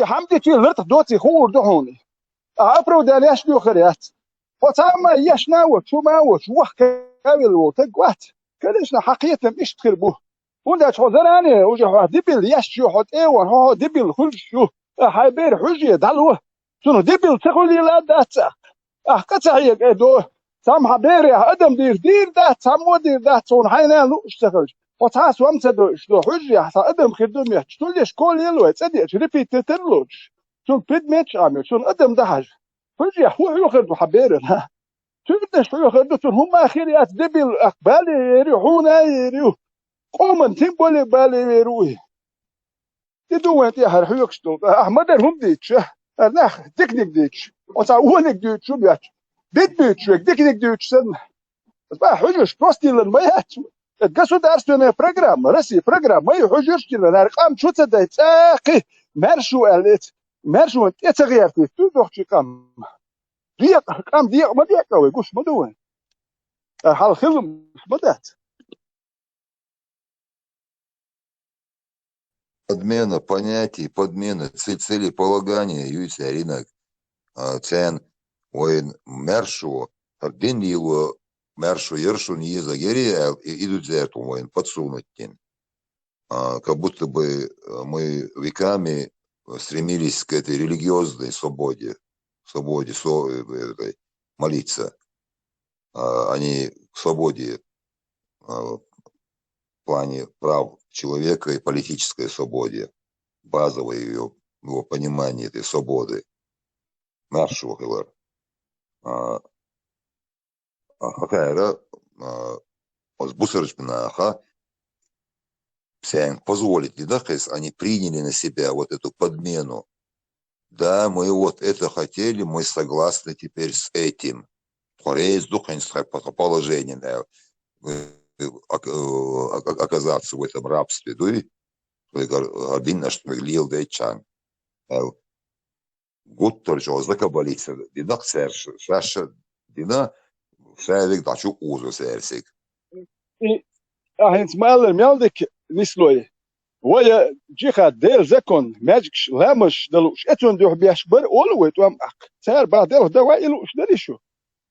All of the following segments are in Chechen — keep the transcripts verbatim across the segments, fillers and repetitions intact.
хӀама дичи лартах доций хуур ду хьуна. А оправдание еш лоьхар яц. Хьо цхьа а ма еш на воч, хӀума воч, вахка кавил вол таг вац. Конечно, хьа кхетам иштта хир бу. ХӀунда аьлча хьо заране, уже хьо дебил еш ю, хьо тӀе ван, хьо, хьо дебил хуьлуш ю. А хьай бер хьуьжа дӀало. Цунах дебил ца хуьлийла дац. Ахь къа ца хьега, э, до. Цхьамма хьан берех адам дийр, дийр дац, цхьаммо дийр дац, цунна хьайна лууш ца хилча. Хьо цхьа а сом ца дойуш до, хьуьжа яхь, цхьа адам хир ду метташ. Туллеш колел вай, цӀа деъча, репетитор лоцуш. Цунна предметаш Ӏамир, цунна адам дахьаш. Хьуьжа яхь, хӀун хьоьхар ду хьан берана? Цуьрдаш хьоьхар ду, цунна хӀумма хир яц, дебил, ах, бале ер ю, хьуна ер ю. Къоман тем более бале ер ву и. И ду вайн тӀехьара хьоьгуш долу. Ахь ма-дарра хӀума дийцча, ара нах диканиг дийцча, оцхьа вониг дуьйцуш хӀума яц. Бит буьйцуш верг диканиг дуьйцуш санна. Ас бахьа хьуьжарш просто диллина ма яц. Государственная программа, Россия программа, ма ю хьуьжарш диллина, ара къам чу ца дай, цӀа кхин, маьрша ву аьлла эца. Маьрша ван тӀе ца гӀертийта, дуй дохчий къам. Декъа, къам декъа ма декъа вай, гуш ма ду вайн. Ара хьал хилла ма дац. Подмена понятий, подмена цель, целеполагания, юйцеринок, а, цен, вайн маьршо, хӀара дин йило маьршо, яршо еза гери аьлла, и, и ду церан вайн подсунуть дин. А, как будто бы, э, мы веками стремились к этой религиозной свободе, свободе со-, э, этой, молиться, а, а не к свободе, а, в плане прав человека и политической свободе, базовое её, его понимание этой свободы. Маршо хилар. А, а, хӀокхара, а, оцу бусарчу наха церан позволить дина кхеза, они приняли на себя вот эту подмену. Да, мы вот это хотели, мы согласны теперь с этим. Тхо реза ду кхин тхайн по-, положением, э, э, ок-, э, ок-, оказаться в этом рабстве, дуй? Тхоьга гӀар-, гӀар диннаш тхоьга леладайчарна. Э, гуттар чӀогӀа закабалийца дина-кх цаьрша, шаьш а дина, шаьриг дӀа чу узу цаьрсиг. И ахьа хӀинца ма-аллара, мел дика нислой. Вай джихад, Делан закон, маьжгаш, ламазаш дан лууш, эцун дуьхьа беш бара олу вай тӀом аккха. Цара бах делха дан вай и лууш дарий шу?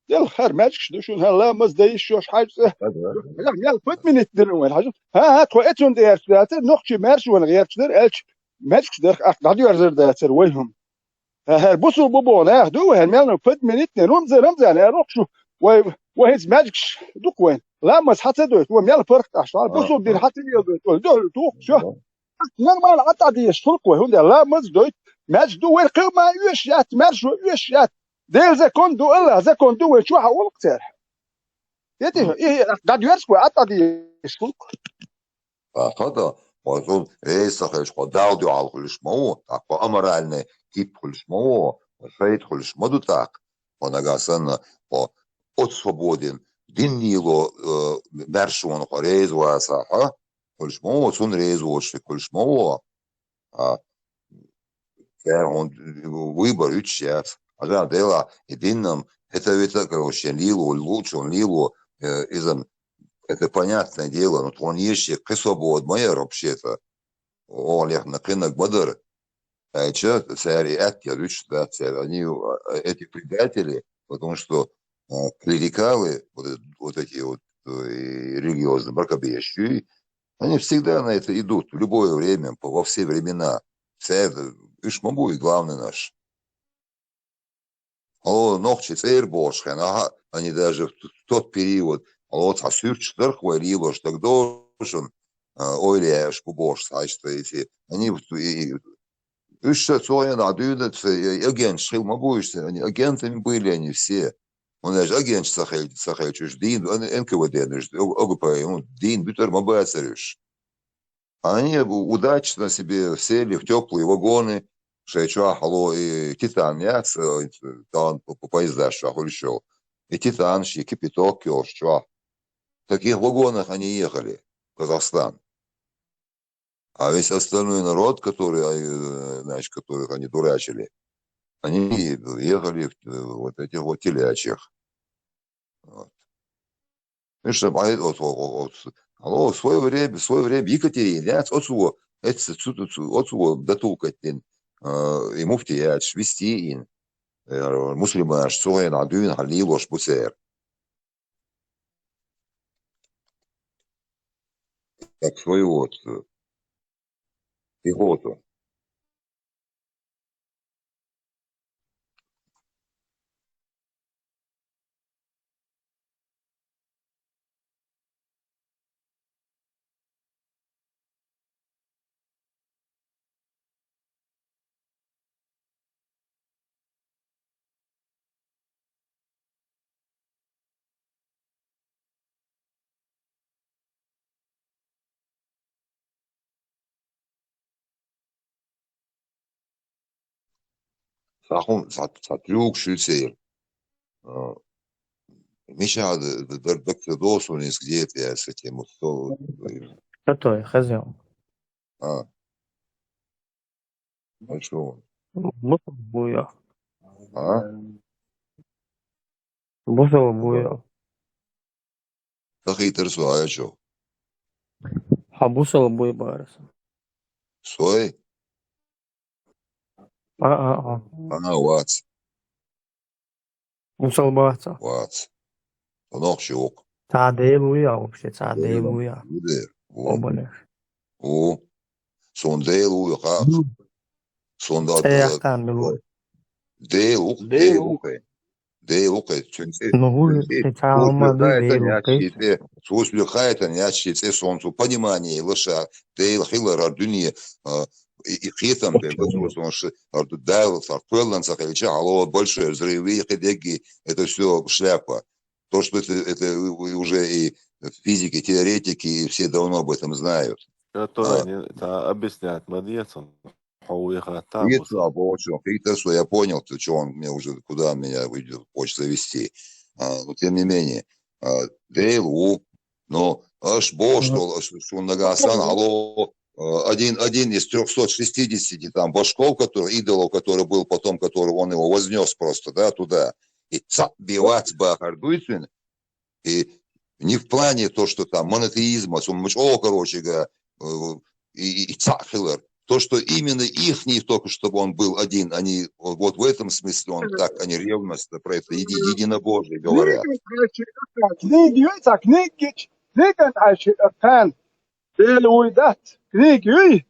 Делхара маьжгаш ду шуна, хӀара ламаз дан йиш йолуш хьаьжцӀа. Ага. Мел подменить дина вайн хьажа. ХӀан-хӀа, тхо эцун тӀе гӀерташ дацара, нохчий маьрша ван гӀерташ дара аьлча, маьжгаш дарх аккха дӀадоьрзар дацара вай хӀума. ХӀара бусул бу боху нах ду вай, хӀара мел дан подменить дина, Рамзан, Рамзан, аьлла роху шу, вай, вай хӀинца маьжгаш ду-кх вайн. Ламаз хьан ца дойту, вай мел паргӀат ахьа, бусул дин хьан ца леладойту, вай дуьхьал туху, всё. Нормально Ӏа тӀа дезаш хуьлу-кх вай, хӀунда аьлча ламаз дойту, маьжгаш ду, вай кхин ма оьшуш яц, маьршо оьшуш яц. Делан закон ду, АллахӀан закон ду, вай чохь а олу-кх цара. ХӀетий, и, и, дӀадоьрзу-кх вай, Ӏа тӀа дезаш хуьлу-кх. ТӀаккха, хӀа, хьо цунна реза ца хилча, хьо Далла дуьхьал хуьлуш ма ву, тӀаккха хьо аморальный тип хуьлуш ма ву, хьо шайтӀа хуьлуш ма ду тӀаккха. Хьо нагахь санна, хьо оцу свободин, дин йило, э, маьршонна хьо реза вацахь, хьо хуьлуш ма ву, цунна реза воцуш хуьлуш ма ву. А, церан хьуна выбор вуьтуш яц. Хьажа, делахь, и диннам хӀета-вета, короче, лело, лучун лело, э, иза, это понятное дело, но тхуна ешши кхин свобода ма яра вообще-то. Оха лехна кхиннаг ма дара. Аьлча, цара и атта яр вуьтуш дац цара. Они, э, эти предатели, потому что, э, клерикалы, вот, э, вот эти вот, э, религиозные мракобесия, они всегда на это идут, в любое время, по-, во все времена. Церан, уьш ма бу и главный наш. Хьо нохчий цӀера бохуш хенахь, они даже в т-, в тот период, хьо цхьа суьрташ дарх вай лелош даг дошун, а, ойла яьш бу бохуш цхьа иштта эти. Они вот и, и, уьш ша цо хенахь дуьйна, ца, и агенташ хила ма бу уьш, они агентами были они все. Хьуна аьлча агенташ ца хил-, ца хилча уьш дийна, ан-, Н К В Д-н уьш, О-, О Г П, ну, дийна буьтур ма бацара уьш. Они у-, удачно себе сели в тёплые вагоны, шайн чохь хьало и Титан яц, э, тахана по, по поездаш чохь хуьлуш йолу. И Титан, шен кипяток йолуш чохь. В таких вагонах они ехали в Казахстан. А весь остальной народ, который, э, значит, которых они дурачили, они ехали в, э, вот этих вот телячьих. Вот. Видишь, там, а, вот, вот, вот, вот. Алло, в своё время, в своё время Екатерин, яц, оцо, эццо, цу, цу, оцо датулкать дина. а, и муфти яц, вести ин. Э, муслимаш цугӀена дуьйна хьан лелош бу цер. Так свою вот, э, пехоту. Сахун, са, са трюк шуьцер. А, Миша, д-, д-, д-, д-, д-, досунис где-то я с этим вот, что, Который, хозяин. А. А что он? Бусал буя. А? Бусал буя. Тахитар суая чё? Хьан бусал буй барас. Сой? А, а, а. А, вац. Бусал баца. Вац. Нохчи вук. Ца Дела вуя вообще, ца Дела вуя. Вудер. Ву. Обалеш. Ву. Сон Дела вуя, ха. Ву. Сон да, Цеяхтан да, милуй. Дела вук, Дела Дела вук. Вук. Дела вук, цунци. Ну, ву, цунци. Цеца Цунци алма ду хайта Дела вук. Нячи ци, цунци хайта нячи ци, сон цу понимание лаша, Дела хилар ар дуьне, а, и, и хетам бе, Окей. Бацу сон ш-, ар ду Дела сар, квеллан са хилча, алло, большой взрыв, и хидеги, это всё шляпа. То, что это, это у-, уже и физики, теоретики, и все давно об этом знают. Который А. не, это объяснять, молодец он. Хьо уйхаттар Нет, бусал. А, бо-, чё, хитр, что я понял, ты чё, он мне уже, куда меня выйдет, хочет завести. А, но тем не менее, а, Дейл ву, но аш бо, Мгм. Что, аш, что Нагасан, алло, а, один, один из трёхсот шестидесяти там башков, который, идолов, который был потом, который он его вознёс просто, да, туда. И ца бивац бахар дуйцин, и не в плане то, что там монотеизма, суммач, о, короче говоря, э, и, и, и цахилар. То, что именно ихний только, чтобы он был один, а не вот, вот в этом смысле он так, а не ревностно про это еди-, единобожие говорят. Книги, книги, книги, книги, Дела вуй дац, книги юй.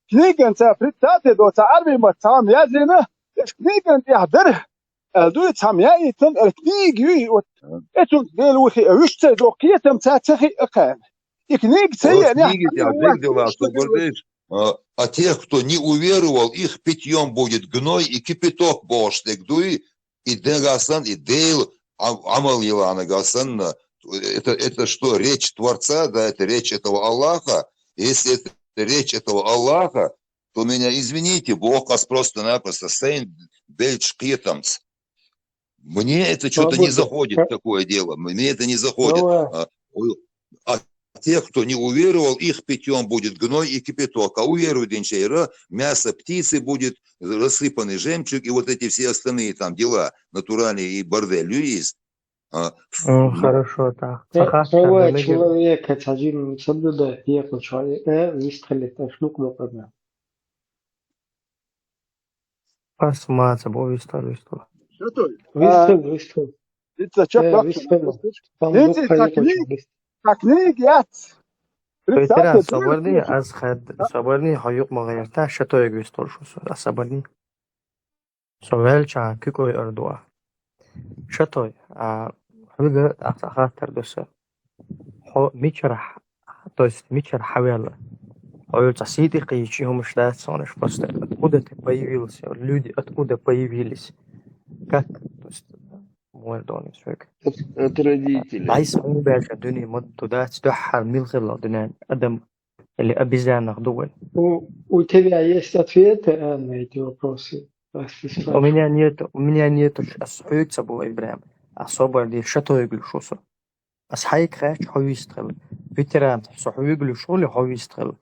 Книган ца представьте до ца арви ма цам язлина, эс книган тӀехь дара. Эл дуй цам яйтан, эл книги юй, вот. Мгм. Эцун Дела вуй хи, вуьш ца до кхетам ца ца хи акхаьн. И книги ца Вот я, книги тя дегдела, что говоришь, а, а тех, кто не уверовал, их питьём будет гной и кипяток, бохуш дег дуй, и дегасан, и Дейл, а-, амал елана гасан, это, это что, речь Творца, да, это речь этого Аллаха. Если это речь этого Аллаха, то меня извините, Бог вас просто-напросто сейн бельч кхетамц. Мне это что-то не Свобода. Заходит, такое дело. Мне это не заходит. Давай. А, у-, а тех, кто не уверовал, их питьём будет гной и кипяток. А уверует инчейра, мясо птицы будет, рассыпанный жемчуг и вот эти все остальные там дела натуральные и бордель, Льюис. А, М, ну. Хорошо, так. Э, Сахаш, права так, человека, цадим соблюдать, я хочу, э, выстрелить, э, шлюк, например. Пас маца бо вистар, вистар. Что то? Вистар, А, вистар. Дица чак Э, так вистар. Там Дица двух так поехал, не, вистар. Так не, яц. Представьте, Ветеран, соборни, аз хад, соборни, хьо юкъ ма гӀерта, шатоег вистар шу со, а соборни. Со ваьлча куькой ардуа. Шатой, а, хьуьга а хаттар ду са. Хьо мичара хь-, то есть мичара хьаваьлла? Хьо цхьа сий тӀе кхийча хӀумаш дац хьуна, просто откуда ты появился? Люди откуда появились? Как? То есть, мур донис век. От, от родителей. Дайс хьуна баьлча дуьне ма ду дац, дуьххьара мила хилла дуьнен адам или обезьянах ду вай? У, у тебя есть ответы, а, на эти вопросы? Раз ты У спрашиваешь. Меня нет, у меня нету, ш-, ас хьуьйца бу, Ибрахим. А собар ди шатоег луш ву со. Ас хьайга хаьча хьо вистхила. Ветеран, со хьуьйга луш хули хьо вистхила.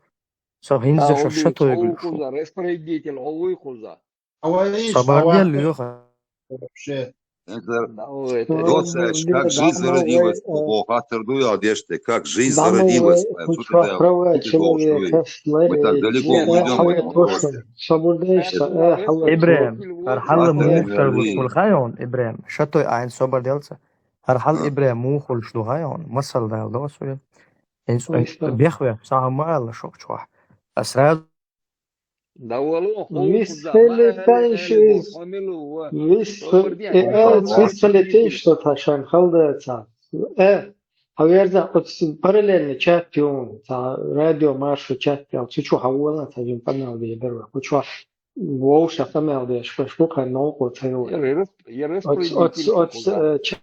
Со хӀинца А, ша он шатоег луш ву. Распорядитель, он вуй кхуза. Авай, Собар авай. Дел лоьха. Вообще. Доцач, как жизнь зародилась? О, хаттар ду я деште, как жизнь зародилась? Мы так далеко уйдём в этом вопросе. Ибрем, архалла мухтар бусмул хайон, Ибрем. Шатой айн собар делца. Архал Ибрем мухулш ду хайон. Масал дал досуя. Инс бехве сама ала шок чуа. Асраз Висфели теншиз. Висфели теншиз. Ташан халда ца. Э, хаверза, вот параллельно чат ю, ца радио Маршо чат ю, цу чу хавула, ца жин панал де берва. Кучу вовша камел де шпашку ка ноку ца ю. От, от, от, э, чат.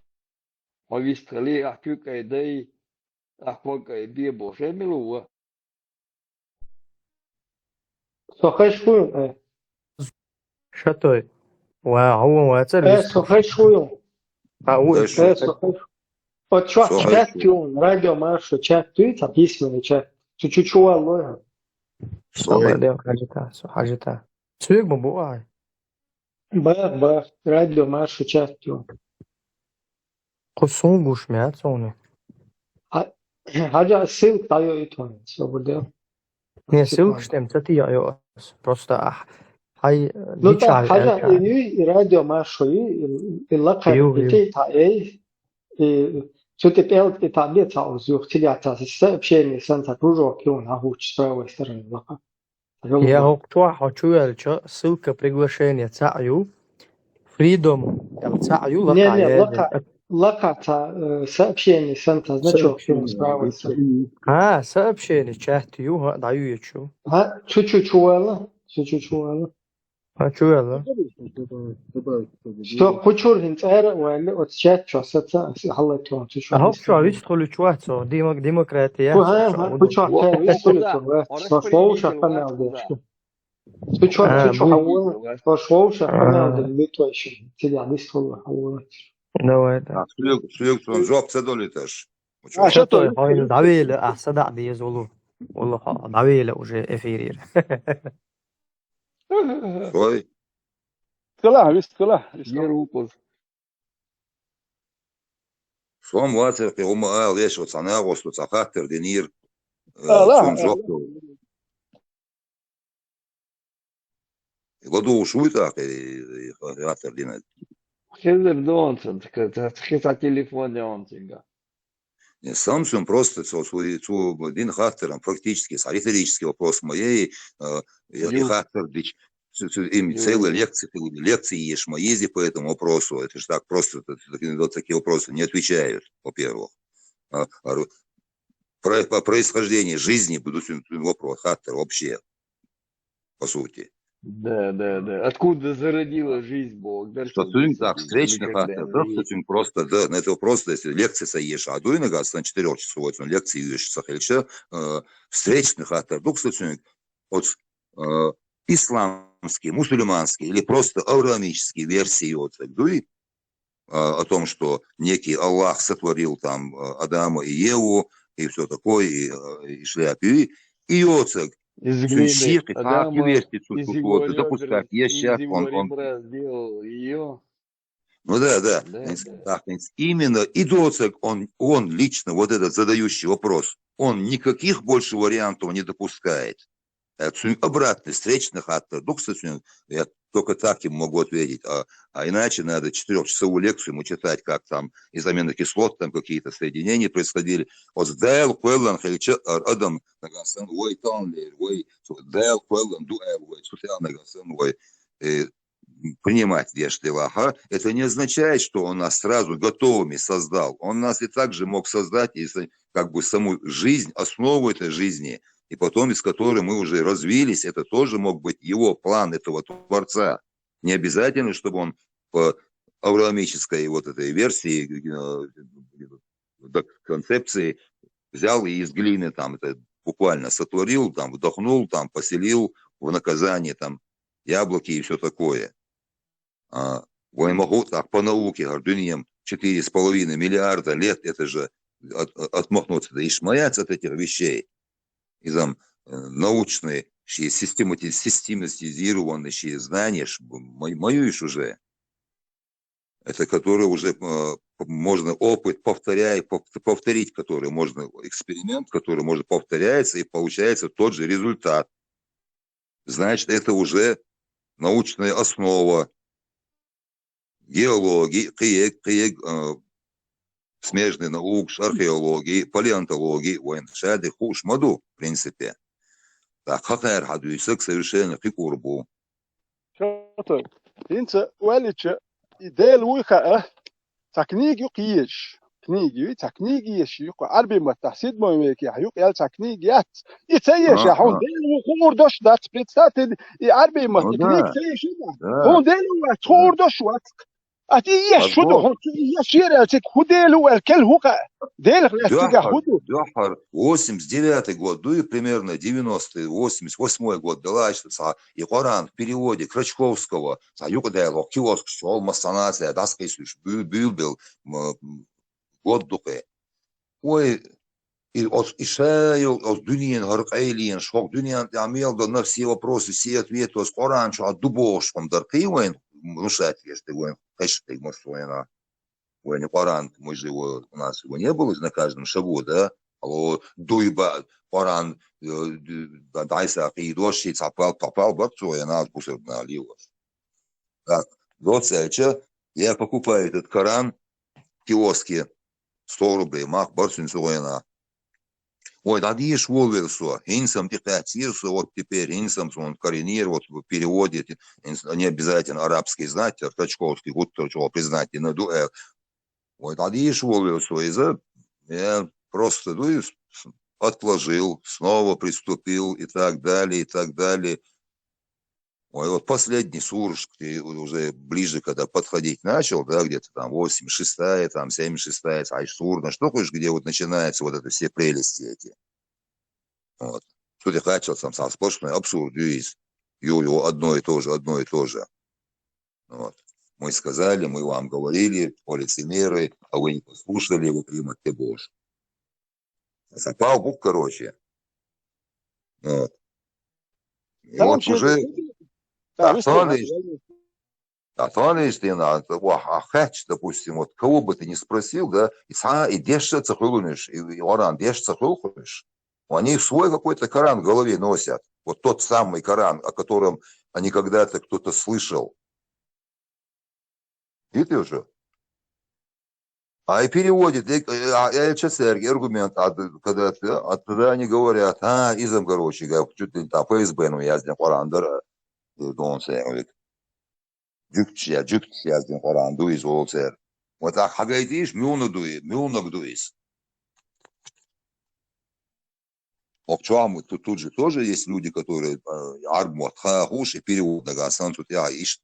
Висфели ахтюк айдай, ахвак айбе бо, шемилуа. Сохеш хуйун, э. Шатой. Ва, гьавун ва цар Э, вист. Сохеш хуйун. А, у, Э, Сохеш. От чуа Сохеш чат хуйун. Ю, радио Маршо чат ю, та письменный чат. Чу-чу-чу алло. Сой. Сабадем хажита, со хажита. Цуг бу бу ай. Ба, ба, радио Маршо чат ю. Кусун гуш мя цуну. А, хажа ссылка даю и то, всё будет. Не, ссылка штем, цати я ю. Просто, а, хай, Ну, так, хажа, и радио Маршо, и, и лака, и ти, та, эй, и цути пел, и та, бе, та, уз, юх, тиля, та, сообщение, сан, та, кружок, и он, а, хуч, с правой стороны, лака. Я хокчуа хочу ялча, ссылка, приглашение цаю. Freedom, там цаю. Не, не, лака, лака, та, э, сообщение, сан, та, значок, с правой стороны. А, сообщение, чат ю, ха, даю я чу. А, чу-чу-чу вала, чу-чу-чу вала. А чу вала? Что, кучур хин цара вали, от чат чу, саца, халатон, чу-чу. А хокчуа вист хулю чуа, цо, демок-, демократия. Ха, ха, кучуа, ха, вист хулю чуа, со шоу шапанал дешку. Ты чё, А, ты чё, будет. Хавула? Пошёл, щас А. Надо, не то ещё. Тебя не стало, хавула. Давай, да. А, сюек, сюек, он жоп, це долеташ. А, что ты? Хавула, давили, а, сада, да, я золу. Улло, ха, давили уже эфире. Ой. Кала, вист, кала, вист. Не руков. Сом вацер, ке ума ал, еш, вот сана госту, ца хаттер, денир. Э, Ала, сом ала. Жоп. Ладу шуйта, э, э, хаттер динет. Хезер донцен, тка, тка, тка телефон донценга. Не, Samsung просто цо, цо, цо дин хаттером практически, с риторический вопрос моей, э, и, и Ю. Хаттер дич, цо, цо, им Ю. Целая лекция, лекции ешь мои по этому вопросу. Это же так просто, это, это, вот такие вопросы не отвечают, во-первых. А, а ру-, про, по происхождению жизни буду с ним вопрос, хаттер вообще, по сути. Да, да, да. Откуда зародилась жизнь, Бог? Да, что ты так, встречный хаттер, да, что ты просто, да, на это вопрос, если лекция саешь, а дуй нога, сан четырёх часов, вот он лекции ешь, сахельча, э, встречный хаттер, дух, что ты, вот, э, исламский, мусульманский или просто авраамический версии, вот, так, дуй, а, о том, что некий Аллах сотворил там, э, Адама и Еву, и всё такое, и, э, и шляпы, и, и оцег. Из глины сунщик, и так, и Адама, версии тут, из тут его вот, ребер, запускать. Есть из щас, его он, он ребра сделал её. Ну да, да. Да, да. Так, именно и доцег, он, он лично, вот этот задающий вопрос, он никаких больше вариантов не допускает. Э, цуинг обратный, встречный хаттер. Дух со цуинг, я только так ему могу ответить. А, а иначе надо четырёхчасовую лекцию ему читать, как там из аминокислот там какие-то соединения происходили. От дел квеллан хельча ар адам, нагасан, ой, там лер, ой, дел квеллан ду эл, ой, сутел нагасан, ой. Э, принимать вещь дела, ха? Это не означает, что он нас сразу готовыми создал. Он нас и так же мог создать, если как бы саму жизнь, основу этой жизни, и потом из которой мы уже развились, это тоже мог быть его план, этого Творца. Не обязательно, чтобы он по авраамической вот этой версии, э, до концепции взял и из глины там это буквально сотворил, там вдохнул, там поселил в наказание там яблоки и всё такое. А, вай могу так по науке, говорю, дуньям четыре с половиной миллиарда лет, это же от-, от-, отмахнуться, да и шмаяться от этих вещей. И там, э, научные, щи системати-, систематизированные щи знания, ш-, мо-, моюешь уже. Это который уже э, можно опыт повторяет, повторить, который можно, эксперимент, который может повторяется и получается тот же результат. Значит, это уже научная основа геологии, кхы йиъиг, кхы йиъиг, э, смежный наук, археологии, палеонтологии, вайн шадерг хууш ма ду, в принципе. ТӀаккха кхаьра хьадуьйсаг совершенно кхы кӀур бу. Шота, хӀинца валича, и Дела вуй хаьа, цхьа книга юкъа езаш. Книга юй, цхьа книга езаш юкъа. Ӏарбий маттахь седьмой векехь юкъа яьлла цхьа книга яц. И ца езаш, хьуна Дела ву хуур дош дац, представьте, и Ӏарбий матта книга ца езаш. Хьуна Дела ву вац, хуур дош вац. А ти еш шу ду, хьуна цу еш яр аьлла, цига хӀу Дела ву аьлла, кел хӀу кхаъ. Делах лаьцна цигахь хӀу ду. Дуьххьар, восемьдесят девятый год дуй, примерно девяностый, восемьдесят восьмой год, далайшта цхьа, и Къуръан в переводе Крачковского, цхьа юкъадаьлла, киоскаш чохь, массанхьа а дӀасакхийсуш, буьйлабелла, м, год ду кхе. Ой, и оцу и ша йолу, оцу дуьненан хӀара къайленаш, хӀокху дуьненна тӀехь мел до на все вопросы, все ответы оцу Къуръан чохь ду бохуш хӀума дара кхин вайн, ну, шатвеш тӀе вайн, кхеш тӀе массо вайна. Вайн Къуръан, мы же его, у нас его не было же на каждом шагу, да? Алло, дуй ба, Къуръан, э, д-, д-, дӀайса кхийдош, ши цхьа пал, пал, пал бара цо, я нас бусург на лилош. Так, доццаьлча, я покупаю этот Коран в киоске, сто рублей, мах бара цуьнан цу гӀойна. Ой, дӀадеша волавелла со, хӀинца-м тӀекхаьчира со, вот теперь хӀинца-м суна карийнера, вот в переводе, хӀинца не обязательно арабский знать, Крачковский гуттар чӀогӀа признательно ду аьлла. Ой, дӀадеша волавелла со иза, я просто, ну, и с-, с-, отложил, снова приступил и так далее, и так далее. Ой, вот последний сурашка, ты уже ближе, когда подходить начал, да, где-то там восемьдесят шестая, там семьдесят шестая, а сура, на что хочешь, где вот начинаются вот это все прелести эти. Вот. Что ты хотел, там, сам сплошной абсурд, юйс. Ю, ю, одно и то же, одно и то же. Вот. Мы сказали, мы вам говорили, о лицемеры, а вы не послушали, вы примете Божь. Запал бук, короче. Вот. И Там вот вообще уже это- Да, да, высказал, тонешь, да. Да, тонешь ты на, ва, а хэтч, допустим, вот кого бы ты ни спросил, да, и са, и дешца ца хулуниш, и, и оран дешца хулхуш. Они свой какой-то Коран в голове носят. Вот тот самый Коран, о котором они когда-то кто-то слышал. Видите уже? А и переводит, э, э, а, э, чё церкви аргумент, а, д-, когда это, а тогда они говорят, а, изам, короче, говорят, чуть ли не там Ф С Б, ну, я здесь Коран, да, э, дон сэ, говорит. Джуктча, джуктча, я здесь Коран, ду из, о, цер. Вот так, хагайтиш, мюна дуи, мюнак дуис. Окчуам, тут, тут же тоже есть люди, которые, э, армот, ха, хуш, и перевод на гасан, тут я, иш,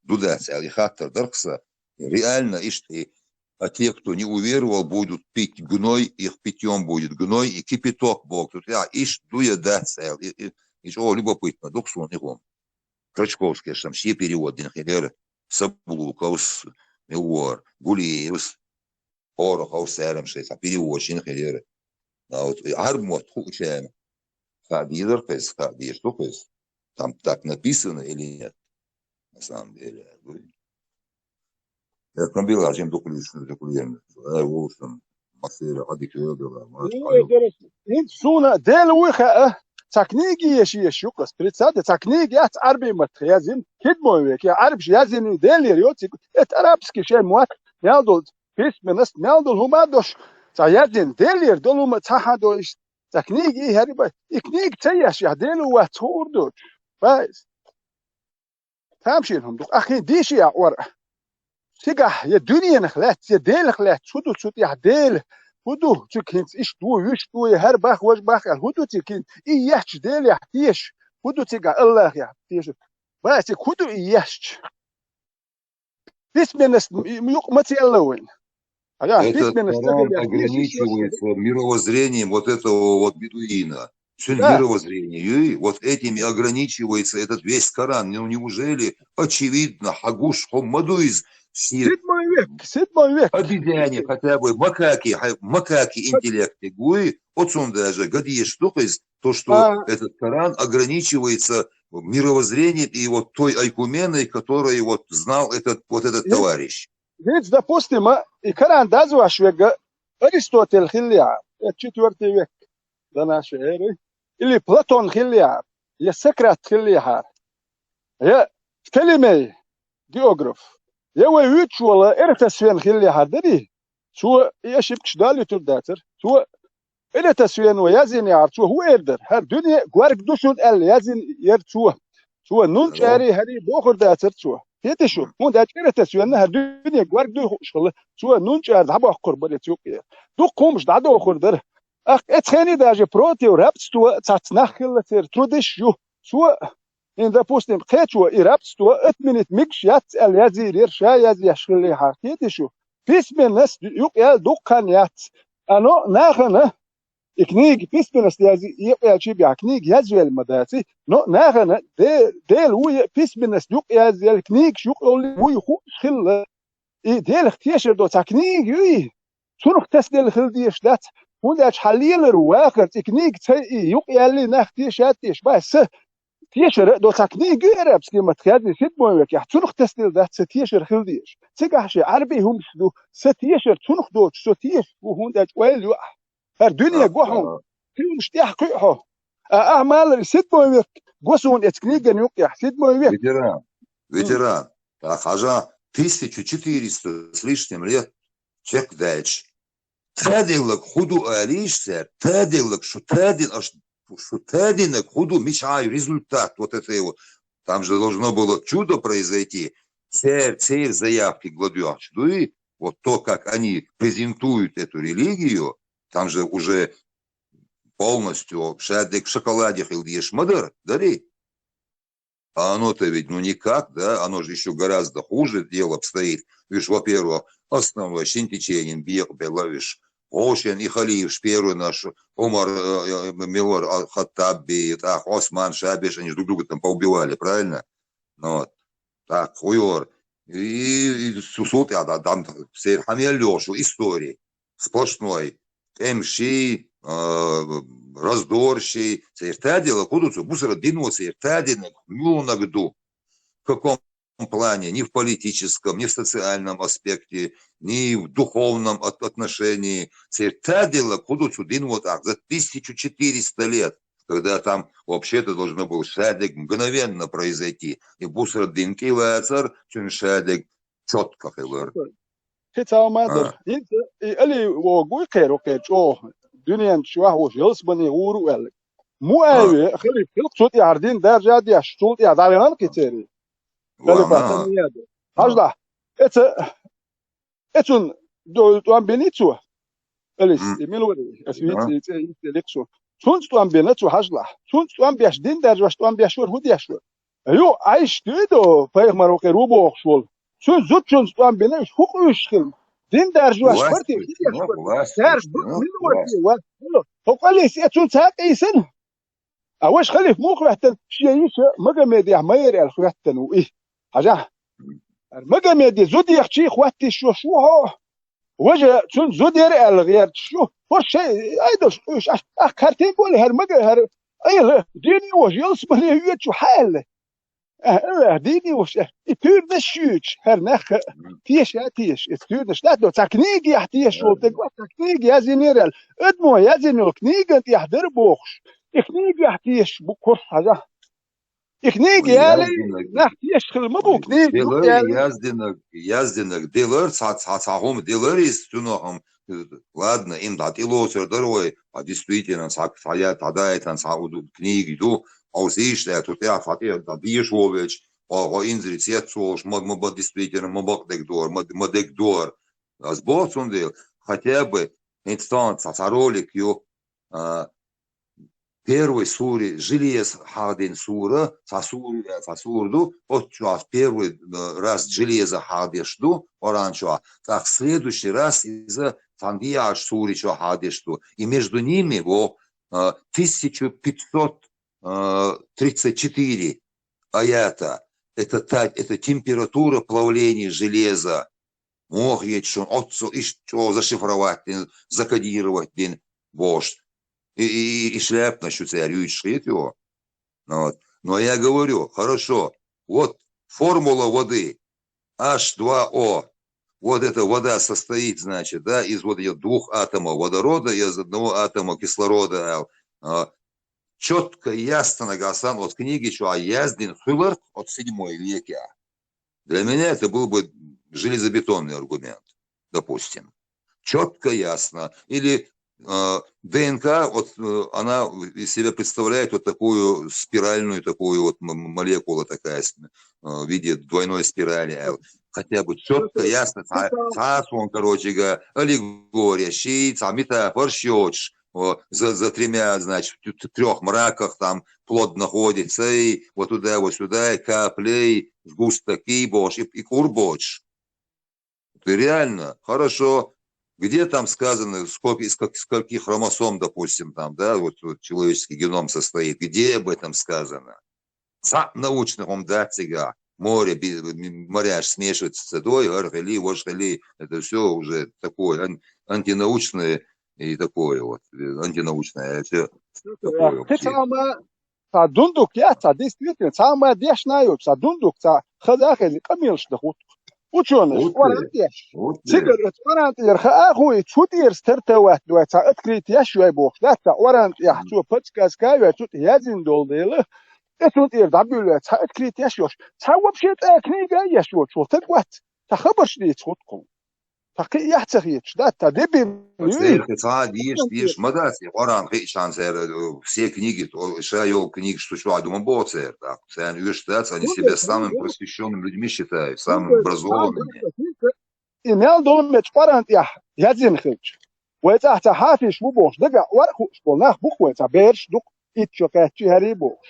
дудец, я, и хаттер, дархса, реально, иш, и, а те, кто не уверовал, будут пить гной, их питьем будет гной и кипяток, Бог, тут я, иш, дуя, дац, я, и, и, и что любопытно, дух сон, и хом. Крачковский, там, все перевод, дин хилер, Сабулуковс, Милвор, Гулиевс, Порохов, сэрам шеца, переводчик хилер. А вот, э, армот, хучем. Хадидер кыз, хадир ту кыз. Там так написано или нет? На самом деле, я говорю. Я там был, а чем только лично, только лично. Э, в общем, Масыра, Адикёдова, Ну, Машкалов. Дерес, хӀинца суна Дела вуй хаьа, цхьа книга еш, еш юкъас, представьте, цхьа книга яц Ӏарбий маттахь язйина, кидмой век, я Ӏарбаш язйина Делера йоциг, это арабский шен мотт, мел долу письменность, мел долу хӀума дош, цхьа язйина Делера долу хӀума цхьа хьан до иш, цхьа книга и хӀариба, и книга ца еш, я Дела ву вац хуур доцуш. Вайс. Тамашийна хӀума ду. Ахин дийши а ора. Цигахь я дуьненах лаьцна, я Делах лаьцна, хӀу ду цу тӀехь Дела? ХӀу ду цуьнга хӀинца иштта ду, вуьшта ду, я хӀара бах, важа бах аьлла, хӀу ду цуьнга хӀинца? И еш Делехь теша, хӀу ду цигахь Аллахехь теша? Бац, цига хӀу ду и еш? Письменность м-, м-, юкъа ма ца елла вайн. Ага, Этот письменность Коран ца елла, еш, еш, еш, еш. Ограничивается мировоззрением вот этого вот бедуина. Цуьнан Да. мировоззрение, юй, вот этим и ограничивается этот весь Коран. Ну, неужели очевидно, хьан гуш хӀума ма ду иза? Все Седьмой век, седьмой век. Обезьяне хотя бы, макаки, хьай, макаки интеллекте гуй, оцун даже гадеш ду кхиз, то, что А. этот Коран ограничивается мировоззрением и вот той ойкуменой, которую вот знал этот, вот этот Нет. товарищ. Виц, допустим, и Коран дазваш вега Аристотель хиллиар, это четвёртый век до нашей эры, или Платон хиллиар, я Сократ хиллиар, я Птолемей географ, я вай вичвала Эратосфен хиллиар дари, цо и ошибкаш далли тур дацар, цо Эратосфен ва язйина яр цо хӀу эр дар, хӀара дуьне горг ду шун аьлла язйина яр цо. Цо нун чӀари хӀари бохур дацар цо. Хетий шу? ХӀунда аьлча Эратосфенна хӀара дуьне горг дуй хууш хилла. Цо нун чӀара дӀабоккхур бара цо юкъе. Дукха хӀумаш дӀадохур дара. Ах, эцхени даже против рабство цац нах хилла церан трудиш ю. Цо и, допустим, кхечо и рабство отменить мигаш яц аьлла язйийр яр ша язъеш хиллехьара. Хетий шу? Письменность юкъа ял дуккхан яц. Ано нахана и книга письменность яз екъаьлчи бехьа книга язвел ма даци, но нахана де-, Дела вуй письменность юкъа язъел книгаш юкъа йолли вуй хууш хилла. И Делах тешар до цхьа книга юй, цунах тасделла хила дезаш дац, хӀунда аьлча хьан лелар вахарца и книга ца и юкъа яьлли нах тешат теш бай са тешара до цхьа книга ю арабский матах язйина седьмой векехь, цунах тасделла дац са тешар хила дезаш. Цигахь ши Ӏарбий хӀумаш ду, са тешар цунах доцуш со тешаш ву, хӀунда аьлча ойла ю ахь. ХӀара дуьне го хьуна, кхин хӀумаш тӀехь кхуьу хьо. А ахь малар седьмой век го суна эцу книган юкъехь, седьмой век. Ветеран, ветеран, тӀаккха хьажа, тысяча четыреста с лишним лет чекхдаьлча, таделлаг хӀу ду алийша цара, таделлаг шу тадин, аш шу тадиннаг хӀу ду, мичахь ю результат вот этой вот. Там же должно было чудо произойти. Цер, цер заявки гладуьгӀча дуй, вот то, как они презентуют эту религию, там же уже полностью шадек в шоколаде хила дезаш ма дара, дарий? А оно-то ведь, ну, никак, да, оно же ещё гораздо хуже дело обстоит. Видишь, во-первых, основной синтечением бекъ белла, видишь, Гошен и халиф, первый наш Умар, э, э, Милвар, а, Хаттаб, и так, Осман, Шабеш, они же друг друга там поубивали, правильно? Ну вот. Так, хуёр. И, и су-, султӀа, да, там, все хамелёшу истории. Сплошной. ТӀемаший, а, раздорший, церан тадилла хӀу ду цу, бусара дино церан тадиннаг муьлханаг ду. В каком плане? Ни в политическом, ни в социальном аспекте, ни в духовном от-, отношении. Церан тадилла хӀу ду цу дино тӀаккха за тысячу четыреста лет, когда там вообще-то должно было шадерг мгновенно произойти. И бусара дин кӀелацар, цуьнан шадерг чётко хилар. Кхин цхьа хӀума а дара. ХӀинца и Али вогуй кхеру кхеру чӀогӀа. Дуьнен чохь волуш ялсамане гӀур ву аьлла. Муавия, халиф хилла цу тӀехьара дин даржа а деш, цул тӀехьа дӀаваьхьана кхин церий. Халифа санна яда. Хьажа, эца, эцун ду-, тӀом бина цо. Алис, и мила вара? Ас вийца, и цӀе, и цӀе ликхаш ву. Цунца тӀом бина цо, хьажа. Цунца тӀом беш, дин даржош тӀом беш вара, хӀун деш вара? Ю, Ӏайш дуй ду, пайхамар ву кхеру бохуш волу. Цуьнан зудчунца тӀом бина, уьш хӀу къуьйсуш хилла? Дин даржош бара те, хӀун деш вара? Цаьрга бу-, мила вара те, ва? ХӀокху Алис, эцун цхьа а къийсина? А ваша халиф муха хӀоьттина? Шен йиша Магомедехь ма яра аьлла хӀоьттина ву и. Хьажахь. Магомеде зуда яхчий хӀоттийша йолуш ву хьо. Важа цуьнан зуда яра аьлла гӀерташ ю. ХӀорш шайн айдалш къуьйсуш, ах, ах, хӀара тӀе а гуш, хӀара мага, хӀара айхьа, дийна йолуш, ялсамане йоьдуш ву хьаьлла. Ах, ах, дийна йолуш, ах, и туьйранаш юьйцуш, хӀара нах а теша а теша, и туьйранаш. Лаьтто цхьа книга яхь теша волу, тӀе гуш цхьа книга язйинера аьлла. Адамо язйина йолу книган тӀехь дара бохуш. И книга яхь теша бу кхуьссу хьажахь. И книга яли, нах тешаш хила ма бу, книга ду яли. Яздинарг, яздинарг делар, цхьа, цхьа, цхьа хӀума делар иза, цунах-м, ладно, им дӀа тӀелоцур дара вай, а действительно, цхьа, цхьа я, цхьа даийтан, цхьа у ду, книга ду, хьовсийша, цу тӀехь, цхьа тӀе, дӀа деша вовелча, хьо, хьо инзаре цецволуш, ма, ма, ма, действительно, ма бакъдерг дора, ма, ма дерг дора. Ас боху цундела, хотя бы, хӀинца тахана цхьа, цхьа ролик ю, а, первый суре железо хьахдина сура, цхьа сура, цхьа сура ду, оцу чохь первый, э, раз железо хьахдеш ду, Къуръан чохь, тӀаккха следующий раз иза цхьана дегӀаш сури чохь хьахдеш ду. И между ними, во, э, тысяча пятьсот тридцать четыре аята. Это та, это температура плавления железа. Мохьечу шуна оццу иштта чӀогӀа зашифровать дина, закодировать дина бохуш. И, и, и, и шляпнаш ю цара юьйцуш хета йо. Ну вот. Но я говорю, хорошо, вот формула воды H два O. вот эта вода состоит, значит, да, из вот этих двух атомов водорода и из одного атома кислорода, аьлла. А, чётко, ясно нагахь санна оцу книги чохь яздина хиларх оцу седьмой векехь. Для меня это был бы железобетонный аргумент, допустим. Чётко, ясно. Или э, ДНК, вот э, она из себя представляет вот такую спиральную, такую вот м- молекула такая с- э, в виде двойной спирали. Э, Хотя бы чётко, ясно, цхьа, цхьа а суна, короче говоря, аллегория, ши, цхьа метафора ши йоцуш, о, за, за тремя, значит, в трёх мраках там плод находится, и вот туда, вот сюда, и капля, и сгусток, и бохуш, и, и кур боцуш. Ты реально, хорошо, где там сказано, сколько, из как- скольких хромосом, допустим, там, да, вот, вот человеческий геном состоит, где об этом сказано? Цхьа научный хӀума дац цигахь, море, би- ми- моряш смешивается с водой, хӀара хили, важа хили, это все уже такое ан- антинаучное и такое вот, э, антинаучное, все такое Кхин вообще. Цхьа ма цхьа дундук яц, цхьа действительно, цхьа ма дешна йоцу, цхьа дундук, цхьа хаза а хезна къамелаш дан хӀутту. Учёный, Вот Къуръан ты, тӀеш. вот ты. Цигара оцу Къуръан тӀера хаа а хуй, цу тӀера стартовать вай, цхьа открыть еш вай бохуш. Дац, цхьа Къуръан тӀехь цо подсказка а вай, цу тӀе яздина долу дела, тӀе цунна тӀера дӀабуьллу вай, цхьа открыть еш йош. Цхьа вообще цхьа книга а еш йоцуш волу стаг вац, цхьа хабарш дийца хӀутту кхуна. Цхьа кхин а ца хеташ, дац, цхьа дебил ю и. Церан цхьа а дийш, дийш ма дац, и Къуръан хиъчхьана церан, э, все книги, о, ша йолу книгаш шу чохь ду ма боху церан, так. Царна уьш дац, они себя самыми просвещёнными людьми считают, самыми образованными. И мел долу меца Къуръан тӀехь яздина хилча. Вай цӀахь цхьа хьафиш ву бохуш, дагахь Къуръан хууш болу нах бу-кх вай, цхьа бераш ду-кх, итт шо кхаьччи хӀара бохуш.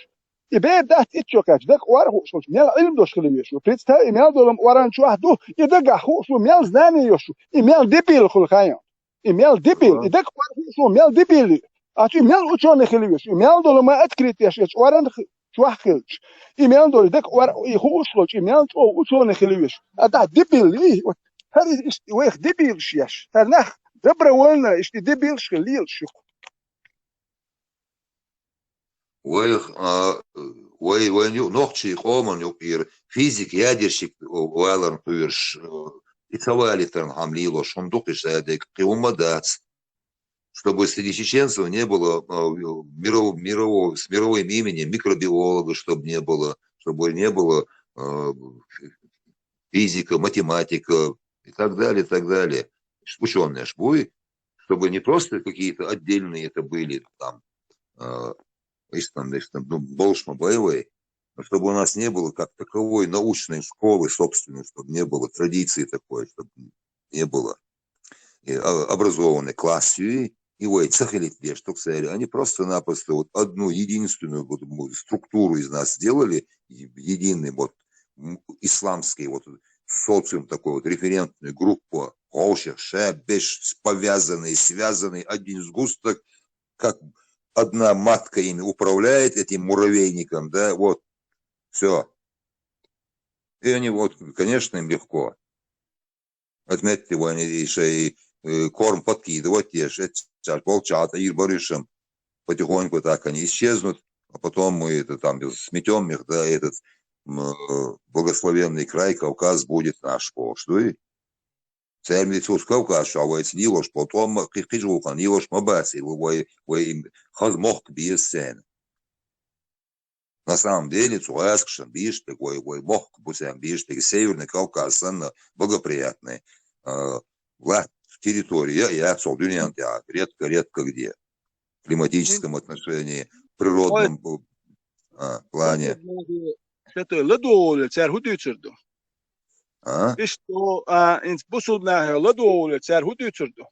И бер дац итт шо кхаьччи, дагахь Къуръан хууш волчу мел Ӏилма долуш хила везаш ву. Представь, и мел долу Къуръан чохь ду, и дагахь хууш ву, мел знание йолуш ву, и мел дебил хуьлу хьайна. И мел дебил, и дагахь Къуръан хууш ву, мел дебил ю. А цу и мел учёный хила везаш, и мел долу ма открыть еш, и Къуръан х- чохь хилча. И мел долу дагахь Къуръан и хууш волчу, и мел чӀогӀа учёный хила везаш. А да дебил ю и, вот, хӀара и- иштта вайх дебилаш еш. ХӀара нах добровольно иштта дебилаш хила лелаш ю. Вайх, а, вай, вайн ю-, нохчий къоман юкъера физик, ядерщик валарна кхоьруш, э, и ца валийтарна хьама лелош хӀума ду-кх и шадерг, кхин хӀума дац. Чтобы среди чеченцев не было, а, миров-, мирового, с мировым именем микробиолога, чтобы не было, чтобы не было, а, физика, математика и так далее, и так далее. Учёные ж буй, чтобы не просто какие-то отдельные это были, там, а, иш там, иш там, ну, болуш ма бу вай, но чтобы у нас не было как таковой научной школы собственной, чтобы не было традиции такой, чтобы не было. И, а, образованный класс ю и, и вай ца хилийта деш, только церан. Они просто-напросто вот одну единственную вот, м, структуру из нас сделали, е- единый вот, м, исламский вот социум, такой вот референтную группу, гӀовшех ша беш повязанный, связанный один сгусток, как одна матка ими управляет, этим муравейником, да, вот, все. И они вот, конечно, им легко. Отметьте, вай, они и шей, э, корм подкидывать, еш, эццаш болчахьа тӀаийр баришам. Потихоньку так они исчезнут, а потом мы это там сметём их, да, этот, м, э, благословенный край Кавказ будет наш, бохуш ду и. Церан вицус Кавказ чохь вайца лелош, потом кхи-, кхижа вулкхан лелош ма бац, и вай, вай им хаза мохк беза церан. На самом деле, цу гӀаскашан бийш дерг вай, вай мохк бу церан бийш дерг, Северный Кавказ санна благоприятный, а, латта территория, я цо дуьнен тӀехь редко-редко где. В климатическом отношении, в природном, а, плане. Ша той ладогӀале, цара хӀун дуьйцур ду? А? Иштта, а, инца бусулба нахе ладогӀале, цара хӀун дуьйцур ду?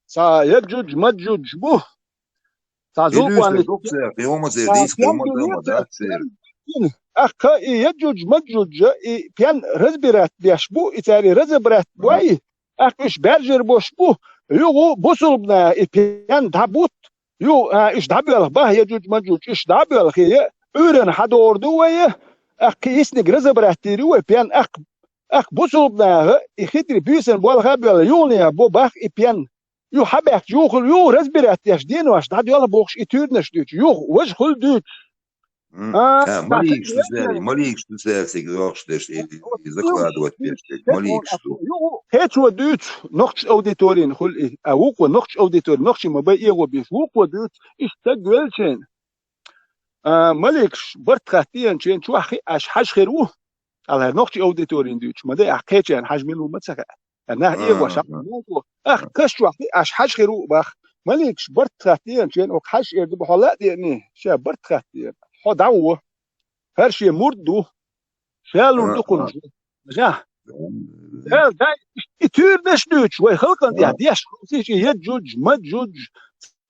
Цхьа Яджудж, Маджудж бу. Цхьа зулкъанни. Аккха и Яджудж, Маджудж, и пен разбирать деш бу, и цаьрий разобрать бой, аккха уьш баьржар бош бу, юха бусулба наха и пен дӀабутт, юха, а, уьш дӀабоьлху бах, Яджудж, Маджудж, уьш дӀабоьлхий, Ӏуьйранна хьадогӀур ду вай, аккха и йисниг разобрать дийр ю вай пен, аккха, аккха бусулба наха и хиндерриг буьйсанна болх а боьлла, юха бо бах и пен. Юха хьабаьхкича юха, юха разбирать деш денош дӀадоьлху бохуш и туьйранаш дуьйцу. Юха важа хуьлу дуьйцу. М. А, А, маликаш ду цара, маликаш ду цара цига йоагӀаш деш, и, и закладывать деш, маликаш ду. Кхечо дуьйцу, нохча аудиторина хуьлу и, а вукхо нохча аудитори, нохчий ма бай эгӀо беш, вукхо дуьйцу, иштта стаг велча. А, маликаш барт хаттийначийн чохь хи аш хьажа хир ву. Ала хӀара нохчий аудиторина дуьйцуш, ма дай ахь кхечарна хьажа мила ву ма ца хаьа. Ара нах эгӀо шахьа муко, ах, каш чохь хи аш хьажа хир ву бах. Маликаш барт хаттийначийн, оха хьажа эр ду бу хьо ла а деъний, ша барт хаттийна. Хьо дӀагӀо. ХӀара шен мурд ду. Ша лур ду кхунна. Жа. Дала дай, и туьйранаш дуьйцуш, вай халкъан тӀехь деш, хӀусий чи я жуж, ма жуж.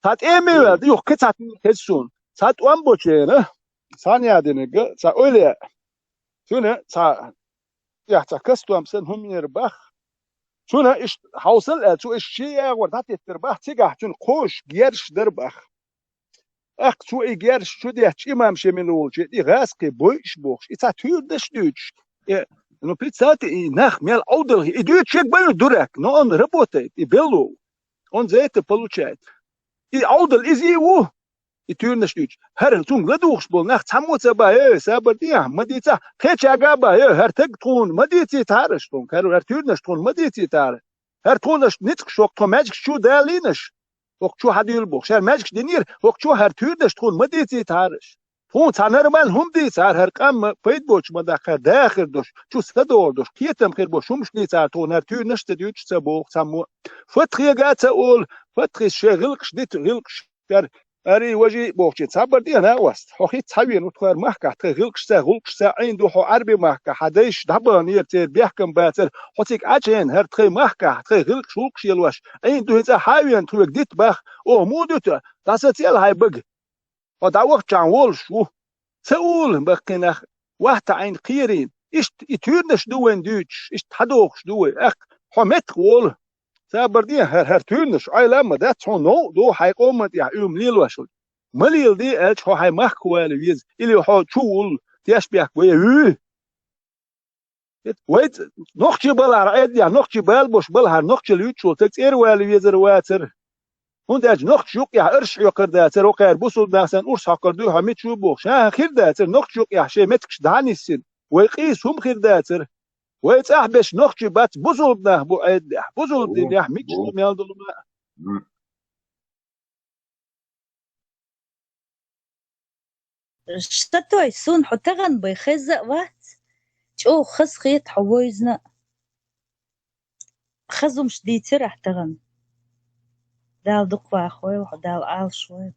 Цхьа тӀеме ваьлла, юха кхин цхьа туьйра хеза суна. Цхьа тӀом бочу хенахь, цхьана яа динарг, цхьа ойла яа. Цуьнан цхьа, яхь цхьа кастом санна хӀума яра бах. Цуьнан иштта хьовсал аьлла, цо иштта шен ягӀор дӀатеттара бах, цигахь цуьнан кхоша герзаш дара бах. ТӀаккха цо и герзаш чу детташ имам Шемин волчу, и гӀазкхи бойуш бохуш, и цхьа туьйранаш дуьйцуш. Э, ну, представьте, и нах мел Ӏовдал, и дуьйцуш шег бан дурак, но он работает, и белло. Он за это получает. И Ӏовдал иза и ву, и туьйранаш дуьйцуш. ХӀара цунга ладугӀуш болу нах цхьаммо ца бан, э, сабар де, ма дийца, кхечаьрга а бан, э, хӀара таг тхуна ма дийцийта хӀара аша тхуна, хӀара, хӀара туьйранаш тхуна ма дийцийта хӀара. ХӀара тхуна аша ницкъаш хӀокху тхо маьжгаш чу далийнаш, хӀокху чу хьан дуьйла бохуш, хӀара маьжгаш динера, хӀокху чу хӀара туьйранаш тхуна ма дийцийта хӀара аша. Тхуна цхьа нормально хӀума дийцахьара, хӀара къам ма пайда боцуш ма даккхара, дахар долуш, чу са догӀур долуш, кхетам хир болуш хӀумаш дийцахьара, тхуна хӀара туьйранаш а ца дуьйцуш ца боху цхьаммо. Фатхега а ца олу, Фатхис шайн гӀиллакхаш дита, гӀиллакхаш дара, ари, важи бохучи цхьабар дена а васт. Хьо хӀинца цхьа вен ву тхара махкахь, тхайн гӀиллакхашца, гӀуллакхашца Ӏийна ду хьо Ӏарби махкахь, хьан дайша дӀабаханера церан бехкам бацара, хьо цига Ӏачхьена, хӀара тхайн махкахь, тхайн гӀиллакхаш, гӀуллакхаш елош, Ӏийна ду хӀинца а хьан вен тхоьга дита бах, оха муха дуьту, дӀаса цӀел хьайн бага. Хьо дӀавахчахьана волуш ву. Ца ула, баккхий нах, вахта Ӏайн кхерийна. Иштта и туьйранаш ду вайн дуьйцуш, иштта хьадохуш ду вай. Аккха, хьо меттах волу. Сабар де, хӀара, хӀара туьйранаш, Ӏайла а ма дац, хьуна новкъа ду хьайн къоман тӀехь уьйма лелош ву. Ма леладе аьлча, хьо хьайн махка вала веза, или хьо чу вулла, тешнабехк вай вуьй. Вай ц-, нохчий балахьара Ӏеддехь, нохчий бала бош балахьара, нохчалла юьтуш волу стаг цӀера вала везар вацара. ХӀунда аьлча нохчаш юккъехь арш хьоькхур дацара, окхара бусулба нах санна урс хьокхур дуй, хьо мича ву бохуш. ХӀан, хир дацара, нохчаш юккъехь шайн меттигаш дӀа а нисдина. Вай къийса хӀума хир дацара. Вай цӀахь беш нохчий бац, бусулба нах бу Ӏеддехь. Бусулба динехь мича ду мел долу ма. Шатой, суна хьо тахана бай хеза а вац, чӀогӀа хазахета хьо вевзина. Хаза хӀумаш дийцира ахь тахана. Дала дукха вахавойла хьо, Дала Ӏалашвойла.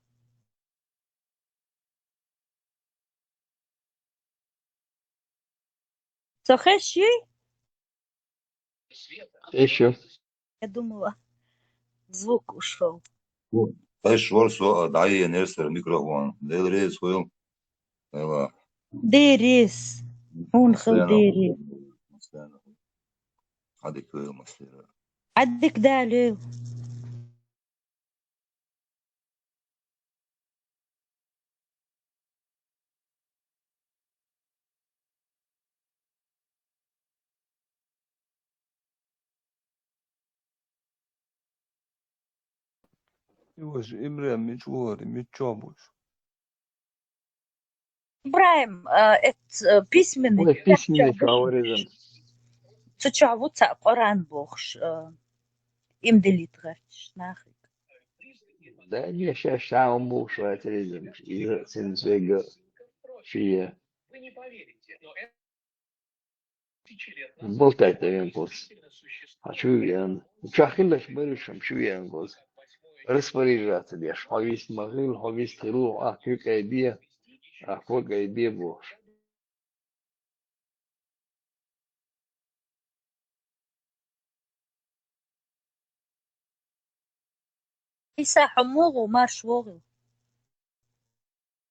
Со хезаш юй? Ещё. Я думала, звук ушёл. Аш вар со, а, дӀаенера сара микрофон. Дела реза хуьйла. Дела. Дела реза. Хьуна хила Дела реза. Хьадика хуьйла массера. Хьадика далуьйла. И ваша Ибрахим мича вара, мича чохь бу уьш? Ибрахим, э, эт, э, письменный. Ой, письменный алгоритм. Цу чохь ву цхьа Къуръан бохуш, э, имдалит гӀерташ нахиг. Да, не, щас сам бу швайцаризм. Иза цин цвега шия. Болтайта вен кхуз. Хьан шу веана? Чохь хилалаш бариш хӀума шу веана кхуз. Распоряжаться деш. Хьо вист ма хила, хьо вист хила, ахь куьг айбе, ахь куьг айбе бохуш. Иса, хьо муха ву, марш вогӀийла.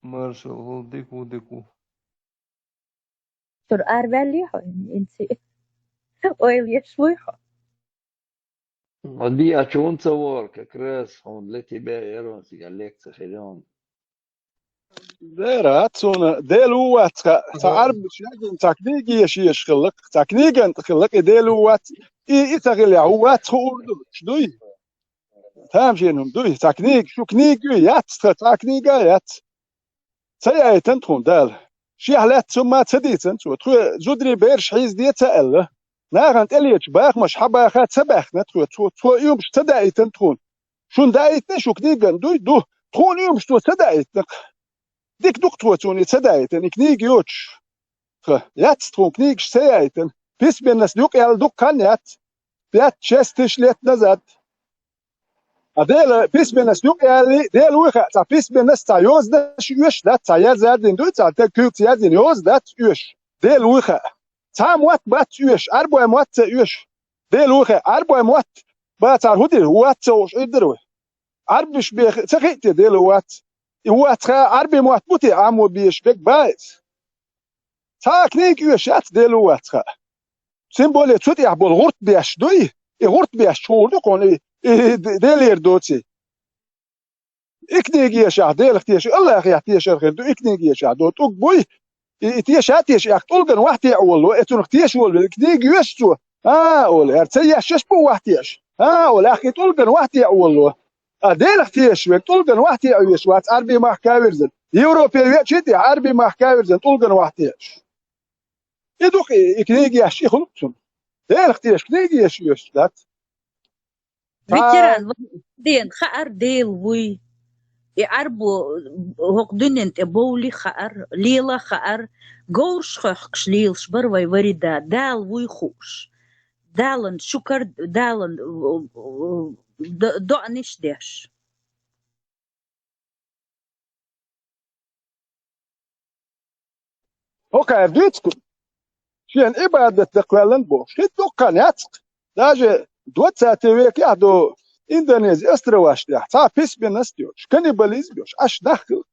Маршалла, дика ву, дика ву. Тур арваьлли хьо, инци. Ойла еш вуй хьо? Ма диа чун ца вор, как раз хьуна для тебя, Эрон, цига лекция хилион. Дера, ацуна, Дела ву вац, ца, ца Ага. Арбиш ягин, ца книги еш еш хиллак, ца книган хиллак, и Дела ву вац, и, и ца хилла, ву вац, ху урду, дуй? Тамашийна хӀума дуй, ца книга, шу книга юй, яц, ца, ца книга яц. ца яйтан тхуна Дала. Шех лаьццамма ца дийцан цо. Тхо зударий бераш хьийзаде ца аьлла. Нахана тӀелечу бахамаш хьабаха ца баьхна тхо. Цо, цо уьмаш ца даийтан тхуна. Шун даийтина шу книган дуй? Ду. Тхуна уьмаш цо ца даийтина. Дика ду-кх тхо цуна и ца даийтан, и книга йоцуш. Ха, яц тхуна книгаш ца яйтан. Письменность юкъа яьлла дукха хан яц. Пять-шесть тысяч лет назад. А Дела письменность юкъа яьлли, Дела вуй хаьа, цхьа письменность, цхьа йозанаш оьшуш дац, цхьа язъяздина дуй, цхьа таг куьйгаца яздина йоза дац оьшуш. Дела вуй хаьа. Цхьа а мотт бац оьшуш, Ӏарбой мотт ца оьшуш. Дела вуй хаьа, Ӏарбой мотт бацар хӀу дира, вац ца оьшуш ир дара вай. Ӏарбаш бех ца хиъ те Дела вац. И вац хаьа, Ӏарби мотт бу те Ӏамо беш бег бац. Цхьа а книга оьшуш яц Дела вац хаьа. Тем более цу тӀехь болу гӀурт беш дуй, и гӀурт беш чугӀур ду кхуна, и, и Делера доций. И книга ешахь, Делах теша, Аллахех тешар хир ду, и книга ешахь, до тӀулг буй, и, и теша а теша, эх, тӀулган вахь теӀа волло, э, цунах теша волвелла, и книга йоьшу цо, а, олу, хӀара ца ешшаш бу вахь теӀаш, а, олу, эх, и тӀулган вахь теӀа волло. А Делах тешаш верг тӀулган вахь теӀа веш вац, Ӏарби махка вирзина. Европе веачий тӀехь, Ӏарби махка вирзина, тӀулган вахь теӀаш. И ду-кх и, и книга еш, и хуьлу-кх цунна. Делах теша книга еш, йоьшуш дац. Ветеран, ден хаьар Дела вуй. И Ӏарбо хӀокху дуьнен тӀе бовли хаьар, лела хаьар, говраш хоьхкуш лелаш бара вай варида, Дала вуй хууш. Далан шукар, Далан до-, доӀанаш деш. ХӀокхара дуьйцу-кх, шена Ӏибадат дан кхоьллина бохуш. ХӀинца дуккха хан яц-кх. Даже двадцатый векехь ду Индонези островаш тӀехь цхьа письменность йоцуш, каннибализм йоцуш, Ӏаш нах хилла.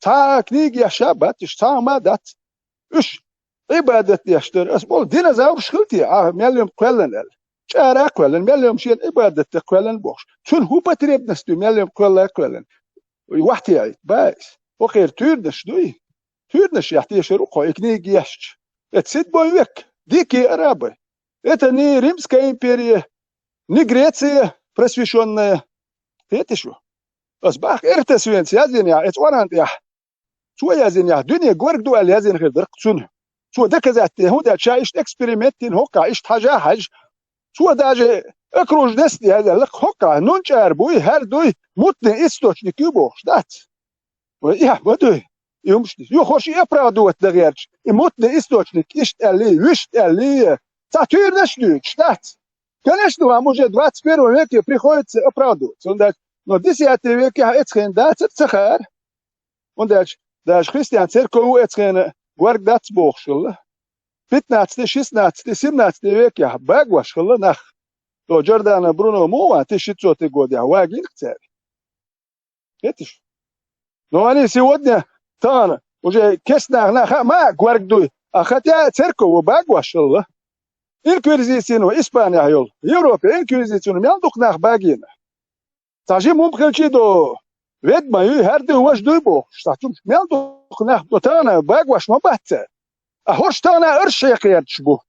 Цхьа а книга еш а бац уьш, цхьа а ма дац. Уьш Ӏибадат деш дара. Ас боху, динозавраш хила те, а, мел йома кхоьллина аьлла. ЧӀара а кхоьллина, мел йома шена Ӏибадат дан кхоьллина бохуш. Цунна хӀун потребность ю, мел йома кхоьлла а кхоьллина? Вахь теӀийта, баьс. ХӀокхера туьйранаш дуй? Туьйранашехь тешар ву-кх хьо и книга ешча. Эцу седьмой век, дикие арабы. Это не Римская империя, не Греция просвещённая. Кхетий шу? Ас боху, Эртасвенца яздинехь, эцу Ӏоран тӀехь. Цо яздинехь, дуьне горга ду аьлла яздина хир дара-кх цунна. Цо доказать дина, хӀунда аьлча ша иштта эксперимент дина хӀокхахь, иштта хьажа а хьаьжна. Цо даже окружность яздина хӀокхахь, нун чӀара буй, хӀара дуй, мутный источник ю бохуш дац. Вай, эхь ма дуй. И хӀумаш ю хӀорш и оправдывать дан гӀерташ. И мутный источник иштта аьллий, вуьшта аьллий, цхьа туьйранаш а дуьйцуш дац. Конечно, вам уже двадцать первом веке приходится оправдываться. ХӀунда аьлча, но десятый векехь эцу хенахь дацара ца хаьара. ХӀунда аьлча, даже христиан церковь ву эцу хенахь горга дац бохуш хилла. Пятнадцатый, шестнадцатый, семнадцатый векехь багош хилла нах. То Джордано Бруно муха ван, тысяча шестисотый годехь вагийна-кх цара. Кхетий шу? Но они сегодня тахана уже керста нах, нах а ма горга дуй, а хотя церковь ву багош хилла. Инквизицина ву Испанехь йолу, Европе инквизицина ву мел дукха нах багийна. Цхьа жима хӀума хилчий до, ведма юй, хӀара дуй, важа дуй бохуш, цхьа цумаш мел дукха нах до тахана багош ма бац цара. А хӀорш тахана а арш хьекхаерчаш бу.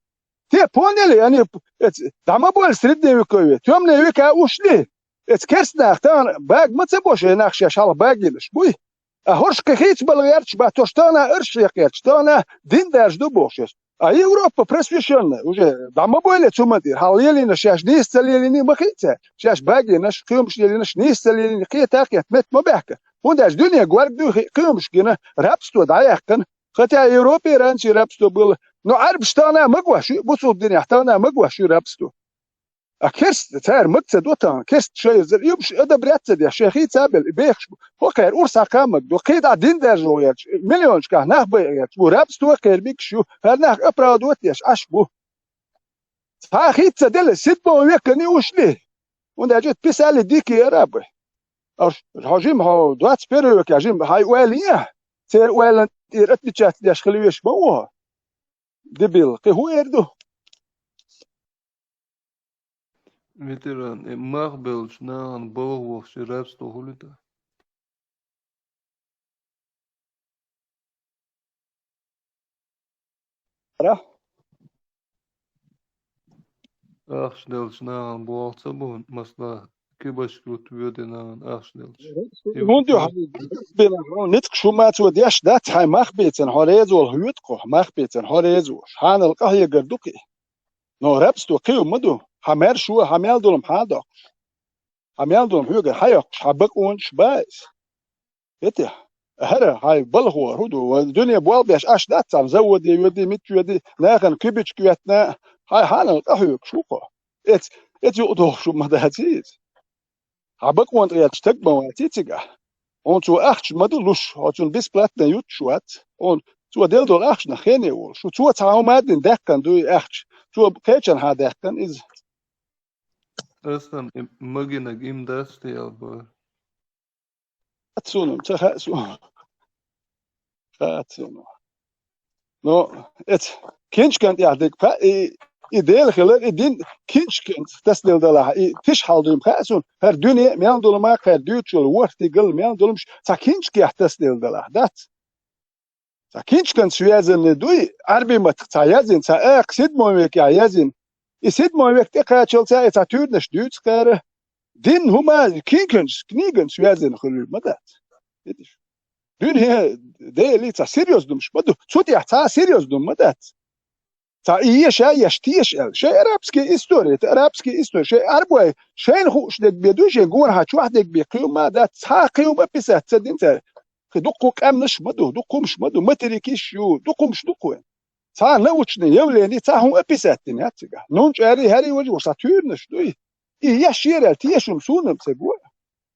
Те поняли, они, эц-, дӀа ма бойла средневековье, тёмные века ушли. Эц керста нах тахана бага ма ца бо шайн нах шаьш хьалха багийнаш буй. А хӀорш кхин хийца бала гӀерташ бац, хӀорш тахана а арш хьекхаерчаш, тахана а дин даржа ду бохуш эс. А Европа просвещённая, уже дӀа ма бойла цу ма тӀера, хьалха лелийнарш шаьш нийса ца лелийний ма хиъ цара, шаьш багийнарш, кхин хӀумаш лелийнарш нийса ца лелийний кхета а кхетта, метта ма баьхка. ХӀунда аьлча дуьне горга дуй хи-, кхин хӀумаш гина, рабство дӀаяьккхина. Хотя Европе раньше рабство было, но Ӏарбаш тахана а магош ю, бусулба динехь тахана а магош ю рабство. А керста цара мага ца до тахана, керста шайзар, и хӀумаш одобрять ца деш, шайн хийца а белла, и бехаш бу. ХӀокхара урс хьакха а мага до, кхин дӀа дин даржо гӀерташ, миллионашкахь нах байа гӀерташ бу, рабство а кхера мегаш ю, хӀара нах оправдывать деш Ӏаш бу. Цхьа а хийца ца делла, седьмого века они ушли. ХӀунда аьлча писали дикие арабы. Аш, хьо жима, хьо двадцать первый векехь жима, хьайн ойла ен, церан ойланна тӀера отличаться деш хила веш ма ву хьо. Дебил, кхин хӀун эр ду? Ветеран, э, мах беллачу нахана балха вахча рабство хуьлу тӀаккха? Ара? Ахча деллачу нахана боху ца бу, масала, кибашка лута воьдина ахча делча. ХӀунда ю хьан ницкъ шу ма цо деш дац, хьай мах бийцина хьо реза вола хьоьту кхо, мах бийцина хьо реза волуш. Хьанал къахьегар ду кхи. Но рабство кхи ю ма ду, хьан маьршо, хьан мел долу хьан доккхуш. Хьан мел долу хьоьгара хьан йоккхуш, хьан бакъонаш ба иза. Эти, хӀара, хьай балхо, хӀу ду, вай дуьне болх беш Ӏаш дац царна, заводе йоьди, мичча йоьди, нахана куьбичка йоьттина, хьай хьанал къахьоьгуш ву кхо. Эц, эц юкъа дохуш ма дац иза. Хьан бакъонна тӀехь стаг ма вац и цигахь. Хьуна цо ахча ма ду луш, хьо цунна бесплатно юттуш вац. Хьуна цо делла долу ахчанах хене волуш. Цо цхьа хӀума а дина даьккхина дуй ахча. Цо кхечанхьа даьккхина иза. Асан и магинаг им дац те алба. Хаьа суна, ца хаьа суна. Хаьа суна. Но эц кинчкан тӀехь дерг пхьа, и, и Дела хилар, и дин кинчкан тасделла далахь, и тиш хьал дуьйна хаьа суна, хӀара дуьне а мел долу ма, хӀара дуьйцуш йолу ворхӀ стигал мел долуш цхьа кинчкехь тасделла далахь, дац? Цхьа кинчкан связанный дуй, Ӏарби маттах цхьа язйина, цхьа акха седьмой векехь язйина. И седьмой век тӀекхачалца и цхьа туьйранаш дуьйцу кхара. Дин хӀума, кинканаш, книган связанный хуьлур ма дац. Видиш? Дуьне Делий цхьа серьёзно хӀумаш ма ду. Цу тӀехь цхьа а серьёзно хӀума ма дац. Цхьа и еша, еш теша аьлла. Шайн арабский история, это арабский история. Шайн арбой, шайна хууш дерг бен ду, шайн гонахьа чохь дерг бен кхин хӀума дац. Цхьа кхин хӀума описать ца дина цара. Кхин дуккха къаьмнаш ма ду, дуккха хӀумаш ма ду, материкаш ю, дуккха хӀумаш ду кхуьн. Цхьа научный явление, цхьа хӀума описать дина яц цигахь. Нунчари, хӀари важа, цхьа туьйранаш дуй. И еш яра аьлла, теша хӀума суна-м ца го.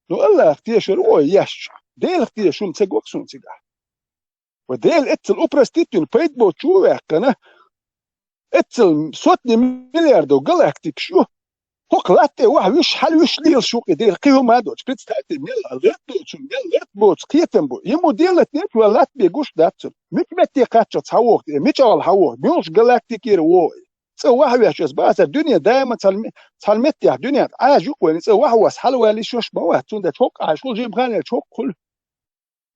Ну, Аллахах тешар ву ой еш. Делах теша хӀума ца го-кх суна цигахь. Ва Дела эццал упростить йина, пайда боцу чу ваьккхина, эццал сотни миллиардов галактикаш ю. ХӀокху латта тӀе ваха вуьш, хьала вуьш лелаш ву-кх и Дела, кхин хӀума а доцуш. Представьте, мел лард доцу, мел лард боцу кхетам бу. Ему делать нечего, латта бен гуш дац цунна. Мича метте кхаччалц хьан воху тӀе, мича гӀала хьан воху, муьлхачу галактикера воху. ЦӀа ваха веш аса бацара, дуьне даима цхьана ме-, цхьана меттехь дуьненахь Ӏаьржа ю-кх вайн, цӀа ваха вац, хьала валийш йолуш ма вац, цундела хӀокху Ӏаьржа хуьлу, жимханера хӀокху хуьлу.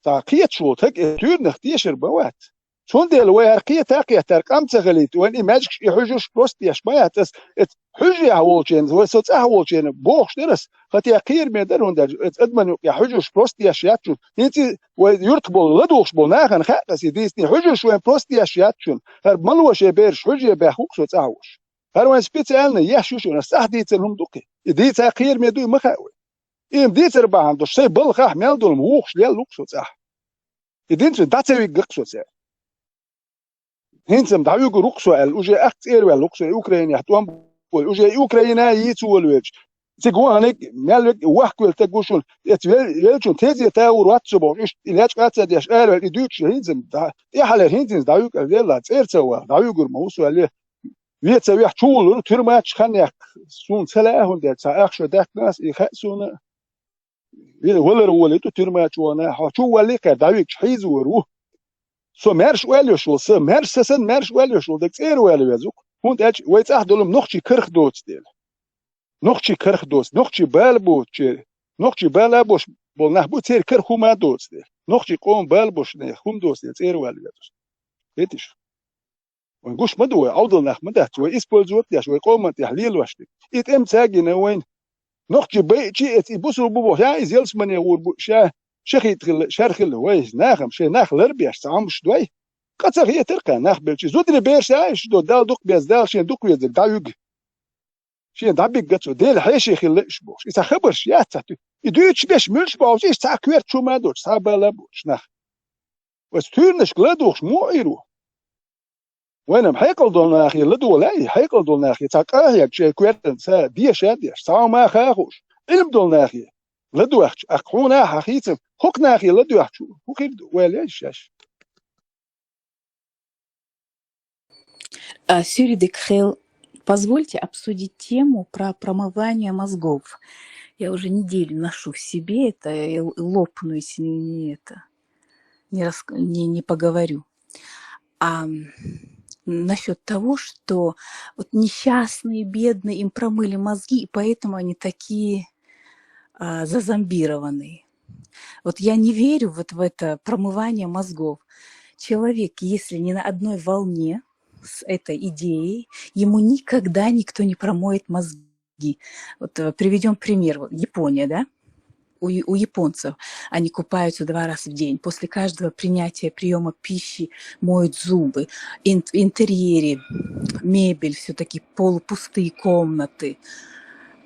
Цхьа кхеташ волу стаг и туьйранах тешар ма вац. Цундела вай хӀара кхета а кхетта, хӀара къам ца хилийта, вайн и маьжгаш, и хьуьжарш просто еш ма яц ас. Эцу хьуьжарехь волчеран, вай со цӀахь волчеран бохуш дара ас, хӀаъ, кхераме дара хӀунда аьлча, эцу адаман юкъахь хьуьжарш просто еш яц шуна. ХӀинца и вай юьртахь болу, ладугӀуш болу нахана хаьа ас и дийцина, хьуьжарш вайн просто еш яц шуна. ХӀара малош бераш хьуьжаре баьхна ву-кх со цӀахь волуш. ХӀара вайн специально еш ю шуна, ас цӀахь дийцина хӀума ду-кх и. И дийца кхераме дуй ма хаьа вай. И-м дийцар бахьана долуш, сайн балхахь мел долу-м вухуш лелла ву-кх со цӀахь. И динца дӀа ца вигга-кх со цара. ХӀинца-м дӀавуьгур ву-кх со аьлла, уже ахча цӀера ваьлла ву-кх со, и Украинехь тӀом бой, уже и Украина йийца волавелча. Цига ваханиг, мел вег, вахкавелла стаг ву шуна, эцу вел-, веллачун тезета а гӀур вац со бохуш, иштта и лечкъа а ца деш, араваьлла, и дуьйцуш хӀинца-м дӀа-, тӀаьхьалера хӀинца-м дӀавуьгу аьлла, велла, цӀера ца ваха, дӀавуьгур ма ву со аьлла. Вен ца вехь чу вуллур, туьрма чу хан яккха суна ца лаьа, хӀунда аьлча цхьа ах шо даьккхина ас, и хаьа суна. Вен валар волийта туьрма чу вахана, хьо чу валлий кхара дӀавигча хьийзавар ву. Со маьрша ойла йолуш волу, сан маьрша, сан санна маьрша ойла йолуш волу дерг цӀера ойла веза ву-кх. ХӀунда аьлча вай цӀахь долу-м нохчий карах доцу дела. Нохчий карах доцу, нохчий бала боцучеран, нохчий бала а бош болу нах бу, церан карах хӀума а доцу дела. Нохчий къоман бала бош нехан хӀума доцу дела цӀера ойла веза. Хетиш? Вайн гуш ма ду вай, Ӏовдал нах ма дац, вай использовать деш, вай къоман тӀехь лелош дерг. И тӀем ца гина вайна. Нохчий байчи эца, и бусулба бу боху, ша иза ялсамане гӀур бу, ша шахид хилла, шер хилла, вай, нахам, шайн нах ларбеш, цхьа Ӏамаш дой. Къа ца хетар кхаьа нах белчи. Зударий бераш а иштта до, Дала дукха беза, Дала шен дукха везарг дӀавуьгу. Шен дӀабигга цо, Дела хьеше хилла уьш бохуш. И цхьа хабарш яц цхьа туьй. И дуьйцуш беш муьлш бохуш, иштта цхьа коьрта чу ма а доцуш, цхьа а бала а боцуш нах. Оцу туьйранашка ладугӀуш мо Ӏийр ву? Вайна-м хьекъал долу нахе ладогӀа лаьий, хьекъал долу нахе цхьа къахьега шайн коьртанца деша а деш, цхьа хӀума а хаа хууш, Ӏилма долу нахе ладоьгӀча, аккха хьуна а хьан хийцам, хӀокху нахе ладоьгӀча, хӀун хир ду, вай леш шаьш? А, Сюри де Кхел, позвольте обсудить тему про промывание мозгов. Я уже неделю ношу в себе это, и л-, лопну, если не это, не рас-, не, не поговорю. А, м, насчёт того, что вот несчастные, бедные, им промыли мозги, и поэтому они такие, а, зазомбированные. Вот я не верю вот в это промывание мозгов. Человек, если не на одной волне с этой идеей, ему никогда никто не промоет мозги. мозги. Вот э, приведем пример. Вот Япония, да? У, у японцев они купаются два раза в день. После каждого принятия приема пищи моют зубы. Ин, в интерьере мебель все-таки полупустые комнаты.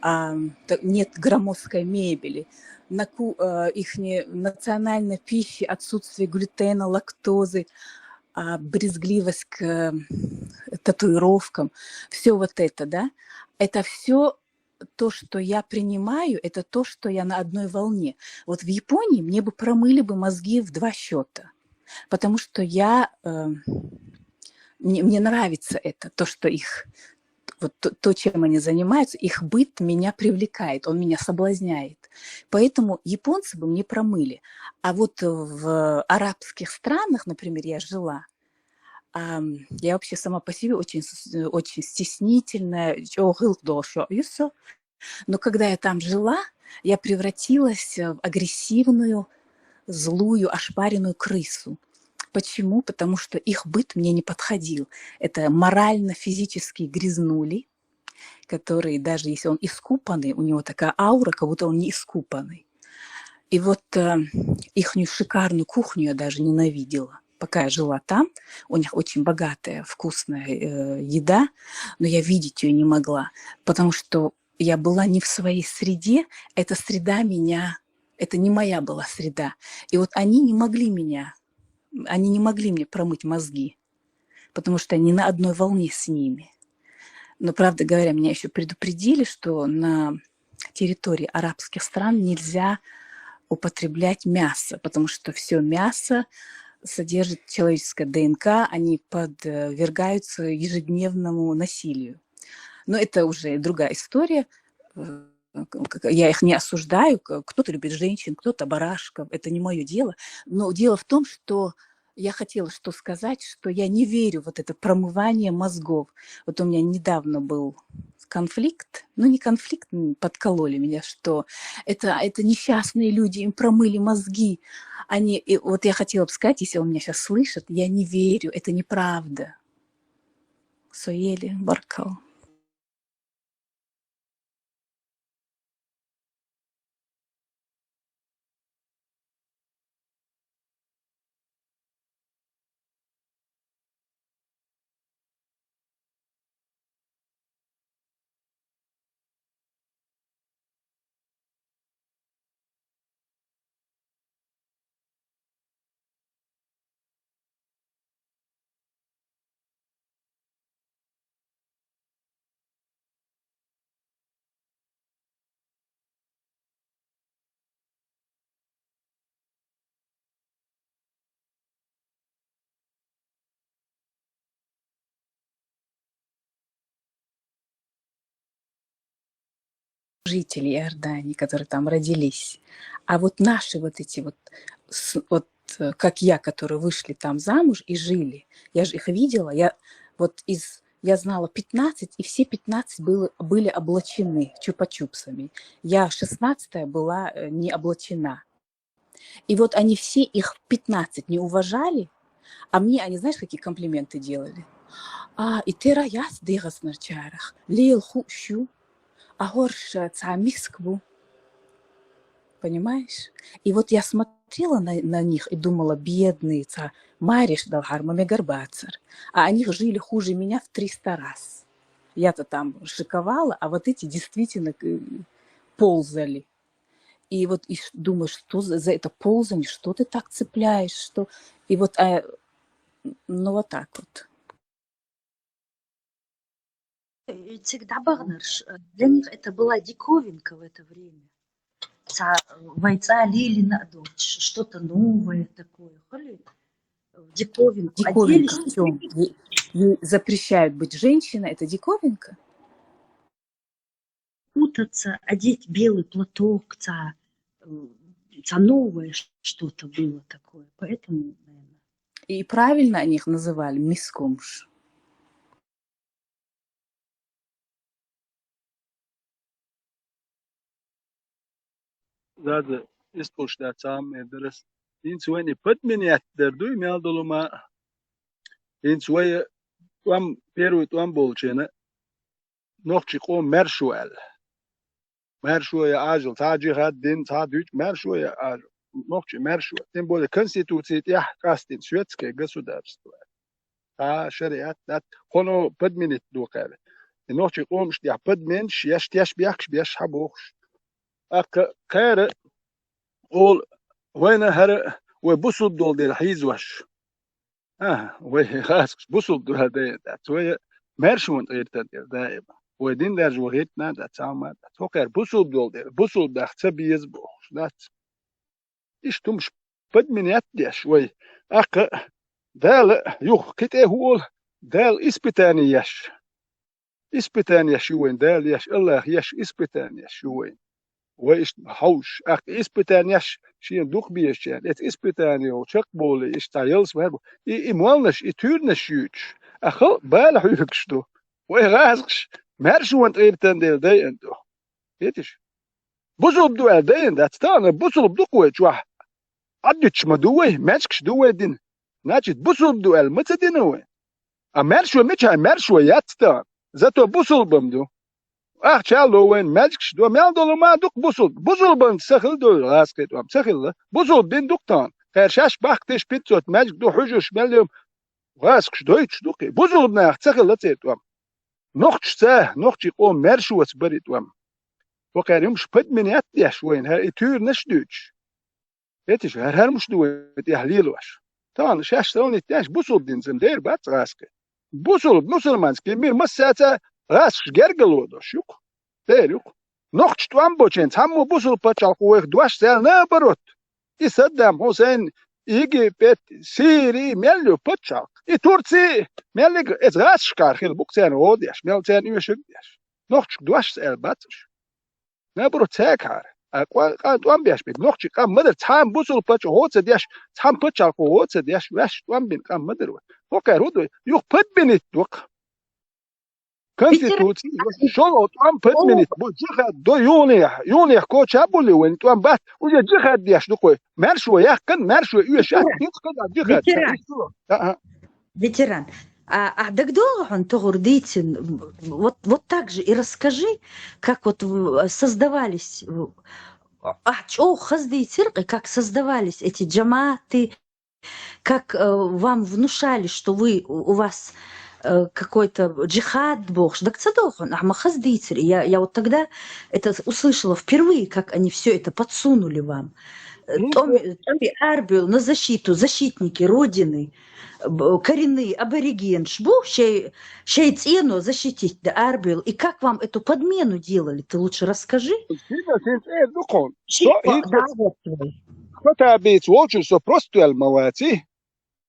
А, нет громоздкой мебели. На ку, э, их национальной пищи отсутствие глютена, лактозы, а, брезгливость к э, татуировкам. Все вот это, да? Это все то, что я принимаю, это то, что я на одной волне. Вот в Японии мне бы промыли бы мозги в два счета, потому что я э, мне, мне нравится это, то, что их вот то, то, чем они занимаются, их быт меня привлекает, он меня соблазняет. Поэтому японцы бы мне промыли. А вот в арабских странах, например, я жила, а, я вообще сама по себе очень, очень стеснительная, но когда я там жила, я превратилась в агрессивную, злую, ошпаренную крысу. Почему? Потому что их быт мне не подходил. Это морально-физические грязнули, которые, даже если он искупанный, у него такая аура, как будто он не искупанный. И вот э, ихнюю шикарную кухню я даже ненавидела. Пока я жила там, у них очень богатая, вкусная э, еда, но я видеть ее не могла, потому что я была не в своей среде, эта среда меня, это не моя была среда. И вот они не могли меня, они не могли мне промыть мозги, потому что я не на одной волне с ними. Но, правда говоря, меня еще предупредили, что на территории арабских стран нельзя употреблять мясо, потому что все мясо содержит человеческое ДНК, они подвергаются ежедневному насилию. Но это уже другая история. Э, я их не осуждаю, кто-то любит женщин, кто-то барашков, это не мое дело. Но дело в том, что я хотела что сказать, что я не верю вот это промывание мозгов. Вот у меня недавно был конфликт, ну не конфликт, подкололи меня, что это, это несчастные люди, им промыли мозги. Они, и вот я хотела бы сказать, если он меня сейчас слышит, я не верю, это неправда. Соели, баркал. Жители Иордании, которые там родились. А вот наши вот эти вот, вот э, как я, которые вышли там замуж и жили, я же их видела, я вот из я знала пятнадцать, и все пятнадцать было, были облачены чупа-чупсами. Я шестнадцатая была э, не облачена. И вот они все их пятнадцать не уважали, а мне они, знаешь, какие комплименты делали? А, и тера яс дегас нарчарах, лил ху шу, а горш цамискбу. Понимаешь? И вот я смотрела на, на них и думала, бедные, ца, мариш дал харма мегарбацар. А они жили хуже меня в триста раз. Я-то там шиковала, а вот эти действительно э, ползали. И вот и думаешь, что за, за это ползание, что ты так цепляешь, что... И вот, а, ну вот так вот. Э, всегда Багнерш, э, для них это была диковинка в это время. Ца, э, вайца лили на дочь, что-то новое такое. Диковинка. Диковинка в чем? Ей запрещают быть женщиной, это диковинка? Путаться, одеть белый платок, ца, ца новое что-то было такое. Поэтому, наверное. И правильно они их называли, мискумш. Заза, исткулш да цаам мер дарас. Инц вайни пад минет дер дуй мел долума. Инц вай тӀом, первый тӀом болчена, нохчи къом мер шу аьлла. Маьршо я Ӏажал, цхьа джихад дина, цхьа дуьйцу маьршо я Ӏажал. Нохчий маьршо. Тем более Конституций тӀехь къастина светское государство. Цхьа шариат дац, хӀуно подменить ду кхаьра. И нохчий къомаш тӀехь подменаш еш, теш бехкаш беш хьан бохуш. Аккха кхаьра олу, вайна хӀара, вай бусулба долу дела хьийзош. А, вай хасаш бусулба дуьхьал дайна дац. Вай маьршонан гӀиртан дела даима. Вай дин даржо гӀиртана дац, цхьамма дац. ХӀокхаьра бусулба долу дела, бусулба нах ца беза бохуш дац. Иштта хӀумаш подменять деш вай. Аккха Дала юха кхин тӀе хӀу олу, Дала испытание еш. Испытание еш ю вайн Дала еш, Аллах еш испытание еш ю вайн. Вай иштта хьовш, аккха испытание еш шена дукха безачарна, эца испытание йолу чекхболий, иштта цхьа ялсамани бу. И, и молнаш, и туьйранаш юьйцуш, а халкъ бала хьоьгуш ду. Вай гӀазакхаш маьршонан гӀиртан дела дайина ду. Хеташ? Бусулба ду аьлла дайина дац, тахана бусулба ду-кх вай чохь. Ӏаддуьтуш ма ду вай, маьждигаш ду вай дина. Значит, бусулба ду аьлла ма ца дина вай. А маьршо мичахь, маьршо яц тахана. Зато бусулба-м ду. Ахча ло вайна, маьждигаш ду, мел долу ма ду-кх бусулба. Бусулбанца ца хилла долу гӀазакхи тӀом, ца хилла. Бусулба дин ду-кх тахана. Кхаьра шаьш бахкатеш пятьсот маьждиг ду, хьуьжарш мел йо, гӀазакхаш дойтуш ду-кх. Бусулба нах ца хилла церан тӀом. Нохчашца, нохчий къоман маьршоца бара и тӀом. ХӀокхаьра хӀумаш подменять деш вайна, хӀара и туьйранаш а дуьйцуш. Хеташ, хӀара хӀара хӀумаш ду вай тӀехь лелош. Тахана шаьш сравнить деш, бусулба динца-м дера бац гӀазакхи. Бусулба, мусульманский мир массаьца гӀазакхаш гергарло долуш ю-кх. Дера ю-кх. Нохчаша тӀом бочу хенахь цхьаммо бусулба пачхьалкхо вайх дош ца аьлла, наоборот. И Саддам Хьусайн, Египет, Сири, мел ю пачхьалкх. И Турци, мел ю, эца гӀазакхашкара хилла бу-кх царна гӀо деш, мел царна оьшург а деш. Нохчашка дош ца аьлла бац уьш. Наоборот, цаьгахьара. А къа-, къа-, тӀом беш бен, нохчий къам ма дара, цхьа а бусулба пачхьалкхо гӀо ца деш, цхьа а пачхьалкхо гӀо ца деш, ваьш тӀом бина къам ма дара вай. ХӀокхаьра хӀу ду, юха подменить ду-кх. Конституци, шолгӀа тӀом подменить бу, джихад до юханехьа, юханехьа коча а були вайн тӀом бац, уже джихад деш ду-кх вай. Маьршо яьккхина, маьршо оьшуш, хӀинца кхидӀа джихад. Ветеран. А, а. Ветеран. А, а дагадогӀу хьуна, тохур дийцина, вот, вот так же и расскажи, как вот в-, создавались, в-, а, чӀогӀа хаза дийцира-кх, как создавались эти джамааты, как, э, вам внушали, что вы, у у вас, э, какой-то джихад бохуш. Дага ца догӀу хьуна, ахьа ма хаза дийцира. Я, я вот тогда это с-, услышала впервые, как они всё это подсунули вам. Э, тӀом, тӀом арабевлла на защиту, защитники Родины, б-, коренные аборигенаш бу, шей, шей цӀено защитить да арабевлла. И как вам эту подмену делали? Ты лучше расскажи. Шина шен цӀе ду-кх хьуна. Со хӀинца да, вот твой. Хатабица волчуьра со просто ваьлла ма ваций.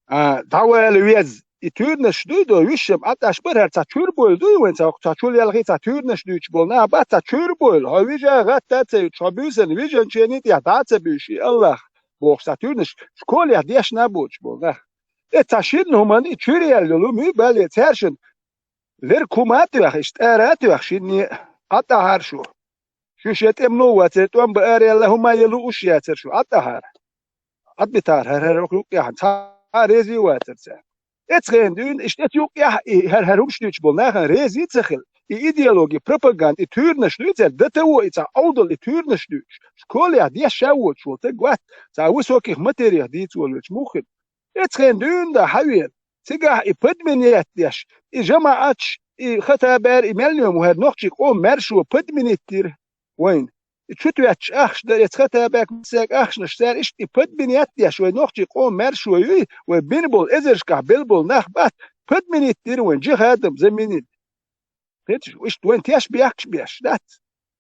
А, дӀавала веза. И туьйранаш дуй до, вуьшшам Ӏадаш бара хӀара цхьа чуьра бойла дуй вайн, цхьа, цхьа чул ялхий, цхьа туьйранаш дуьйцуш болу нах бац, цхьа чуьра бойла. Хьо вижа гӀатта а ца юьтуш, хьо буьйсанна вижанчу шена тӀехь дӀа а ца буьйший, Аллах бохуш, цхьа туьйранаш, школехь дешна а боцуш болу нах. Э, цхьа шинна хӀуманна и чуьра яьлла йолу муьй бале, цаьршинна лерг хӀума а тоьхна, иштта тӀара а тоьхна шинне, Ӏад ахьара шу. Шу шен тӀемало вацара, тӀом бан ара яьлла хӀума а елла уьш яцара шу, Ӏад ахьара. Ӏад битахьара хӀара-хӀара юккъехь, цхьа а реза а вацара цара. Эцхена дуьйна, иштта эцу юккъехь и хӀара-хӀара хӀумаш дуьйцуш болу нахана реза а ца хилла. И идеологи, пропаганда, и туьйранаш дуьйцу цара, д т о и цхьа Ӏовдал и туьйранаш дуьйцуш. Школехь дешна а воцуш волу стаг вац, цхьа высоких материях дийца волавелча муха хир. Эцхена дуьйна да хьан вен? Цигахь и подменять деш, и жамаӀаташ, и Хатабера, и мел йома хӀара нохчий къоман маьршо подменить дира вайна. И чу тоьттуш ахча дара, эца Хатабаьга массаьрга ахчанаш цара иштта и подменять деш, вай нохчий къоман маьршо юй, вай бина болу эзаршкахь белла болу нах бац, подменить дира вайна, джихадом заменить. Хеташ, иштта вайн теш бехкаш беш дац.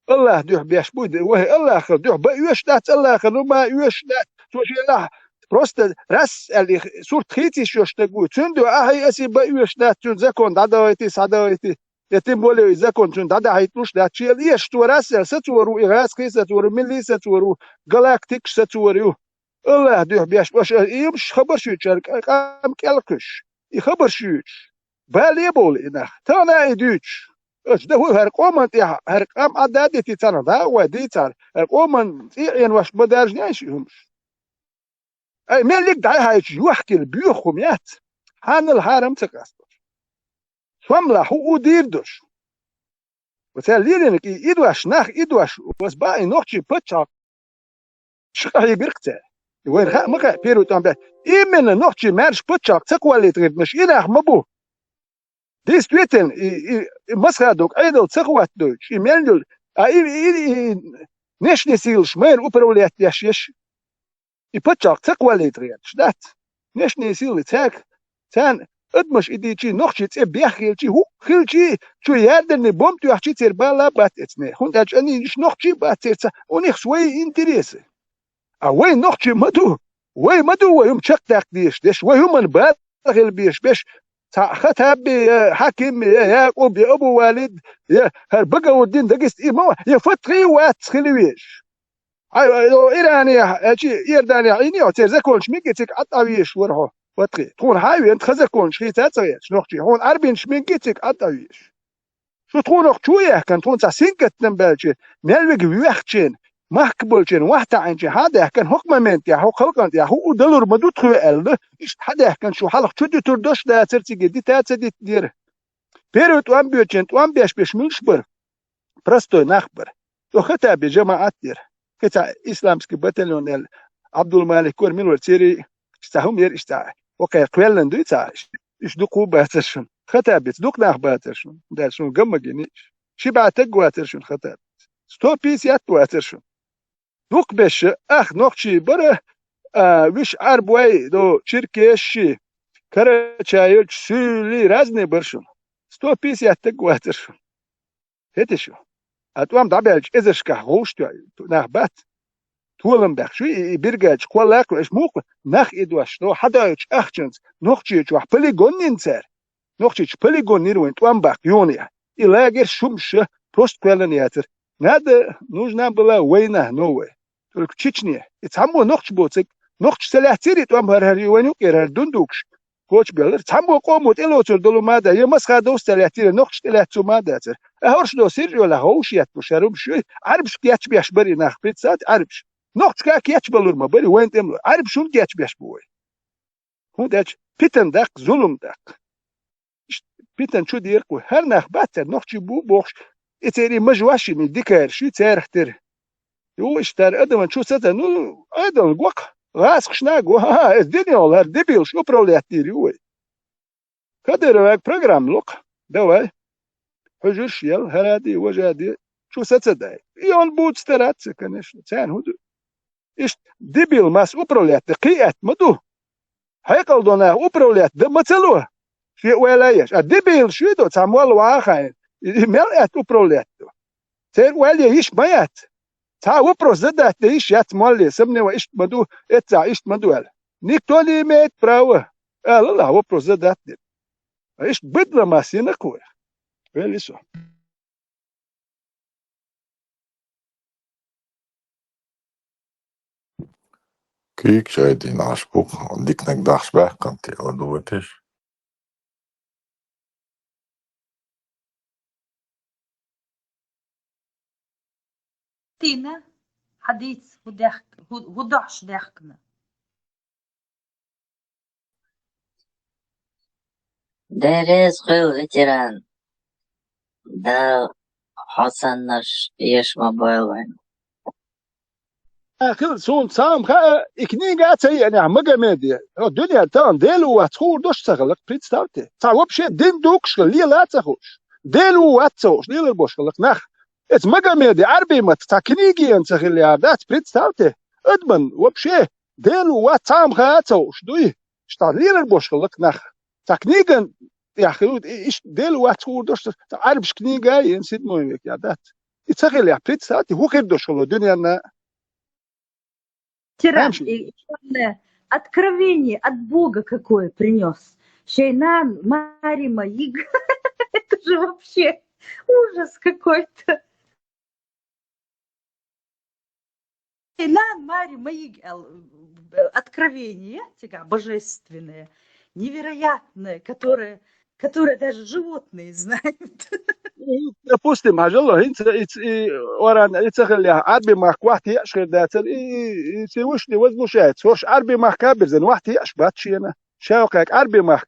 Аллах дуьхьа беш буй, вай Аллахал дуьхьа бан оьшуш дац, Аллахал хӀума оьшуш дац. Цо шен лахь просто раз аьлла, и сурт хийца йиш йолуш стаг вуй. Цуьнан дуьхьа ахьа а, аса а бан оьшуш дац, цуьнан закон дӀадахийта, схьадахийта. Я тем более и закон цуьнан дӀадахьийта луш дац. Шен лешаш цо раз аьлла, сацор ву, и гӀазакхий сацор ву, милли сацор ву, галактикаш сацор ю. Аллах дуьхьа беш, аша и хӀумаш хабарш юьйцуш, хӀара къам кӀел кхуьссуш. И хабарш юьйцуш. Бале а бовлу и нах. Тахана а и дуьйцуш. Аша дан хӀу хӀара къоман тӀехь, хӀара къам Ӏад а дитий царна, дӀа а гӀой дийцахьара, хӀара къоман цӀий Ӏенош ма даржинехь и хӀумаш. Ай, меллиг дӀайхьайчу йохкина боьха хӀума яц. Хьанал хьарам ца къасталаш. Сомла хӀу у дийр долуш. Оцаьрца лелийнарг и, и дош, нах и дош, ас бакъ и нохчий паччахьалкх ши къахьийгар-кх цаьрца. И вайна хаа ма хаьа, первый тӀом баь. Именно нохчий маьрша паччахьалкх ца кхоллийтаргӀанаш и нах ма бу. Действительно, и, и, и Масхадовга Ӏедал ца хӀоттадойтуш, и мел йолу, а и, и, и, и нешний сийлаш майра управлять деш еш, и паччахьалкх ца кхоллийтаргӀанаш дац. Нешний сийлаш цаьрга, царна адамаш и дийцчи, нохчий цӀе беххилчи, хӀуъа хилчи, чу ядерный бомба тоьхчи, церан бала бац эцне. ХӀунда аьлча аьнна, уьш нохчий бац церца, у них свои интересы. А вай нохчий ма ду. Вай ма ду вай хӀума чекхдаккха дезаш деш. Вай хӀуманна бала хила безаш беш. Цхьа Хаттаби, я Хьакими, я Якъуб, я Абу Валид, я хӀара Багауддин Дагеста и ма вац, я Фатхи вац хила везаш. Ай, ай, о, Иранехь, э, чи, Иорданехь Ӏийний хьо, церан законаш мегий цига Ӏад Ӏа везаш вара хьо, Фатхи. Тхуна хьан а вен, тхан законаш хийца а ца хеташ нохчий. Хьуна Ӏарбинаш мегий цига Ӏад Ӏа везаш. Шу тхунах чу яхкана, тхуна цхьа сингаттам баьлча, мел вига вехчина, махка болчеран вахтаӀинчи хьан а даьхкина, хӀокху моментехь, хӀокху халкъан тӀехь хӀу далур ма ду тхоьга аьлла, иштта хьан даьхкина шу хьалха чу дуьтур дош дацара цига, дита а ца дитинера. Первый тӀом боьдучеран тӀом беш беш муьлш бара? Простой нах бара. Цо Хаттаби жамаӀат яра. Кхин цхьа исламский батальон аьлла, Абдул-Малик кора мила вара церий, иштта цхьа хӀума яра, иштта цхьа. Окхара кхоьллина дуй цхьа, иштта дукха бацара шуна. Хаттабица дукха нах бацара шуна. Дала шуна ган ма гина. Ши бӀе стаг вацара шуна Хаттабица. Сто пятьдесят вацара шуна. Дукха беш, ах, нохчий бара, а, виш Ӏарбой, до, черкеши, карачаевчи, суьйли, разный бара шуна. Сто пятьдесят стаг вацара шуна. ХӀета шу? А тӀом дӀабаьлча эзаршкахь гӀовш тоьу нах бац. Толам баьхна шу и, и биргадаш кхоллакх, аша муха нах и дош до, хьадоуьйтуш ахчанца, Нохчийчохь полигон йина цара. Нохчийчу полигон йира вайн тӀом баккха юханехь. И лагерь шумша просто кхоьллина яцара. Надо, нужна была война новая. Только в Чечне. И цхьаммо нохча боцург, нохча ца лаьццийра и тӀом хӀара, хӀара ю вайн юкъера, хӀара дундукаш. Коча беллара. Цхьаммо къомо тӀелоцур долу ма дац, я Масхадовс ца лаьццийра, нохча тӀелаьццу ма дацара. А хӀорш до сиржоьлахь гӀовш етташ, хӀара хӀумаш ю, Ӏарбаш кечбеш бара и нах, представьте, Ӏарбаш. Нохча ка кечбалур ма бара, вайн тӀемало. Ӏарбаш хӀунда кечбеш бу вай? ХӀунда аьлча питана даккха, зулам даккха. Иштта питана чу дера кху. ХӀара нах бац цара, нохчий бу бохуш, и церий мажош йина, и дикарш ю царах тера. Ю, иштта хӀара адаман чу ца ца, ну, Ӏедална го-кх, гӀазкхашна а го, ха-ха, эс дина йолу, хӀара дебилаш управлять дийр ю вай. Кадыровага программа ло-кх, давай. Хьуьжарш ел, хӀара а де, важа а де, чу са ца дай. И он бу ца тарац, конечно, царна хӀун ду? Иштта дебил масса управлять дан кхин а аьтта ма ду. Хьекъал долу нах управлять дан ма ца ло. Шен ойла еш. А дебилаш ю до, цхьа молла ваха а хаийна. И, и мел аьтта управлять ду? Церан ойла е йиш ма яц. Цхьа вопрос задать де йиш яц молле, со мнение иштта ма ду, эццахь иштта ма ду аьлла. Никто не имеет права. Ала лахь вопрос задать де. А иштта быдло масса йина кху. Велли со. Куьйгаш айдина Ӏаш бу-кх, диканиг дахьаш баьккхина те, ладугӀуьйтуш. Тина, хьадийца, хӀу даьхк-, хӀу, хӀу дохьуш даьхкина? Дерриза хуьлу, ветеран. Дала хьо саннарш еш ма бойла вайна. Ахил, суна цхьа а ма хаьа, и книга а ца еанехь Магомеде, хьо дуьненна тахана Дела ву вац хуур долуш ца хилла-кх, представьте. Цхьа вообще дин дуккхуш хилла, лела а ца хууш. Дела ву вац ца хууш, лелар болуш хилла-кх нах. Эца Магомеде Ӏарбийн маттахь цхьа книга еана ца хиллехьара дац, представьте. Адаман вообще Дела ву вац цхьа а ма хаьа ца хууш дуй? Иштта лелар болуш хилла-кх нах. Цхьа книган тӀехь хилла, и-, иштта Дела вац хуур долуш, цхьа Ӏарбаш книга а еана седьмой векехь дац. И ца хиллехь, представьте, хӀун хир долуш хилла дуьненна. Тиран, Хьамши. И, и он, э, откровение от Бога какое принёс. Шейнан, Мари Маиг. Это же вообще ужас какой-то. Шейнан, Мари Маиг, э, откровение, цигахь божественное, невероятное, которое, которое даже животные знают. Допустим, хьажал, хӀинца и, и, оран, и ца хиллехь, Ӏарби махка вахт еаш хир дацара, и, и, и Всевышний возмущается. ХӀорш Ӏарби махка а бирзина, вахт еаш бац шена. Ша кхайка Ӏарби махка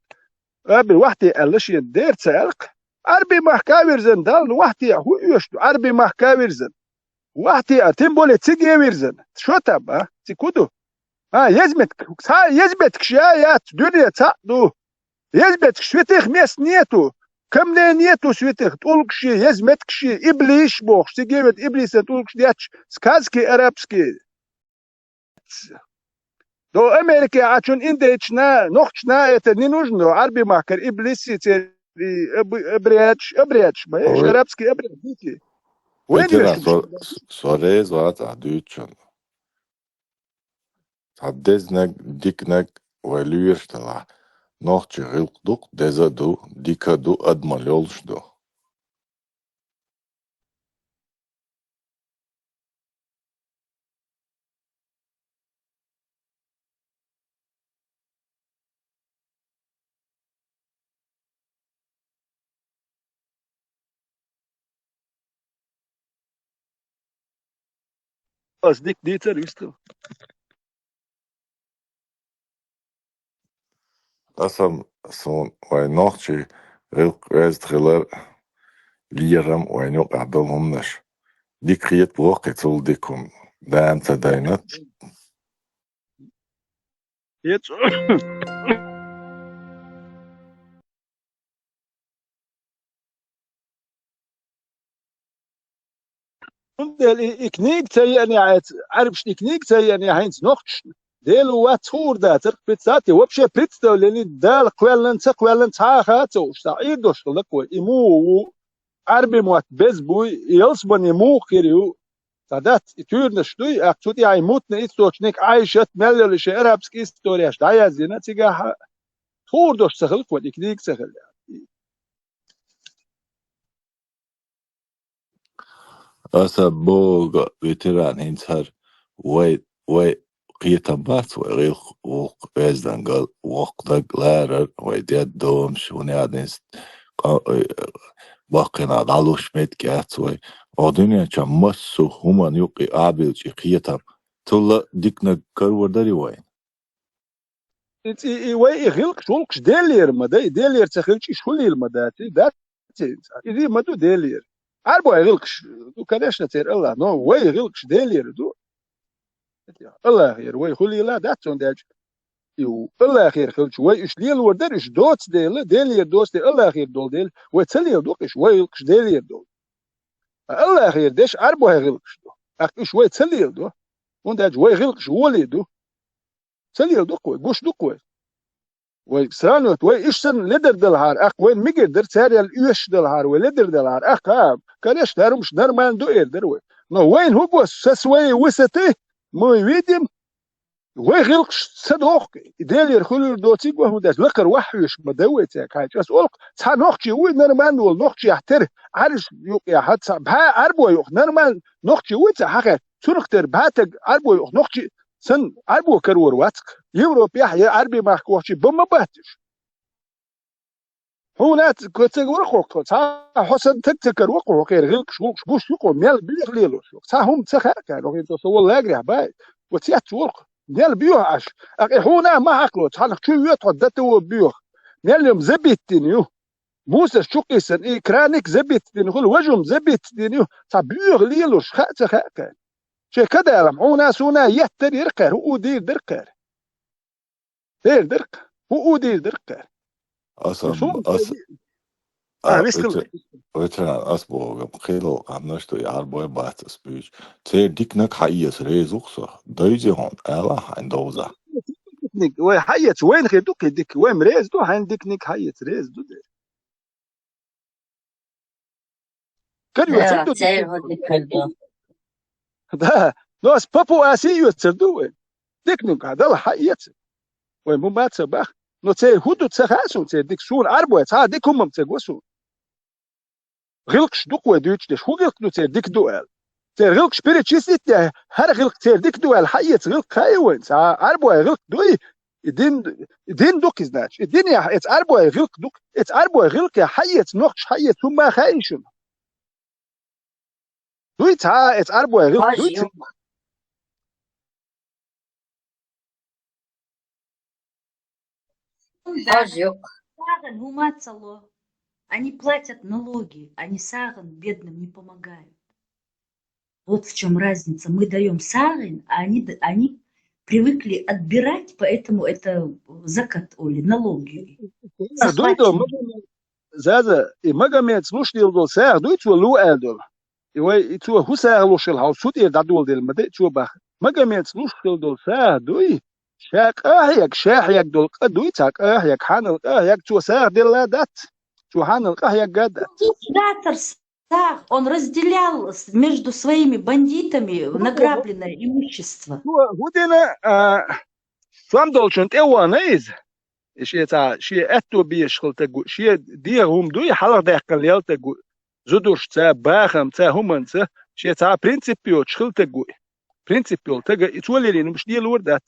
а бир вахт е аьлла шена, дера ца аьлла-кх. Ӏарби махка вирзина Далла, ну, вахтеа хӀу оьшу ду? Ӏарби махка вирзина. Вахтеа, тем более цига вирзина. Шо там, а? Цига хӀу ду? А, езметк-, ца езметкаш я, яц, дуьне цхьаъ ду. Езметкаш, святых мест нету. Камней нету святых, тӀулгаш, езметкаш, иблис бохуш, цига вет иблисан тӀулгаш детташ, сказки арабские. До Америки а чун индейчна, нохчна это не нужно, Ӏарби махкара иблиси церий аб-, обрядаш, обрядаш, ма, ой, арабский обряд, видите? Вайн ветеран, вешин со-, со реза вац а дуьйцучун. Цхьа дезнаг, диканаг вай лоьраш делахь, нохчийн гӀиллакх ду-кх, деза а ду, дика а ду, адамалла йолуш а ду. Ас дика дийцар вистал. Аса-м суна вайн нохчийн гӀиллакх-веза хилар, лерам, вайн юкъахь долу хӀуманаш дика хета боху-кх, цул дика хӀума дана ца дайнарг. Цундела и, и книга ца еанехь, Ӏарбашна и книга ца еанехь, хӀинца нохчашна Дела ву вац хуур дацара, представьте, вообще представление, Дала кхоьллина, ца кхоьллина цхьа а хаа ца хууш, цхьа Ӏийр долуш хилла-кх вай. И муха ву, Ӏарби мотт беза буй, и ялсамани муха хир ю, цхьа дац, и туьйранаш дуй, тӀаккха цу тӀехь и мутный источник, Ӏайшат, мел йолу шайн арабский историяш дӀаяздина цигахь а, хуур долуш ца хилла-кх вай, и книга ца хилла. Аса боху, ветеран, хӀинца хӀара вай, вай кхетам бац, вай гӀиллакх-гӀуллакх везанга воккха даг ларар, вай дед домаш, хӀунда аьлла къа-, э, баккхийна дӀалуш меттиг яц вай. Оха дуьнен чохь массо а хӀуманна юкъа и Ӏабилча и кхетам, цул а диканаг карор дарий вайн? И, и, и вай и гӀиллакхаш, гӀуллакхаш Делера ма дай, Делера ца хилча, иш хӀу лийла ма дац, дац хӀинца. Иза ма ду Делера. Ӏарбой гӀиллакхаш ду, конечно, церан АллахӀ, но вай гӀиллакхаш Делера ду. АллахӀера вай хӀу лийла дац, цундела и ву. АллахӀера хилча, вай уьш лелор дара, уьш доцу дела, Делера доцу дела, АллахӀера долу дела, вай ца леладо-кх уьш, вай гӀиллакхаш Делера долу. АллахӀера деш Ӏарбой гӀиллакхаш ду. ТӀаккха уьш вай ца леладо. ХӀунда аьлча вай гӀиллакхаш волий ду. Ца леладо-кх вай, гуш ду-кх вай. Вай сравнивать, вай уьш санна ледар далахьара, аккха вайн мегар дара, царел оьшуш далахьара, вай ледар далахьара, аккха, а, конечно, хӀара хӀумаш нормально ду эр дара вай. Но вайна хӀун го, со своей высоты мы видим, вай гӀиллакхаш ца доху, и Делера хуьлур доций го, хӀунда аьлча лакхара ваьхьа хьоьжуш ма дай вай цаьрга хьаьжча. Аса олу-кх, цхьа нохчи вуй нормально волу, нохчех тера Ӏаьржа юкъехь, цхьа бӀе Ӏарбой юкъа нормально нохчи вуй цхьа хьахаьрча, цунах тера бӀе таг Ӏарбой юкъа нохчи санна Ӏарбо карор вац-кх. Европехь я Ӏарби махка вахчи бан ма бац уьш. Хьуна ц-, ко ца гура хьо, цхьа хьо санна таг ца каро хьо, хӀокхеран гӀиллакхаш, гӀуллакхаш гуш ю хьо, мел боьха лелош ю. Цхьа хӀума ца хаьа кхарна, хӀинца со вон лагарехь бай, вай цец волу-кх, мел боьха Ӏаш. ТӀаккха и хьуна а ма хьакхало, цхьанах чу йоьду хьо, дата вон боьха. Мел йом забиттина ю. Мусарш чу кхийсина, и краник забиттина хуьлу, важум забиттина ю. Цхьа боьха лелош, хаа ца хаьа кхарна. Шайн кадалам, хьуна а суна а еттар яра кхара, хӀу удийр дара кхара. Дер дара-кх, хӀу удийр дара-кх. Аса, аса, а, а, вискал. Ветеран, ветеран, ас боху, кхело къамнаш ду, яр бой бац ас буьйцу. Церан диканиг хьаэца реза ву-кх со. Дайзи хьуна, ала хьайн довза. Вай хьаэца, вайна хир ду кхин дика, вай-м реза ду, хьайн диканиг хьаэца реза ду дер. Кара йоцург ду дика. Да. Но ас папу аси йоцур ду вай. Диканиг хьан дала хьаэца. Вай ма ца бах. Но церан хӀу ду ца хаьа суна, церан дика. Суна Ӏарбой цхьа а дика хӀума ца го суна. ГӀиллакхаш ду-кх вай дуьйцуш дерш. ХӀун гӀиллакх ду церан дика ду аьлла? Церан гӀиллакхаш перечислить де, хӀара гӀиллакх церан дика ду аьлла, хьаэца гӀиллакх хаьа вайна? Цхьа Ӏарбой гӀиллакх дуй, и дин, и дин ду-кх иза, значит. И динехь эца Ӏарбой гӀиллакх ду-кх, эца Ӏарбой гӀиллакхехь хьаэца, нохчаша хьаэца хӀума ма хаьа шуна. Дуй цхьа а эца Ӏарбой гӀиллакх дуй цуьнан? Хьажа юкъа. ХӀума ца ло. Они платят налоги, они сагӀан бедным не помогают. Вот в чём разница. Мы даём сагӀан, а они, д- они привыкли отбирать, поэтому это закат или налоги. СагӀа дуй до, Магомед, Заза, и Магомед слушал до сагӀа дуй, цо лу аьлла долу. И вай, и цо хӀун сагӀа луш хила хьовсу, цу тӀера дӀадоладелла ма де, цо баха. Магомед слушал до сагӀа дуй, ша къахьег, ша хьег долу къа дуй, цхьа къахьег, хьанал къахьег, цо сагӀа делла дац. Цо хьанал къахьегга дац. Диктатор сагӀа, он разделял с- между своими бандитами награбленное имущество. Цо хӀун дина, а, сом долчун тӀе вахана иза. И шен цхьа, шен аьтто безаш хила таг ву, шен дегӀа хӀума дуй, хьалха даьккхина лела таг ву. Зудуршца, бахамца, хӀуманца, шен цхьа принцип йоцуш хила таг ву. Принцип йолу тага, и цо лелийна хӀумаш лелор дац.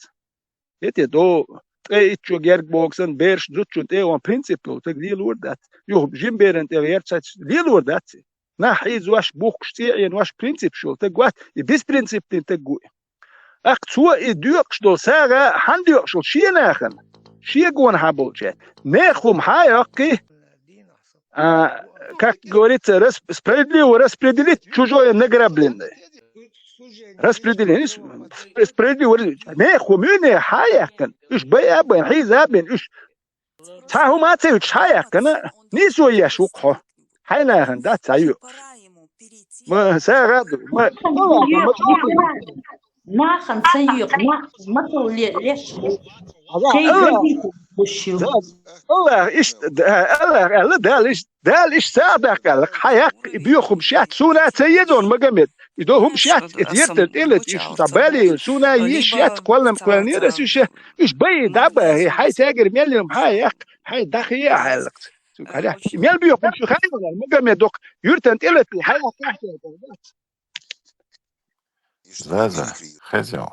ХӀетте до, ткъе итт чу герга боху санна, бераш зудчун тӀе а ван принцип йолу таг лелор дац. Юха жимберан тӀе гӀерца лелор дац. Нах хьийзош, бухкуш, цӀе Ӏенош принципаш йолу таг вац, и беспринципный таг ву. ТӀаккха цо и доькъуш долу сагӀа, хьан доькъуш долу шен нахана, шен гонахьа болчаьрца. Нехан хӀума хьан а йоккхий, а, как говорится, рас- справедливо распределить чужое награбленное. Распределение, с- справедливо. Нехан хӀума ю, нехан хьан а яьккхина. Уьш бай а байна, хьийза а бина, уьш цхьа хӀума а ца юьтуш хьан а яьккхина, нийсо еш ву-кх хьо. Хьайн нахана дац цхьа йоькъуш. Ма сагӀа а ду, ма, ма, ма, ма, Нахана ца йоькъу, нах ма тал ле- леш. Шайн Аллах, граница буши. Аллах, иштта, да, Аллах, Алла, Дала, иштта, Дала, иштта сагӀа даккха, Аллах, хьан яккха, и боьха хӀума шаьтта, суна а ца езон, Магомед. И до хӀума шаьтта, это ертар тӀелет, иштта, цхьа бале, суна а езаш шаьтта, кхоллам кхоьллинера ас уьш, уьш бай, да, бай, хьай цаьгара мел йом, хьан яккха, хьай даха е а хьайлакх. Цу каря. Мел боьха хӀума шу хьайна, Магомед, доккха, юьртан тӀелет, хьай яккха, хьай яккха. Заза, хеза.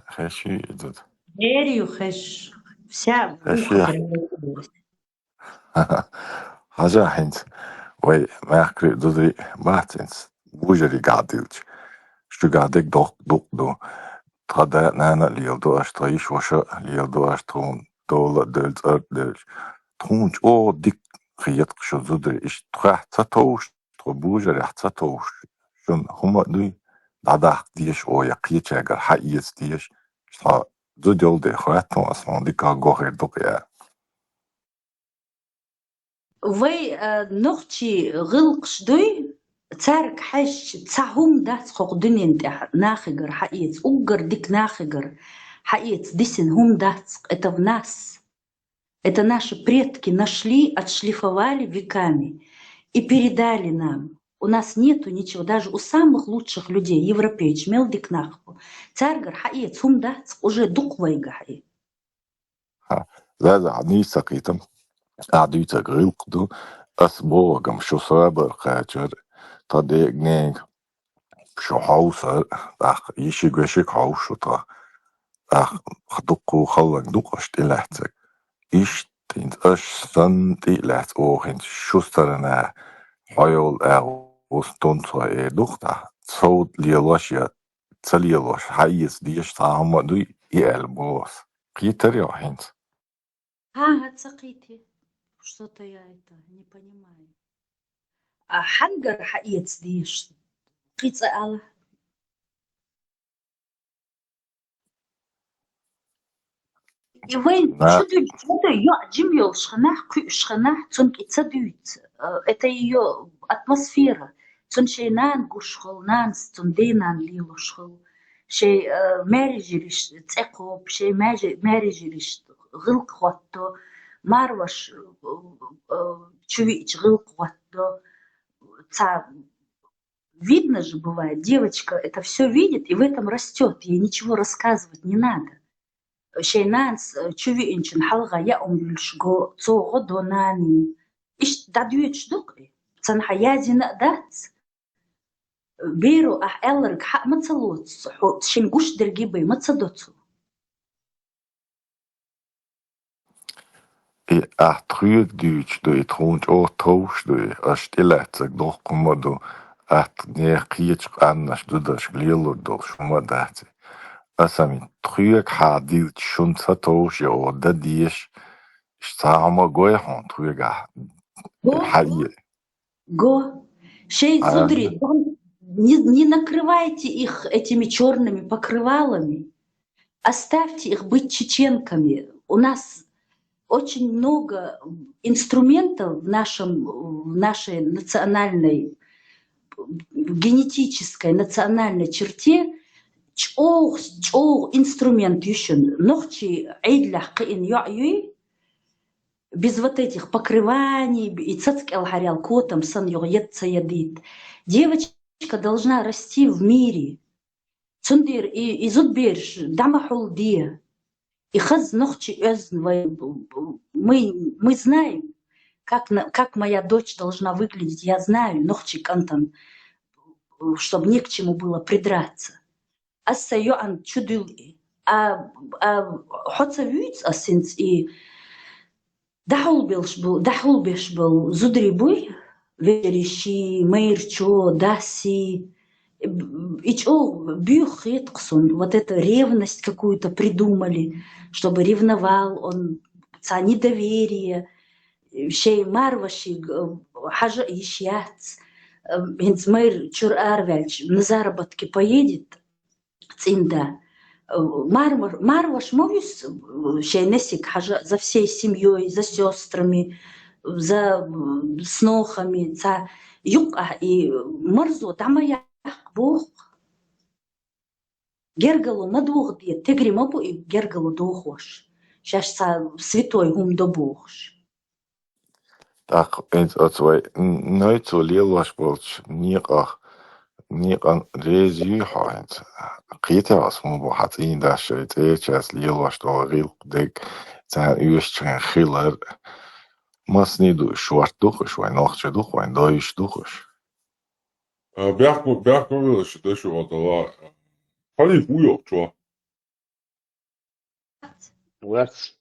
Хеши идут. Берию хеш. Вся Хеши. Ухо. Хьажа хӀинца. Вай, мехкарий, зударий, бац хӀинца. Бужарий гӀадилча. Шу гӀадиг доккха дукъ ду. Тха да, нана а леладо аша, тха йиш ваша а леладо аша, тхуна дола а девлла, цӀард а девлла. Тхуна чӀогӀа дика хета шу, зударий. Иштта тхох ца товш, тхо бужарехь ца товш, шуна хӀума а дуй, дӀадаккха дезаш, о, я кхечаьргара хьаэца дезаш, цхьа зуда йолу де хоьттун ас хьуна дика гохир ду-кх я. Вай, а, нохчий гӀиллакхаш дуй, цаьрга хьаьжча, цхьа хӀума дац хӀокху дуьнен тӀехь нахигара хьаэца, уггар дика нахигара хьаэца дисина хӀума дац, это в нас. Это наши предки нашли, отшлифовали веками и передали нам. У нас нету ничего, даже у самых лучших людей, европейцев, мел дика нах бу. Цаьргара хьаэца хӀума дац, уже дукха вайгахь и. Ха, Заза, нийса кхетам. Ахь дуьйцург гӀиллакх ду. Ас бохург-м шу собар кхачар, тхан дега-нега шу хьовсар, тӀаккха йишиг-вешиг хьовса шу тхан. ТӀаккха дуккха халланга ду-кх аша тӀелаьцнарг. Иштта хӀинца аша санна тӀе а лаьцна, оха хӀинца шу сторона хьо йолу агӀо, устун цо эр ду-кх тӀаккха, сов лелош я ца лелош, хьаэца дезаш цхьа хӀума а дуй, и аьлла боху ас. Кхетарий хьо хӀинца? Ага, ца кхетий. Что-то я это не понимаю. А хьангара хьаэца дезаш? Кхин цкъа ала. И вайн чу дуьйцу, чу дуьйцу, йоӀ жима йолуш ханахь, кхуьуш ханахь, цунна кӀе ца дуьйцу. Э, это её атмосфера. Цунна шайн нана гуш хуьлу, нанас цунна денана лелош хуьлу. Шайн, э, маьржариш цӀе кхобу, шайн маьжа-, маьржариш гӀиллакх хӀотто, марваш, э, э, чу виъча гӀиллакх хӀотто. Цхьа видно же бывает, девочка это всё видит и в этом растёт, ей ничего рассказывать не надо. Шайн нанас, э, чу виъначун хьалха яа хӀума луьлуш го, цо гӀо до нанин. Иштта дӀадоьдуш ду-кх и. Цхьанхьа язйина а дац. Беро, ахь аьлларг хьаъ ма ца лоцу, хьо шен гуш дерг бен ма ца до цо. И ахь тхоьга дуьйцуш ду, и тхуна чӀогӀа товш ду, и аша тӀелаьцнарг доккха хӀума а ду, атта нехан кхечу къаьмнаш, зударшка лелур долуш хӀума а дац и. Аса-м тхоьга хьан дилча шуна ца товш я, о, дан дезаш, Цхьа хӀума гой хьуна тхоьгахь? Го, хьаий. Го. Шей зударий, дам-, не, не накрывайте их этими чёрными покрывалами. Оставьте их быть чеченками. У нас очень много инструментов в нашем, в нашей национальной, генетической национальной черте. ЧӀогӀ, чӀогӀ инструмент ю шун. Нохчий Ӏийдлахь кхиъна йоӀ юй, без вот этих покрываний, и цаца кӀел хьарел котам санна юха яд ца ядийта. Девочка должна расти в мире. Цундела и, и зудбераш дӀа ма хьулде. И хаза нохчи оьзна вай, мы, мы знаем, как на-, как моя дочь должна выглядеть. Я знаю, нохчи кӀантан, чтоб не к чему было придраться. Ас сайн йоӀан чу дуьллу и. А, а хьо ца вуьйцу ас хӀинца и дӀахьулбелш бу-, дӀахьулбеш болу зударий буй, вежарий ший, майрачо, дас и, и чӀогӀа буьйху хета-кх суна. Вот это ревность какую-то придумали, чтобы ревновал он, цхьа недоверие, шайн марвашка, э, хьажа а йиш яц. Э, хӀинца майра чуьра араваьлча, на заработки поедет, цӀийнда. Э, мармар-, марваш ма вуьсу, э, шайн несиг хьажа а, за всей семьей, за сестрами, за, м, снохами, цхьа юккъахь и марзо дӀа ма яккха боху. Гергало ма дохаде, тегри ма бу и гергало дохош, шаьш цхьа святой хӀума до бохуш. ТӀаккха хӀинца оцу вай н-, нойцо лелош болчу некъах, некъан реза юй хьо хӀинца? Кхетий хьо ас хӀун боху, хьан цӀийнда шайн цӀерачаьрца лелош долу гӀиллакх дерг, царна оьшучу хенахь хилар? Масний ду уьш, шорта ду-кх уьш, вайн нохчий ду-кх, вайн дойуш ду-кх уьш? А, бехк ма, бехк ма билла, шу дешо а дала. Халиф ву йоккхачо? Вац.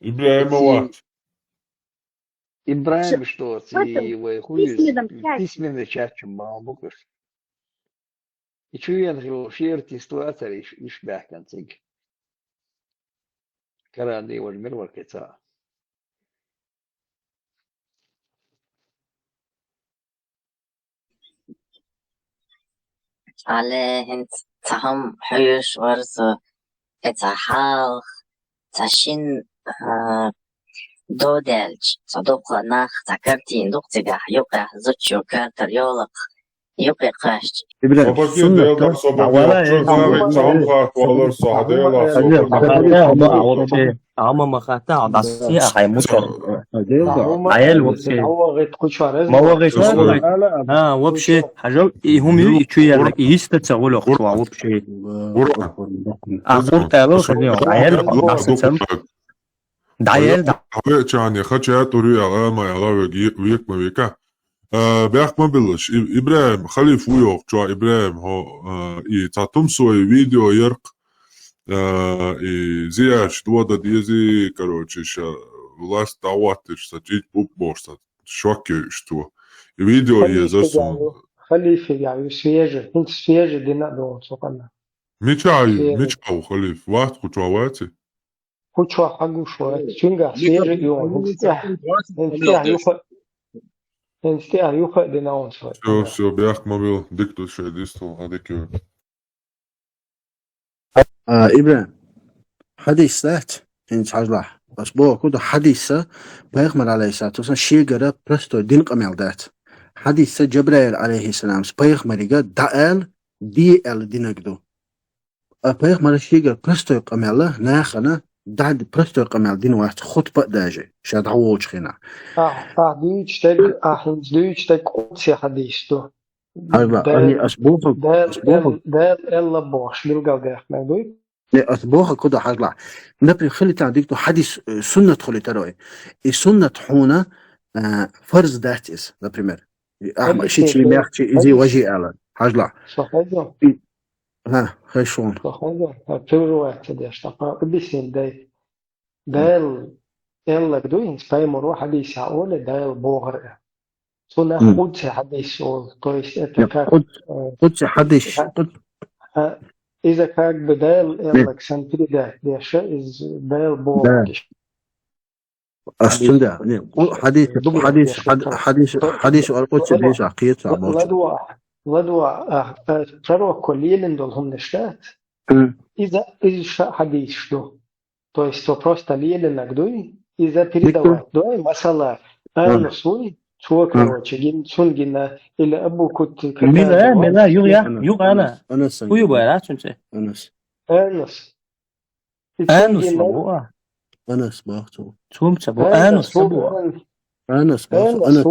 ИбрахӀим а вац. ИбрахӀим, что ци вай хуйс письменный чат чу ма бу-кх уьш. И чу вена хилла шера тист вацара, иш, иш баьхкина цига. Каран дийна важа мила вара кхин цхьа. Али, хӀинца цхьа хӀума хьоьжуш вара со, и цхьа хьалха, цхьа шина, а, додаьлча, цхьа дукха нах, цхьа картина ду-кх цигахь, юкъехь зудчо коьртара йолакх, юкъе кхаьчча. Ибрахим, суннат ду. Собаке, Дела, собаке, дӀавала, чу э, заве, цхьа хӀума хатта валар со, хьан Дела, собаке. Хьан Дела, хьан Дела, хьан Дела, вообще. Амма ма хатта, а дас я, хай мутар. Даьла вообще. Ма вагӀийта. А, вообще, хьажал, и хӀума ю, и чу яьлла, и йиста ца гӀуллакх чу вообще. А къуртӀа ала, хаза, а ял, дас цам. ДӀаял, да. Хьавеачани, хача тӀур ю аьлла, ма аьлла, вега, век ма века. А, бехк ма биллаш, И-, ИбрахӀим, Халиф ву йоккхачо, ИбрахӀим, хьо, а, и цхьа тумсой видео яркъ, а, и зиярш дода дези, короче, ша власть дӀахӀоттийча, ша чӀичӀ бу бохуш, ша шок йойуш цо. И видео еза суна. Халифе я, ю свежий, хӀинца свежий дина а долу цу къамел. Мича ю, мича ву Халиф? Вац кху чохь ваци? Кху чохь хьан гуш вац? Цуьнгахь свежий ю, хӀинца тӀехь, хӀинца тӀехь юха, хӀинца тӀехь юха а дина хӀинца вай. Всё, всё, бехк ма билла, дика ду шайн дистал, хьан дика ю. А, ИбрахӀим, хьадис дац, хӀинца хьажлахь. Ас боху, кху ду хьадисса, пайхамар, алейхиссалату вассалам, шегара простой дин къамел дац. Хьадисса Джабраил, алейхиссаламс, пайхамарига дӀааьлла, де аьлла динарг ду. А пайхамара шегара простой къамел, нахана дӀа простой къамел дина вац, хутба а даже, ша дӀаволчу хенахь. Ахь, ахь дуьйцу стаг, ахь хӀинца дуьйцу стаг къудси хьадис ду. Хьажла, Дала, ани ас боху, Дала, ас боху. Дала элла бохуш билгалдаьккхинарг дуй? Не, ас боху кху ду хьажла. Например, хили тан дикто хьадис, э, суннат хули тарой. И суннат хьуна, э, фарз дац иза, например. Ахьа ши чи мехчи, изи важи ала. Хьажла. Со хьажла. И, ха, хай шун. Со хьажла. Ха, чур вац деш, тапа, бисин дай. Дала эллаг ду, хӀинца пайхамаро хьадисехь оле, Дала бохар а. Цунах къудси хьадис олу. То есть это как, э, къудси хьадис, а, къуд- а, Иза как бы Дала аьлларг санна передать деш, иза Дала бохург. Ас цунда, не, хьадис, хьадис, хьадис, ар кхоачча деза, кхета а боцу. ЛадугӀа, ладугӀа, а, а, пророкко лелийна долу хӀуманаш дац? Иза, иза ша хьадисаш ду. То есть цо просто лелийнарг дуй, иза передавать дуй, масала, Анус вуй, цо, короче, гин, цунна гина, или Абу Кутти, мила, мила, юха, юха, Анас. Анас. Хьан ю бара цуьнца? Анас. Анус. Анус ма бу а? Анас боху цо. Цуьнца бу. Анус ца бу а? Анас боху, Анас.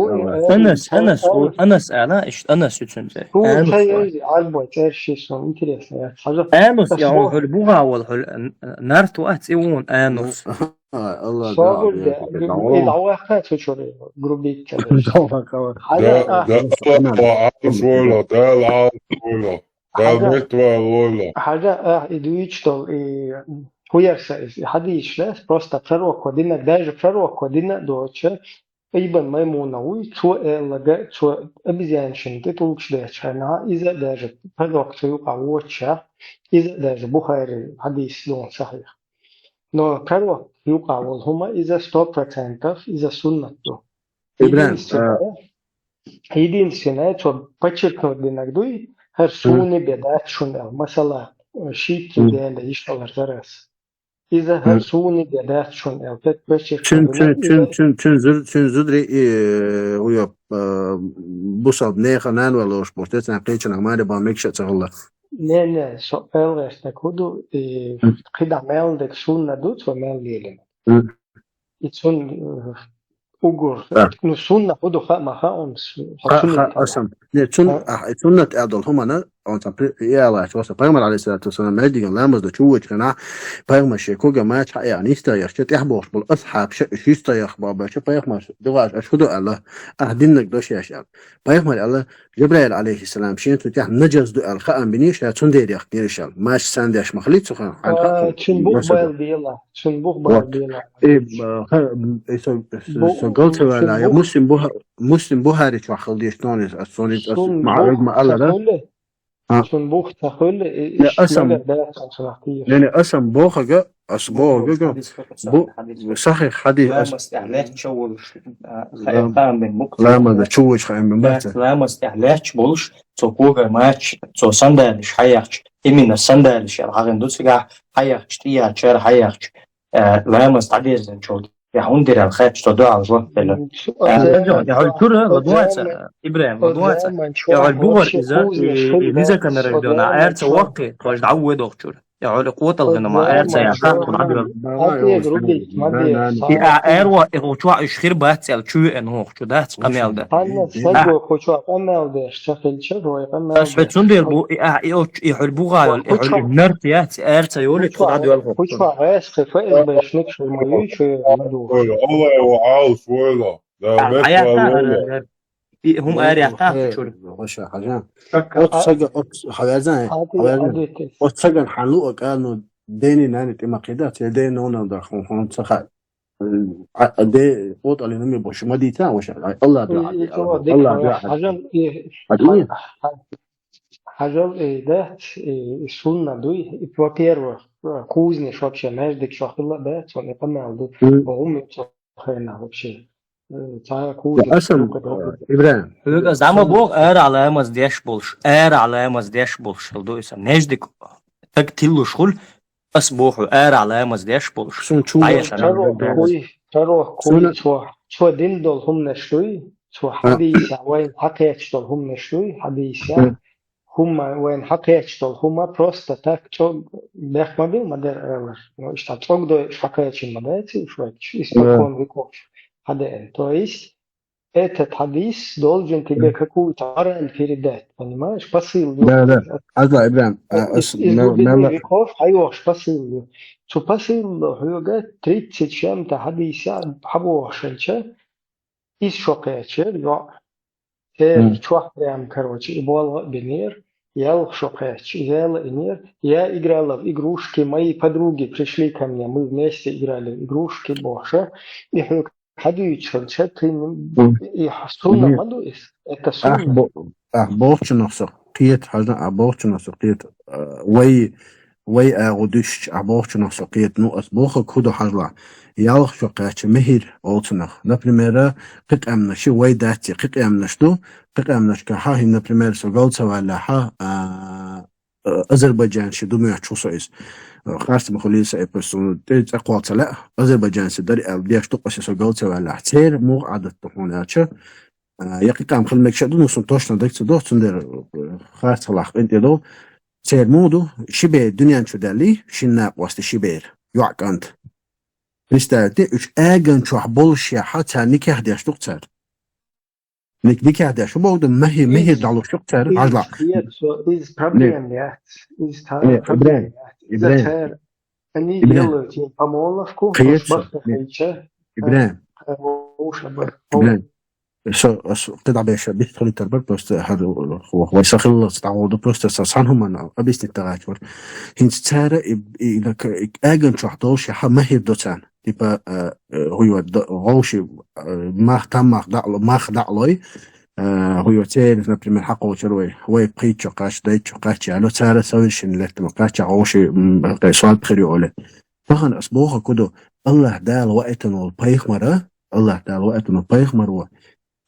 Анас, Анас, Анас ала, иштта Анас ю цуьнца. Цо Анус ца ю. Еза, Ӏарбой цӀераш ши сон, интересно, я хьажа. Анус, я хьуна хьуьлу буха волу хьуьлу, н-, н-, нарт вац и вон Анус. Алла, Собур да, де, Алла, ил Алла. Ӏаваха цу чуьра грубить ца деш. Хьажа, а. Да, Алла, Алла, Алла. Дала меттавала войла. Хьажа, а, и дуьйцуш долу, и хӀун яра сан иза, и хьадисаш лаьцна, просто пророкко динарг, даже пророкко дина а доцуша, Ибн Маймуна вуй, цо аьлларг, цо обезьянашна тӀе тӀулгаш детташ хьайна, иза а даже пророк цу юкъахь воцуша, иза а даже Бухари хьадис ду сахьих. Но пророк юкъахь волу хӀума иза сто процентов, иза суннат ду. Ибрахим, единственное, а, единственное, цо подчеркнуть динарг дуй, хӀара суна бен дац шуна аьлла. Масала, шийтта дела йиш хилар зарас. Иза хӀара суна бен дац шуна аьлла. Подчеркнуть динарг иза. Цуьнан, цуьнан, цуьнан, цуьнан зуд-, цуьнан зударий, э, уьйоп, э, бусалба нехан нана ваьлла лоруш бу, те царна кхечанах маре бан мегаш а ца хилла. Не, не, со пӀелгӀерстаг хӀу ду, и кхидӀа мел дерг сунна ду, цо мел лелина. И цунна, э, угур. Ну, сунна хӀу ду хаьа ма хаьа хьуна, хьо Ха-, суннат ха-, хьа. Асан. Не, цунна, а, и суннат аьлла долу хӀумана, он сан при-, и алач, васа Пайхамар, алейхиссалату вассалам, маьждиган ламаз дан чу вочу хенахь, Пайхамар шен кога мача хьаэхна йистехь яхча, тӀехь бохуш болу асхьабаша, уьш йистехь яхка бохуш, Пайхамар дугӀаш, аша хӀу ду аьлла, ахь диннарг дош еш аьлла. Пайхамар аьлла, Жабраил, алейхиссалам, шен цу тӀехь нажас ду аьлла хаам бинийша, цундела яхкинера ша. Мача сан деш ма хилий цу хенахь, хьан хаьа. А, цуьнан бух байла дела, цуьнан бух байла дела. Э, ха-, э, со, со, со гал ца ваьлла, я Муслим Буха-, Муслим Бухари чохь хила деза тхуна иза, ас цунна иза ас ма-, ма аллара. Цуьнан бух ца хуьлу, и, и аса ма-, дац цунах тешаш. Не, не, аса ма боху хьоьга, аса боху хьоьга, бу-, сахьих хьадис ас. Ламаз тӀехь лаьтташ волуш, а, хаам бина бу-кх. Ламаз чу вочу хаам бина бац. Ламаз тӀехь лаьтташ болуш, цо кога мача, цо сандалиш хьаехча, именно сандалиш яра хьагӀин ду цигахь, хьаехча, тӀеяьлчара хьаехча, э, ламаз дӀадерзинчул тӀаьхьа хӀунда дира аьлла хаьттича, цо дуьхьал жоп делира. Э, я хьуьлу чура, ладугӀаца, Ибрахим, ладугӀаца. Я хьуьлу бугӀар иза, и, и низа камера видео, нах аьрца ваккхий, тхоьш дӀавоьдух чура. Я хьуьлу къоталгӀина ма аьрца яхьа, тхо дӀадоьлу. И а аьрва, и хӀокху чохь уьш хир бац аьлла, чу веана хӀокху чу дац къамел дан. Хьанна саго кху чохь къамел деш ца хилча, вай къамел деш. Ас хьоьца цундела бу, и ахь, и оч-, и хьуьлу бугӀа йолу, и хьуьлу и нарт яц, и аьрца йолу, тхо дӀадоьлху. Кху чохь гӀаьс кхин фа эс беш ник шуьга ма ю, чу ма ду. Ой, Алла, Алла, Алла, войла. Да, а, мекка хьаяккха войла. Ара, ара. И хӀума ара яхьа, хе, чура. Ваша, хьажа. Шакка. Оцу сага, оцу, хьаверзан, хьаверзан. Оцу саган хьан луъа кӀалну дени нани тӀе ма кхида, церан ден нонал дар хун, хун ца хаа. А, а, де, къотӀалина ме боши ма дийца, ваша. Алла дуьхьа, Алла дуьхьа. Хьажал, и, хьажал, и, дац, и, и сунна дуй, и, во-первых, кузнеш вообще маьждиг чохь хилла дац, он и къамел ду. Бо хӀума хенахь вообще. Э, цхьа кхуза. Асан, Ибрахим. Хьоьга аса дӀа ма боху, ара Ӏаламаз деш болуш, ара Ӏаламаз деш болуш хила ду иза. Неждик таг тиллуш хуьлу, ас боху, ара Ӏаламаз деш болуш. Сун чу дӀаешар. Пророк хуй, пророк хуй, цо, цо дина долу хӀуманаш дуй, цо хьадийса вайн хьакхеча долу хӀуманаш дуй, хьадийса. ХӀума вайна хьакхеча долу хӀума просто так чӀог бехк ма бил ма дара алар. Ну, иштта чӀог дойуш хьакхечина ма дац уьш вайчу, испокон веков хьадеана. То есть, этот хьадис должен тебе какую-то мораль передать, понимаешь? Посыл. Да, да. Азла, Ибрахим, а, из, ас-, из глубины веков хьайохуш посыл ю. Цу посылло хьоьга тридцать чем-то хьадийса хьабохуш хилча, иза шо кхечира, йоӀ. Церан чохь прям, короче, и болх а бинера, ялх шо кхаьчча, яла инера, я играла в игрушки, мои подруги пришли ко мне, мы вместе играли в игрушки, бохуша, и хьоьга хьадуьйцуш хилча, ты, и сунна ма ду иза, это сунна. Ах, бо-, ах, бохучунах со. кхета, хьажа, а бохучунах со кхета, а, вай, вай агӀо дуьшча, а бохучунах со кхета. Ну, ас бохаг хӀу ду, хьажа. Ялх шо кхаьча мехӀир олу цунах. Например, кхин къаьмнаш, вай дац, кхин къаьмнаш ду, кхин къаьмнашкахь, хӀин, например, со гал ца валлехь, а, а, азербайджанцаш ду моьттуш ву со иза. Харц ма хуьлийла сан эпос, тӀе цӀе кхолла ца лаьа, азербайджанцаш дара аьлла деш ду-кх аса, со гал ца валлехь. Церан муха Ӏадат ду хьуна аьлча, а, я кхин къам хила мегаш а ду, ну, суна точно даг ца догӀу, цундела, э, харц хилахь къинтӀера догӀу. Церан муха ду, ши бер дуьнен чу даьллий, шина накъостий ши бер, йоӀ-кӀант. Представьте, уьш эган чохь боллушехь, цара никех деш ду-кх цара. Ник-, никех деш, хӀун боху ду, мехӀир, мехӀир дӀалуш ю-кх цара, хьажа. Иза проблема яц. Иза та-, э, проблема яц. Иза Ибрахим, цара, они делают им помолвку, кхета со, бархӀ хилча, Ибрахим. Э, уша бар. Ибрахим. Со, со, кхидӀа беша, бихт хилийтар бара, просто хӀара, хӀу, вай са хиллалц дӀагӀо ду, просто со цхьана хӀуманна объяснить дагӀаш вара. ХӀинца цара и, и, и, и, эган чохь доллушехь мехӀир до царна. Типа, э, э, хӀу ю, д-, вовши, э, мах, там мах дӀа-, мах дӀалой, э, хӀу ю, церан, например, хьакхочур вай, вай пхийтта чу кхаьчча, дейтта чу кхаьчча, аьлла, цара совершенно летта ма кхаьчча, вовши, м, кхе, свадьба хир ю оле. Тахана ас боху хӀу ду, АллахӀ Дала ваийтина волу пайхамара, АллахӀ Дала ваийтина волу пайхамаро,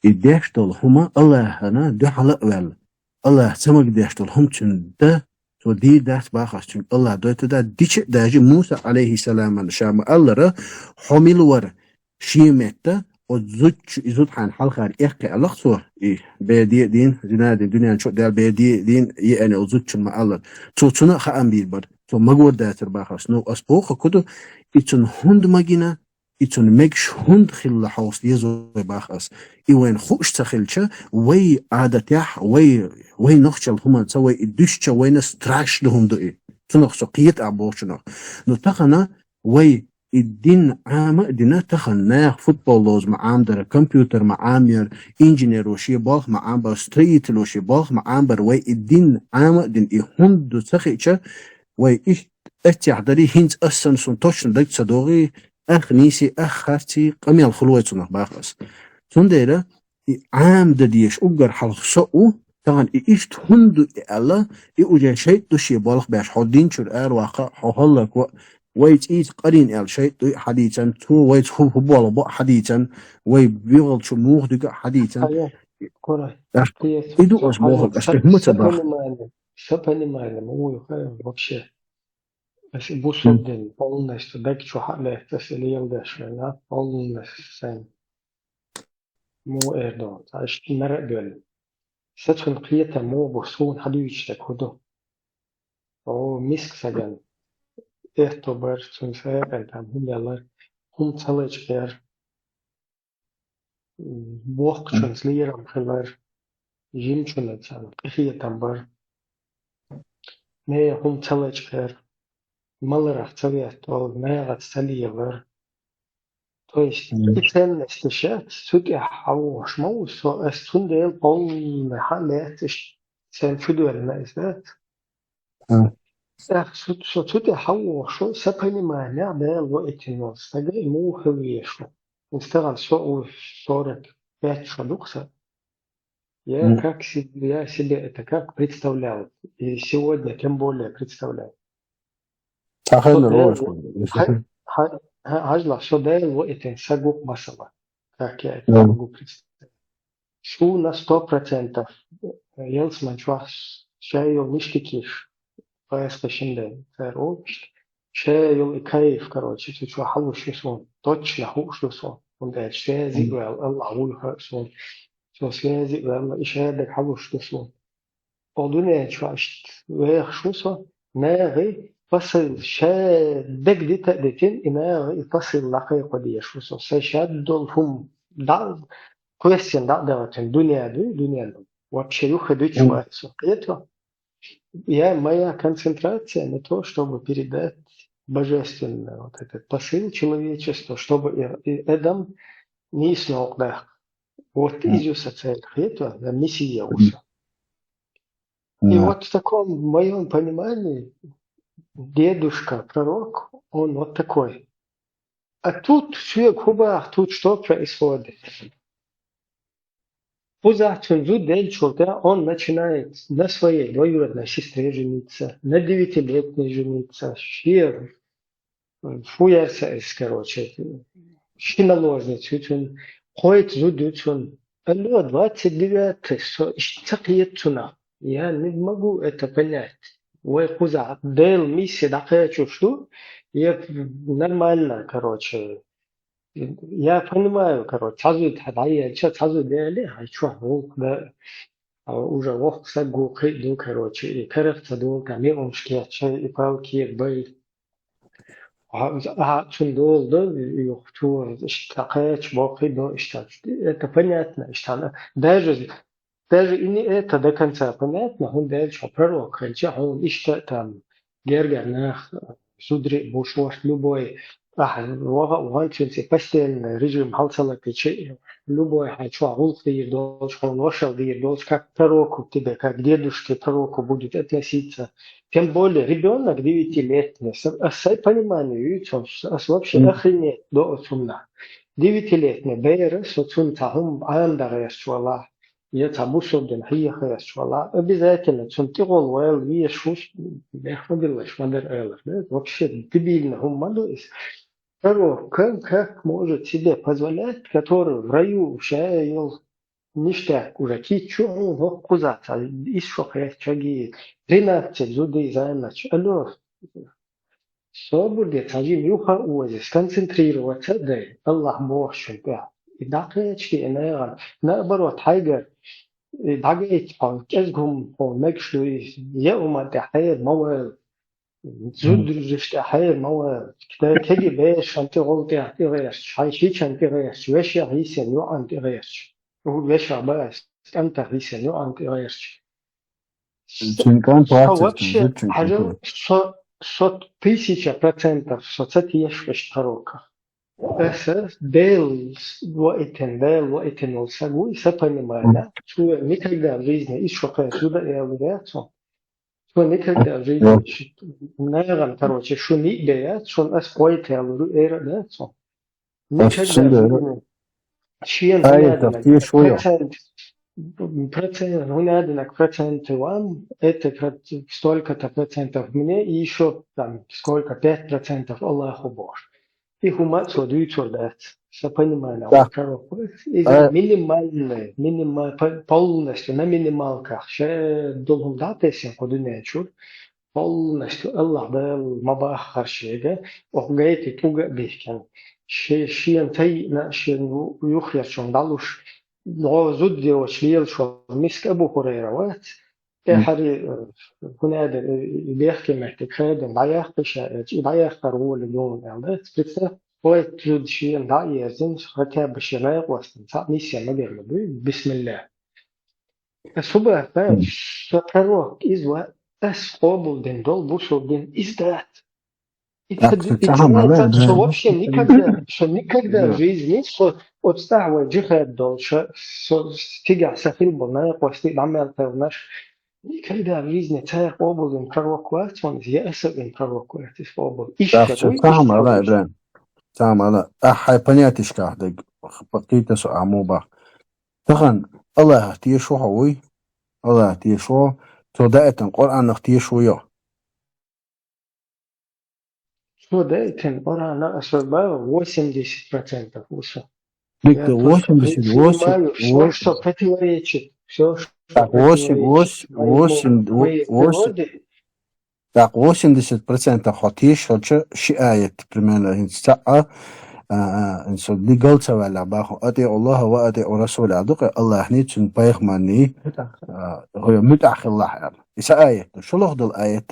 и деш долу хӀума АллахӀана дуьхьал а ваьлла, АллахӀа ца магадеш долу хӀума цуьнан дан, цо дийр дац боху ас, цуьнга АллахӀа дойтур дац, дича а даьжча, Муса, Ӏалайхиссаламан, ша ма-аллара, хьо мила вара шен метта, оцу зудчу, и зуда хьайна хьалхара эккхи аьлла-кх цо, и бер де а дина, зина а дина, дуьнен чу а даьлла, бер де а дина, еана оцу зудчунна ма-аллара. Цо цунна а хаам бийр бара, цо магор дацара боху ас. Ну, ас боху хӀу ду, и цунна хӀунда магийна, и цунна мегаш хӀунда хилла хьовса деза вай боху ас. И вайна хууш ца хилча, вай Ӏадатехь, вай, вай нохчалла хӀуманца вай и дуьсча, вайна страшно хӀума ду и. Цунах со кхета а бохучунах. Ну, тахана вай и дин Ӏама а дина, тахана наха футбол лозу ма Ӏамадара, компьютер ма Ӏамаяра, инженеро шен болх ма Ӏамабара, строитело шен болх ма Ӏамабара, вай и дин Ӏама а дина, и хӀунда ду ца хиъча, вай иштта эццехь дарий, хӀинца ас санна суна точно даг ца догӀий, ах нийсий, ах харций къамел хуьлу вай цунах боху ас. Цундела и Ӏамадан дезаш уггар хьалха со а ву, тахана и иштта хӀунда ду и аьлла, и уже шайтӀа ду шен болх беш, хьо дин чуьра араваккха, хьо хӀаллакво, вай цӀийца къарийна аьлла шайтӀа ду и хьадийцан, цо вайца хӀу-, хӀун болх бо а хьадийцан, вай вегӀалчу муха дуьгу а хьадийцан. Ай, кхура. Аш-, и ду ас боху, аш хӀума ца боху. Сопонимание, сопонимание, ма вуй хьо вообще. Аш бусурдин полностью даг чу хьа а лаьцна, аса леладеш вайна, полностью сайн. Муха эр ду, цхьа иштта мара а доьлла. Сан цунна кхетам муха бу, суна хьадуьйцуш дерг хӀу ду? О, миска сагана. Этто бар, цуьнан сагӀина там хӀума ялар, хӀума ца лачкъаяр, боккхачуьнца лерам хилар, жимачуьнца къинхетам бар. Нехан хӀума ца лачкъаяр, маларах ца веттавар, нахаца ца лелар. То есть, и ценносташ яц, цу тӀехь хьан вогӀуш ма ву со, ас цундела полный хьан лаьцна иштта царна чудоьллина иза дац. ТӀаккха со, со цу тӀехь хьан вогӀуш ву, сан пониманехь Дала ваийтина волу стага и муха хила везаш ву. Иза тахана со а ву, сорок пять шо ду-кх сан. Я как се-, я себе это как представлял, и сегодня тем более представляю. Цхьа хеннара вовшах. Хьа-, хьа-, хьа-, хьажал, со Дала ваийтина саг ву-кх масала. Как я это могу представить? Шу на сто процентов, э, ялсамани чохь ш-, ша йолу ништикаш, пайхамар шина ден, цара олуш. Ша йолу и кайф, короче, цу чохь хьалуш ю суна. Точно хууш ду суна. ХӀунда аьлча ша зиг ваьлла, Аллах вуй хаьа суна. Цо ша зиг ваьлла, и ша дерг хьалуш ду суна. Оха дуьнен чохь иштта вехаш ву со, нахе посыл, ша дерг дита а дитина, и наха и посыл дӀакхайкхо дезаш ву со. Сайн шадолу хӀума дӀа а, кхоьссина дӀа а дахийтина, дуьне дуй, дуьне ду. Вообще юххе дуьтуш вац со. Кхета? Я, моя концентрация на то, чтобы передать божественный вот этот посыл человечеству, чтобы и, и Эдам нийсонал даккха. Вот иза ю сан цель, кхета, я мессия ву со. И вот в таком моём понимании дедушка, пророк, он вот такой. А тут, соьга хӀу боху, тут что происходит? Кхузахь цунна зуда деллачул тӀаьхьа он начинает на своей двоюродной сестре жениться, на девятилетней жениться, шен, фу яр са эс, короче, ши наложница ю цунна, кхойтта зуда ю цунна. Алло, двадцать девятый, со иштта ца кхета цунах. Я не могу это понять. Вай кхузахь Делан миссия дӀакхачуш ду, я нормально, короче, я понимаю, короче, цхьа зуда хьан дӀаелча, цхьа зуда яьлча, хьай чохь гӀуллакх дан, а, уже воккха саг ву, кхин а ду, короче, и карах ца долу, там, и умаш кечча, и палки бай. А, а, цунна долу ду, юха цо иштта кхача боккхий ду, иштта. Это понятно, иштта. Даже, даже и не это до конца понятно, хӀунда аьлча хьо пророк хилча, хьуна иштта там гергара нах, зударий а бу шорта, любой, ахьа ваха а вахана, цуьнца и постельный режим хьал ца лакхича, любой хьайн чохь гӀуллакх дийр долчу, хьуна вашалла дийр долчу, как к пророку тебе, как к дедушке пророку будет относиться. Тем более ребёнок девятилетний, с-, ас сайн понимание ю цунах, ас вообще охренеть до цунах. Девятилетний бер, со цунна цхьа хӀума Ӏамадан гӀерташ валахь, я цхьа бусалба дин хьеха гӀерташ валахь, обязательно цунна тӀехула вала везаш ву, бехк ма биллалаш, ма дара алар, да? Вообще дебильный хӀума ма ду иза. Пророк, как, как может себе позволять, который в раю ша йолу ништяк уже кийча чу хьуна хӀокхузахь цхьа исс шо кхетча чаги, тринадцать зудий займача. Алло, собар де, цхьа жима юха а оза, сконцентрироваться а дай, Аллах бохучун тӀехь. И дӀакхеча и нагӀана, наоборот, хьайгара, и дӀагайта хьо, кӀезиг хӀума хьо мегаш ду иза, я ума тӀе хьера ма вала, зударшна тӀе хьера ма вала, кеги берашна тӀе гӀолла тӀехь тӀегӀерташ, хьайн шичан тӀегӀерташ, вешех йисина йоӀан тӀегӀерташ. Вешех бац, кӀантах йисина йоӀан тӀегӀерташ. Цуьнан кӀант вац, вообще, хьажал, со, со тысяча процентов, со ца теша иштта пророках. Аса Дела ваийтина, Дела ваийтина волу саг ву, и сан понимание. Цо никогда в жизни исс шо кхетча зуда элира яц цо. Цо никогда в жизни, нагӀана, короче, шуна ниъ бен яц, шуна ас кхойтта ялур ю эр а дац цо. Никогда в жизни. Шена хӀунда аьлла, процент, процент, хӀунда аьлла, проценты вам, это проц-, столько-то процентов мне, и ещё там сколько, пять процентов Аллаху бохуш. И хӀума а цо дуьйцур дац. Сан понимание, пророк вац. Иза минимальный, минима-, по-, полностью на минималках. Ша долу хӀума дӀа а тесна кху дуьнен чуьра, полностью Аллах Дала ма баххара шега, оха гайти тӀуга а бихкина. Ше-, шена тайна, шена юххерчунна дӀалуш, гӀо зуда йоцуш лелаш волу миска Абу Хурайра вац. ТӀаьхьаре, э, хӀунда аьлла, э, и бехке меттиг хадам дӀаяккха ша, э, и дӀаяккхар гӀоле йолу аьлла дац. Представь, кхойтта зуда шена дӀа а ерзина, хотя бы шен накъостан цхьаъ миссия ма бер ма буй, бисмилла. Ас хӀун боху, сан пророк иза вац, ас къобалдина долу бусалба дин иза дац. И ца, и ца хьамала, со вообще никогда, со никогда в жизни, со оцу тӀехь вай джихад долча, со цигахь сан хилла болу накъостий, дӀа мел кхевнаш, никогда в жизни цара къобалдина пророк вац хьуна, я аса вина пророк вац иза къобал. Иштта ца хьамала, Ибрахим. Ца хьамала, ахьа хьайн понятишкахь дерг, кхийта со ахьа муха боху. Тахана Аллахах тешаш ву хьо, вуй? Аллахах тешаш ву, цо даийтина Къуръанах тешаш ву йо? Цо даийтина Къуръанах аса боху восемьдесят процентов ву со. Дика, восемьдесят, восемь, восемь, противоречит. Всё, что противоречит моей природе. Так, восемьдесят процентов хьо тешаш хилча, ши аят, примерно, хӀинца цхьаъ, а, а, хӀинца со дигал ца ваьлла боху, «أطيعوا الله وأطيعوا الرسول» аьлла ду-кх, Аллахний, цуьнан пайхамарний, а, хьо муьтӀахь хилалахь аьлла. И сан аят ду. ШолгӀа долу аят,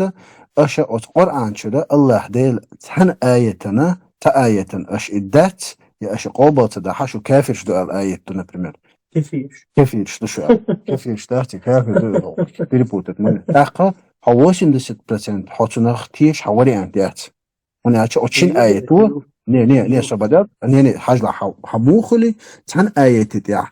аша оцу Къуръан чуьра Аллах Дела цхьана аятана, цхьа аятана аша и дац, я аша къобал ца дахь, шу кафирш ду аьлла аят ду, например. Кафирш. Кафирш ду шу аьлла. Кафирш дац, и кафир ду, перепутать ма де. ТӀаккха хьо восемьдесят процент хьо цунах тешаш хьан вариант яц. ХӀунда аьлча оцу шина аят ву, не, не, не, собадар, не, не, хьажал хьо, хьо муха хуьлу, цхьана аятан тӀехь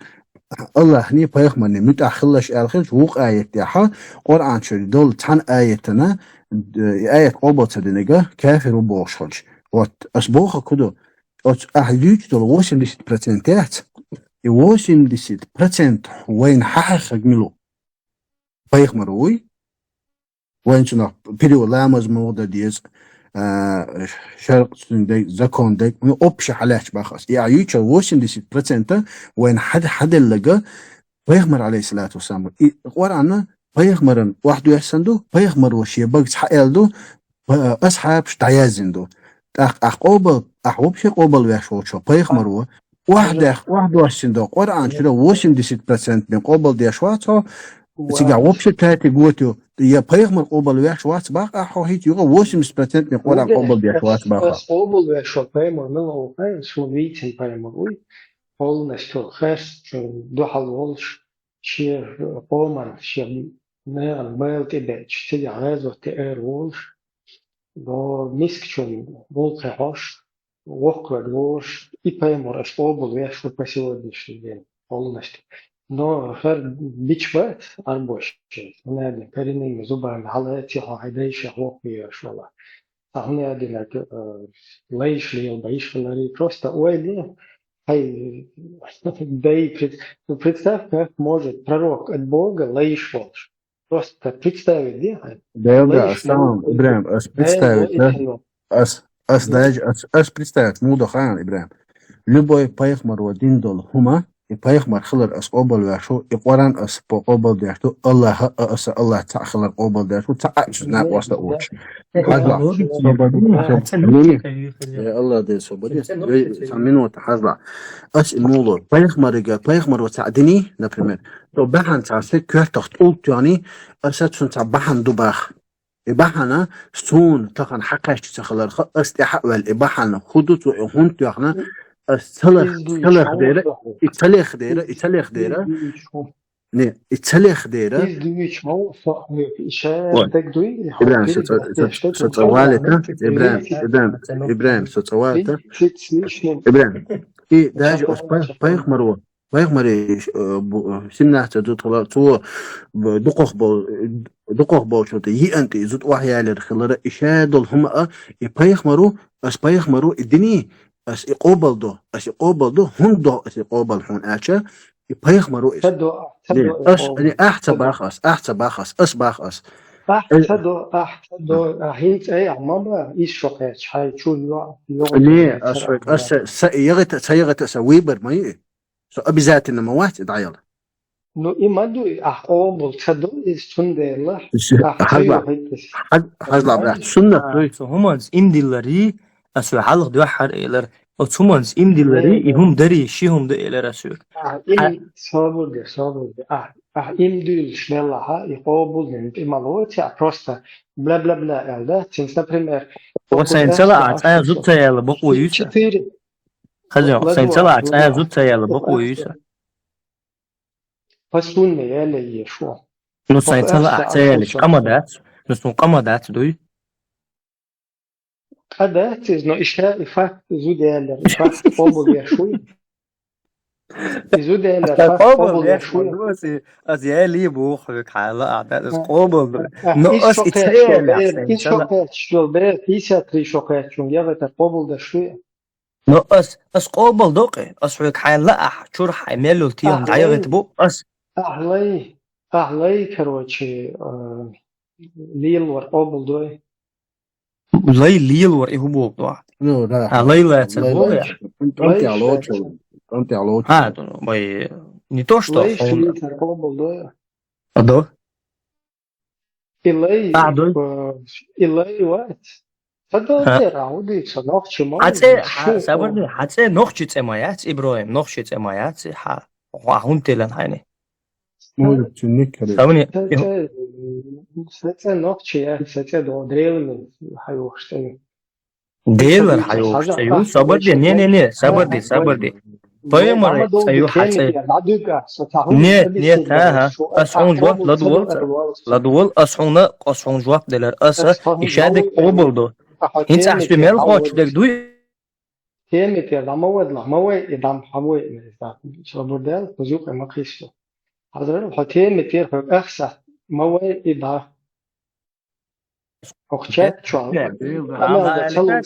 Аллахний, пайхамарний муьтӀахь хилалаш аьлла хилча, вукху аятан тӀехь, Къуръан чуьра долу цхьана аятана, э, и аят къобал ца динарг кафир ву бохуш хилча. Вот, ас бохург хӀун ду, оцу ахьа дуьйцуш долу восемьдесят процент яц, и восемьдесят процент вайна хьахьеххаг мила ву? Пайхамар вуй. Вайна цунах период ламаз ма вада деза, а, шаръ цун дай, закон дай, ну, общий хьалаьч бахас. И а юйча восемьдесят процент вайна хьад-, хьаделлага пайхамар, алейхиссалату вассалам. И Къуръана пайхамаран вахь дуьхьсан ду, пайхамар ва шия багц хьаэл ду, асхьабаш дӀаяззин ду. ТӀаккха ахь къобал, ахь вообще къобал веш волчо пайхамар ва. Вахь дах, вахь дуьхьсан ду. Къуръан чура восемьдесят процент бен къобал деш вац хьо. Цигахь вообще тати готу. Я пайхамар къобал веш вац бах, ахь хьо хит юга восемьдесят процент бен Къуръан къобал деш вац бах. Ас къобал веш ва пайхамар мила ву хай, су витин пайхамар уй. Полностью хас, духьал волш, шия къоман, шия неран байл тӀе бечу, цига гӀазот тӀе эр волуш, до мискачун гӀуллакхе хьош, воккхаг волуш, и пайхамар аш къобал веш ву по сегодняшний день полностью. Но хӀара бич бац, арбош, надо, коренными зубами, хьала а цихьо хьай дайшех воккхуеш вала. Ца хӀуна аьллинарг, э, лайш лел ба иш хилари, просто ойли, хай, дай, пред-, ну, представь, как может пророк от Бога лайш волш. Просто представить, да, хай? Да, да, лайш, Аслан, ну, Ибрахим, ас представить, да? Ас, ас даже, ас, ас представить, муха до хана, Ибрахим. Любой пайхамар ва дин дол хӀума, и пайхамар хилар ас къобал веш ву, и Къуръан ас по-, къобал деш ду, Аллаха а аса Аллах цхьаъ хилар къобал деш ву, цхьаъ а чу накъоста уч. Хьажа. Э, Аллах де собади. Сан минута хьажа. Ас и мулу. Пайхамарига, пайхамар ва цхьаъ дини, например. То бахан цхьа се коьртах тӀулг тёни, аса цун цхьа бахан ду бах. И бахьана суна тахана хьакхаьчча ца хиларха, ас тӀаьхьа а ваьлла, и бахьана хӀу ду цо и хӀунда тоьхна, ас ца лах-, ца лахдера, и ца лахдера, и ца лахдера. Не, и ца лахдера. Иза дуьйцу ма ву со, ша стаг дуй, Ибрахим, со ца-, со ца валита, Ибрахим, Ибрахим, Ибрахим, со ца валита. Ибрахим. И даже ас пай-, пайхамар ва. Пайхамаре, э, бу-, симнахца зудхала, цо б-, дукхах бол-, дукхах болчунта йиъанта и зуда охьаялар хилара, и ша дол хӀума а, и пайхамару, ас пайхамару, и дини, ас и къобал до, ас и къобал до, хӀунда до ас и къобал хьуна аьлча, и пайхамару ис. Ца до, ца до, ас, ани, ахь ца бах ас, ахь ца бах ас, ас бах ас. Ахь ца до, ахь ца до, ахь хӀинца ай, ахь ма ба, ис шо кхаьчча, хьай чу йо-, йо-, Не, ца ас, ас, са, са, ягӀита, ца ягӀита, са выбор ма йи. Со обязательно ма вац и дӀаяла. Ну, и ма ду, и ахь къобал ца ду, иза цундела. Хьажа, хьажа, брат, суннат дуй. Цу хӀуманца имдиллари, ас вай хьалха дуьххьара элар. Оцу хӀуманца имдиллари, и хӀума дари, ши хӀума ду элар ас вайга. Ахь им-, собар де, собар де. Ахь, ахь имдуьйлуш меллахьа, и къобал дина тӀе ма лоци, а просто бла-бла-бла аьлла, да? Цинца, например, Ва сайн цала а цӀа зуд ца яла бакъо юьса. Четыре. Хаза, сайн цала а цӀа зуд ца яла бакъо юьса. По сунне яла ешо. Ну, сайн цала а цӀа ялиш, къама дац. Ну, сун къама дац, дуй? Къа дац иза, но иша и факт зуда ялар, и факт къобал ешуй. И зуда ялар, факт къобал ешуй. Аз яли бу хьук хьала а, да, аз къобал ду. Но ас и цӀа ялиш, сайн цала. Ис шо кхаьччул бе, пятьдесят три шо кхаьччун, я в это къобал дашуй. Но ас, ас къобал докъе, ас хьоьга хьайн лаахь, чура хьайн мел йолу тема дӀайогӀийта бу ас. Ахь лай, ахь лай, короче, э, лелавар къобал дой. Лай лелавар и хӀун боху дуьхьа? Ну, да. А, лай лацар боху я? КӀантӀехь лоцу, кӀантӀехь лоцу. А, ну, бай, не то, что лай хьуна. Лацар къобал дой. А, до? Илай, а, ду? Э, илай вац. Ца долу тера, хӀун дийца, нохчи ма ву, хьан цӀе, шу хьан, сабар ду, хьан цӀе нохчи цӀе ма яц, Ибрахим, нохчи цӀе ма яц, хьан, хьан хӀун телан хьайна? Муьлхачу никхаре. Сабни, ца, ца, ца цӀе нохчи яц, ца цӀе до древний хьайохуш цӀе. Делар хьайохуш цӀе ю, сабар де, не, не, не, сабар де, сабар де. Пайхамар цӀе ю хьан цӀе. Не, не, та, хьа. Ас хьуна жоп ладувал, ладувал, ас хьуна, ас хьуна жоп делар, аса, и шадик къобал до. ХӀинца ахь ши мел кхочу дег дуй? Теми тера, ма вадла, ма вай, и дам, ма вай, и дам. Сабар де, кузук, ма кхишло. Хьазар, хьо теми тера, хьо ахса, ма вай, и да. Охчаьччо. Там да аьлла,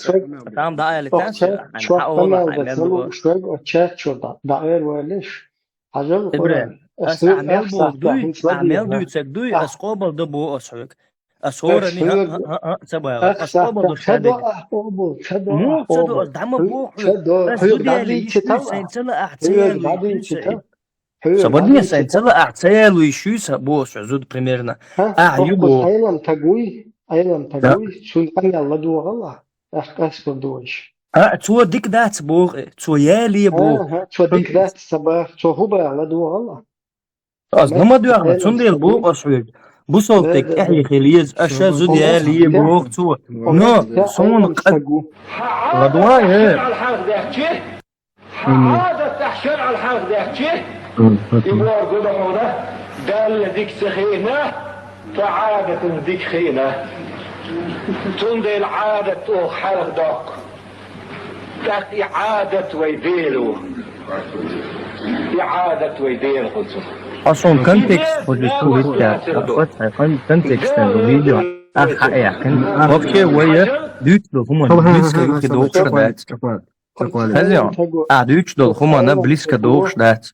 там да аьлла, охчаьччо, там да аьлла, охчаьччо, да, да, эр валиш. Хьажал, Ибрахим, Къуръан. Ас ахь мел боху дуй, ахь мел дуьйцаг дуй, ас къобал до боху ас хьоьга. Ас хӀорани, хьоьга, хьа, хьа, хьа, ца баьгӀа. Ас къобал до шадерг. Ах къобал, ца до, ах къобал. Ца до, ас дӀа ма боху хьоьга. Ас зуда яьлла йиш юй, сайн ца лаахь ца яьлла йиш юй. Хьоьга дӀа дийца, тала. Хьоьга дӀа дийца, тала. Сайн ца лаахь ца яьлла йиш юй сан боху ас хьоьга зуда примерно. Ах ю боху. Айлам тагуй, айлам тагуй, цун къамел ладогӀал ахь. Ах къаспар дойш. А, цо дика дац боху, цо яьле боху. Аха, цо дика дац ца баха, цо хӀу баха ладогӀал ахь. Ас нама доьхна, цундела боху ас хьоьга. Бусалба стаг тӀаьхье хила еза, аша зуда яьле боху цо. Но, суна къа-, ладогӀа, э. Хьадат ахь шарӀал хьалха даьхчи, и боху гуна хьуна, Далла дика ца хиъна, тхо Ӏадатан дика хиъна. Цундела Ӏадат оха хьалха доккху. ТӀаккха и Ӏадат вай Дела ву. И Ӏадат вай Дела хуьлу цунах. Ас хьуна контекст хуьлу, шу хӀиттаьр. Ас хьуна кон-, контекст ду видео. Ах хьа яьккхина. Вообще вай дуьйцу долу хӀуманна близко юххе дохуш дац. Хаза, а дуьйцуш долу хӀуманна близко дохуш дац.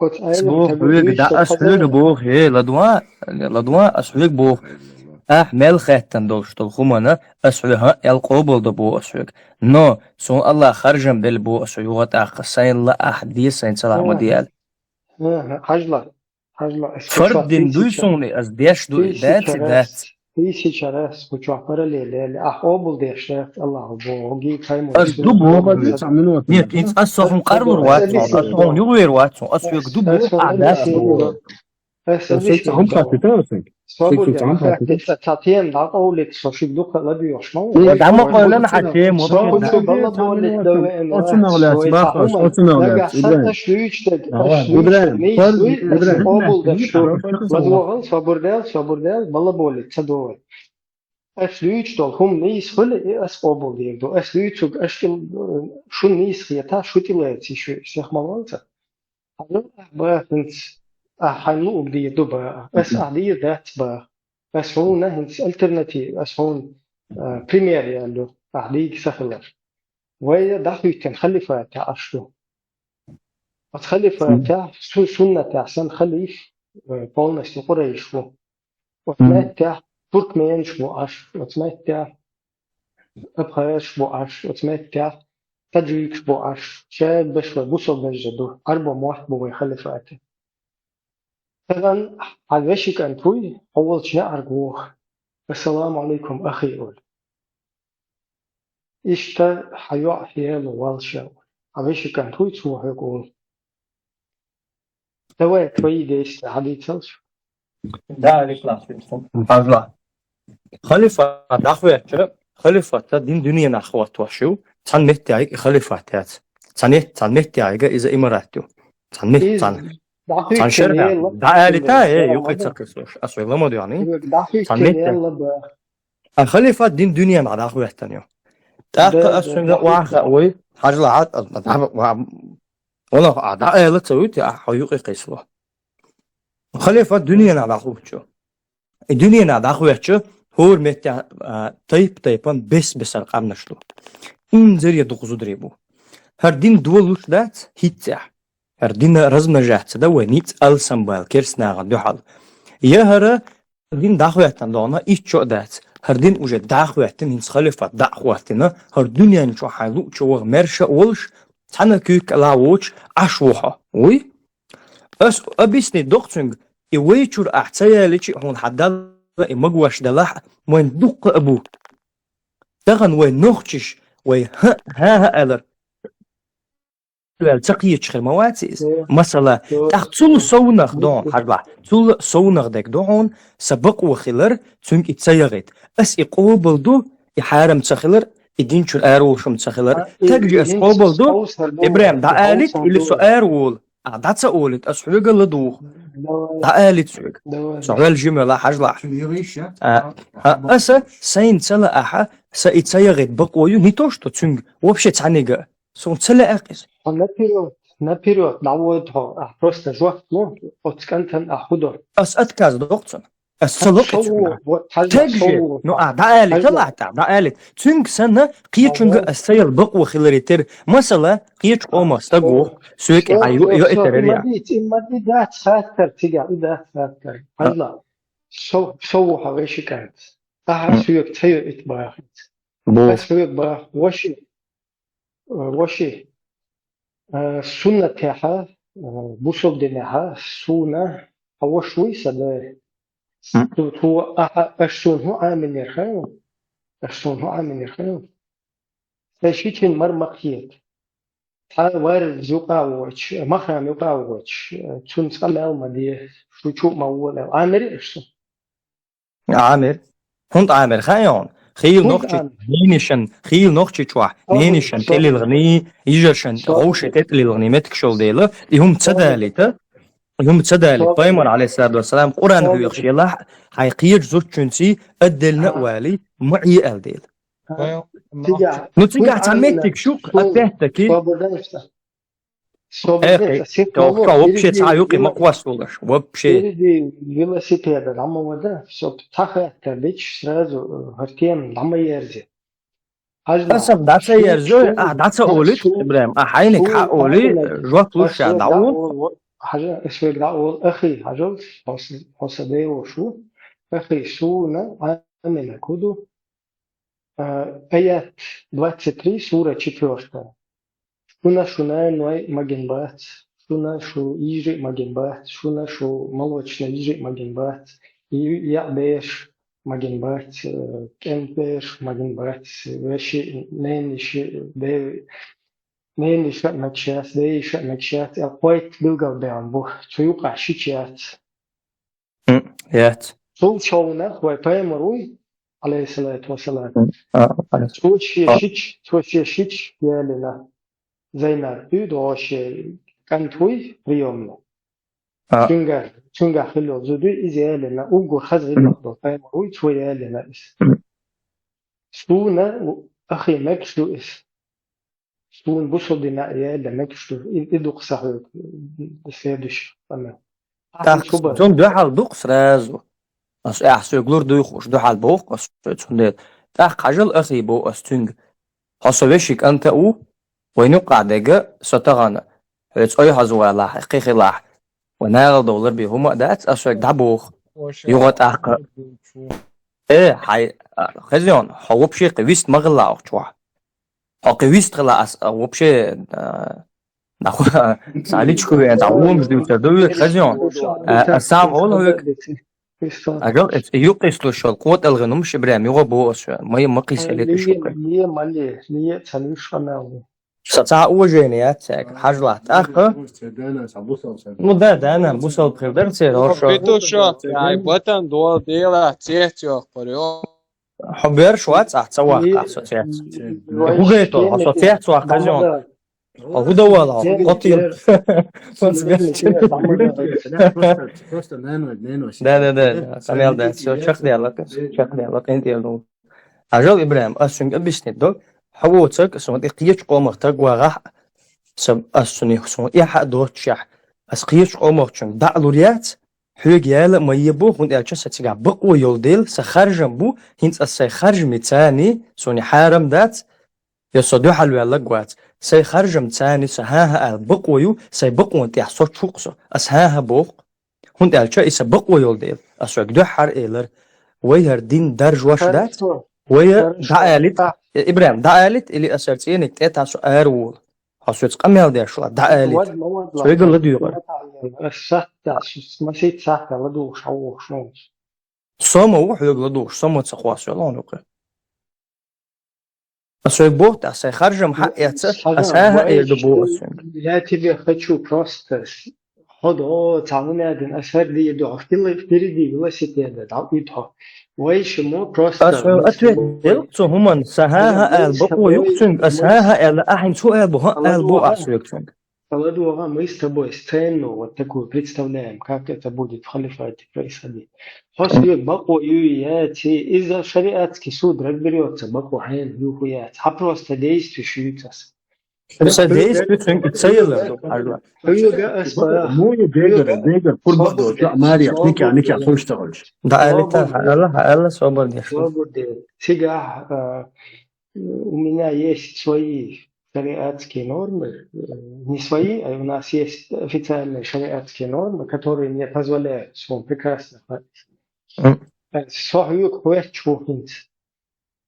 Ас боху хьоьга, да, ас хьоьга боху, э, ладва, ладва, ас хьоьга боху. Ахь мел хеттан долуш долу хӀуманна ас хьоьга хӀаъ аьлла къобал до боху ас хьоьга. Но, суна Аллах харжам белла боху ас хьоьга юха тӀаккха, сайн лаахь де, сайн ца лаахь ма де аьлла. Хьажла. Хьажла, ас фард дина дуй суна, ас деш дуй, дац и дац. Тысяча раз, тысяча раз кху чохь параллель яьлла, ахь къобал деш дац, Аллаху боху, гий кхайму. Ас ду боху. Нет, ас со хьуна къарлур вац, ас хьуна юхавер вац, ас хьоьга ду боху, ахь дац боху. Ас ца хьуна хаттита ас хьоьга. Собур де, ца тема дӀакъовлита, со шуьга дукха ладоьгӀуш ма ву. ДӀа ма къовлина хьан тема. Со хьуна балла боллита да веана. Оцунах лаьцна баха, оцунах лаьцна. Нагахь санна аш дуьйцуш дерг, аш дуьйцуш дерг нийса хуьлу, ас къобал деш ду. ЛадогӀал, собур дел, собур дел, балла боллита ца догӀал. Аш дуьйцуш долу хӀума нийса хуьлу, и ас къобал дийр ду. Ас дуьйцург аш тӀе, шун нийса хетахь, шу тӀелаьций шу, сех ма валца. Хьан ахь баха хӀинца, ахь хьайн луъург дийр ду баха. Ас ахь дийр дац баха. Ас хьуна хӀинца альтернатива, ас хьуна, а, пример яьлла ю, ахь дийга ца хилар. Вай дӀахӀоьттина халифатехь Ӏаш ду. Оцу халифатехь су-, суннатехь санна халиф, э, полностью къурайш ву. Оцу меттехь туркменаш бу Ӏаш, оцу меттехь абхазаш бу Ӏаш, оцу меттехь таджикаш бу Ӏаш, шаьрдаш вай бусалба вежа ду, Ӏарбо мотт бу вай халифате. Тахана хьан вешин кӀант вуй, хьо волчу неӀарга воху. Ассаламу алейкум, ахи, олу. Иштта хьан йоӀ хьело валша. Хьан вешин кӀант вуй, цо хьоьга олу. Давай, твои действия, хьан дийцалаш? Да, Александр, хьажла. Халифат дӀахӀоьттича, халифат дин дуьненахь хӀоттош ю, цхьана меттехь и халифат яц. Цхьана, цхьана меттехь иза имарат ю. Цхьана мет-, цхьана. Цхьана шерга дӀаалита, э, юкъе ца кхуьссуш, ас вай ламо дуьхьа. Цхьана меттехь. А халифат дин дуьненахь дӀахӀоьттина ю. ТӀаккха ас цуьнга ваха вай, хьажла хьат, а, а, а, вала а дӀаала ца вуьти, а хьо юкъе кхийсало. Халифат дуьненахь дӀахӀуттучу. И дуьненахь дӀахӀоьттича, хӀора метте, а, тайп-тайпана бес-бесара къаьмнаш ду. Инзаре дукха зударий бу. ХӀара дин долуш дац хӀинццехь. ХӀара дин размножаться дан вай ницкъ алсамбал керстанагӀан дуьхьал. Я хӀара дин дӀахӀоьттина догӀна итт шо а дац. ХӀара дин уже дӀахӀоьттина, хӀинца халифат дӀа а хӀоттина, хӀара дуьнен чохь хьайн луъучу ваха маьрша а волуш, цхьана куьйга кӀелахь воцуш Ӏаш ву хьо. Вуй? Ас объяснить доккху цуьнга, и вай чуьра ахь ца яличи, хьуна хьан Далла и магош делахь а, вайн дуккха а бу. Тахана вай нохчиш, вай хӀа-, хӀа-хӀа аьлар. Ваьлла ца кхеташ хир ма вац иза. Масала, тӀаккха цул совнах ду хьуна, хьажлахь, цул совнах дерг ду хьуна, сан бакъо хилар, цуьнга и ца яхийта. Ас и къобал ду, и хьарам ца хилар, и дин чуьра араволуш хӀума ца хилар. Тагжи ас къобал ду, Ибрахим, дӀаалит, или со араволу. А, дӀа ца олит, ас хьоьга ладугӀу. ДӀаалит соьга. Со хьоьл жимела хьажлахь. А, а, аса сайна ца лаахьа, сан и ца яхийта бакъо ю, не то что цуьнга, вообще цхьаьннега. Суна ца лаьа иза. Хьо наперёд, наперёд дӀавода хьо, ахь просто жоп ло, оцу кӀантана ахь хӀу до. Ас отказ доккху цунна. Ас ца локъ цуьнга. Таг же, ну, а, дӀаалита лахь тӀаккха, дӀаалита. Цуьнга санна, кхечуьнга ас ца яла бакъо хиларе терра. Масала, кхечу къомах стаг ву, соьга хьан йо, йо и терра я. Ма ди, ма ди дац хаттар цигахь, и дац хаттар. Хьажал, со, со ву хьан вешикант. Ахьа соьга ца йо ит бахиц. Бу. Ас соьга бах, воши. Э, воши, э, суннатехьа, э, бусалба динехьа, суна, хьан воша вуй сан да? Цо, цо ахьа, аш суна хӀун Ӏаминера хьайна? Аш суна хӀун Ӏаминера хьайна? Сайн шичина мара ма кхета. Цхьа варз юкъа а воцуш, махрам юкъа а воцуш, э, цунца къамел ма де, шу чу а ма волаве. Ӏамир аш суна? Ӏамир. ХӀунда Ӏамир, хаьий хьуна? Хийла нохчий, ненишан, хийла нохчий чохь, ненишан тӀелилгӀаний, йижаршан гӀовши тӀе тӀелилгӀаний меттигаш йолу дела, и хӀума ца далийта, и хӀума ца далийта. Пайхамар, алейхиссалату вассалам, Къуръан хьоьхуш елахь, хьайн кхечу зудчуьнций отдельно а валий, ма Ӏе аьлла дела. Ну, цигахь цхьа меттиг шу-кх, опять-таки. Собере, вообще цхьа юкъе ма кхоссалаш, вообще. Впереди велосипеда дӀа ма вада, со цхьа хаттар дича, сразу, э, хӀара тема дӀа ма ерзе. Аса дӀа ца ерзо, а, дӀа ца олуьйту, Ибрахим, а, хьайниг хьан олий, жоп луш ша дӀа олу. Хьажа, ас вайга дӀа олу, ахи, хьажал, хьо са, хьо сан дайо шу, ахи, суна Ӏамина куду, А, аят двадцать три, сура четвёртая. Шуна шун наной магийна бац, шуна шун йижарий магийна бац, шуна шун молочный йижарий магийна бац, и яа бераш магийна бац, э, кӀентий бераш магийна бац, веший, нениший, де-, нениший а мегаш яц, деший а мегаш яц, аьлла кхойтта билгал баьхна бу, цу юкъахь шича яц. М, яц. Цул човнах вай пайхамар вуй, алейхиссалату вассалам. М, а, а. Цо шен шича, цо шен шича ялийна. Зайнаб дуй догӀу шен кӀант вуй приёмный. А. Цуьнга, цуьнга хилла йолу зуда иза ялийна. Уггар хаза гӀиллакх долу пайхамар вуй, цо ялийна иза. М. Суна, ахи, мегаш ду иза. Суна бусалба дина а яьлла мегаш ду, и, и ду-кх сан хьоьга следующий къамел. ТӀаккха цунна дуьхьал ду-кх сразу. Ас, ахь соьга лур дуй хууш, дуьхьал боху-кх ас цундела. ТӀаккха хьажал, ахи, боху ас цуьнга. Хьо сан вешин кӀант а ву, вайна юккъахь дерг а со тахана хьоьца ойхьаза валахь, кхин хилахь, вай нахала довлар бен хӀума а дац, ас хьоьга дӀабоху. Юха тӀаккха. Э, хьай, а, хезна, хьо вообще кхин вист ма хилла ахча вахь. Хьо кхин вист хилла ас, а, вообще, а, нахуй, сан личку веана, сан вомаш дуьйцур ду век, хезна. А, а, сам олу век. Агал, эц, юкъа ислуш йолу къотӀалгӀин хӀумаш, Ибрахим, юха боху ас, ма, ма кхийса леташ ву кхин. Ле, ма ле, ле, ца луьйш къамел. Сан цхьа а уважение яц цаьрга, хьажалахь тӀаккха. Ну да, да, нан бусалба хир дара церан, хӀоршо. Петушок, ай, батан дола дела, цец йоккхур, йо. Хьо берш вац ахь, ца ваккха ахь со цец. ХӀу гайтол, хьо со цец ваккха хаза йон. Хьо хӀу давала, хьо тил. Просто, просто нано, нано. Да, да, да, къамел да, всё, чекхдела, чекхдела, къинтӀера ду. Хьажал, Ибрахим, ас цуьнга объяснить до, хьо воцург, сан тӀе кхечу къомах таг вагӀахь, сан, ас цунах, сан эхь а доццушехь, ас кхечу къомахчуьнга дӀа а лур яц, хьоьга яла а ма ебу, хӀунда аьлча сан цигахь бакъо йолу дела, сан харжам бу, хӀинца ас сайн харжамца царний, суна хьарам дац, я со дуьхьал ваьлларг вац. Сайн харжамца царний сан хӀан-хӀа аьлла бакъо ю, сайн бакъонан тӀехь соцуш ву-кх со, ас хӀан-хӀа боху-кх. ХӀунда аьлча и сан бакъо йолу дела, ас вайга дуьххьара элира: вай хӀара дин даржош дац, вай дӀаалит, Ибрахим, дӀаалит, или ас хӀара цӀениг тӀе а тасо ара волу. Хьо соьца къамел деш вац, дӀаалит. Соьга ладуьйгӀира. Ас сахьта, масийтта сахьта ладугӀуш хьан вохуш ву. Со ма ву хьоьга ладугӀуш, со ма ца хьоссо йолу хьуна юкъа. Ас вайга боху тӀаккха, сайн харжам хьаэца, ас хӀан-хӀа эр ду боху ас вайга. Я тебе хочу просто, хьо до, цхьа хӀума дина, ас хӀара дийр ду, хьо впереди велосипеда, дӀа уьйту хьо. Вай шиммо просто. Ас вайга ответ делла цу хӀуманна, сан хӀан-хӀа аьлла бакъо ю-кх цуьнга, ас хӀан-хӀа аьлла, ахьа хӀинца хӀун аьлла бу, хӀун аьлла бу ахь соьга цуьнга. ЛадогӀа, мы с тобой сцену вот такую представляем, как это будет в халифате происходить. Хьо соьга бакъо юй яций, из-за шариатский суд разберётся, бакъо хьенан ю хӀун яц. Хьан просто действуешь юьйцу ас. Ца действие цуьнга ца елар ду, хьажал. Хьоьга ас бах. Муьйи дегара, дегара, пурба до, маре, никя, никя, хӀуьштагӀалаш. Да, али та, хьаала, хьаала, собар деш. Собар де. Цигахь, а, у меня есть свои шариатские нормы, э, не свои, а у нас есть официальные шариатские нормы, которые мне позволяют, что он прекрасно хьа-. М. Э, со хьоьга хьоьттуш ву хӀинца.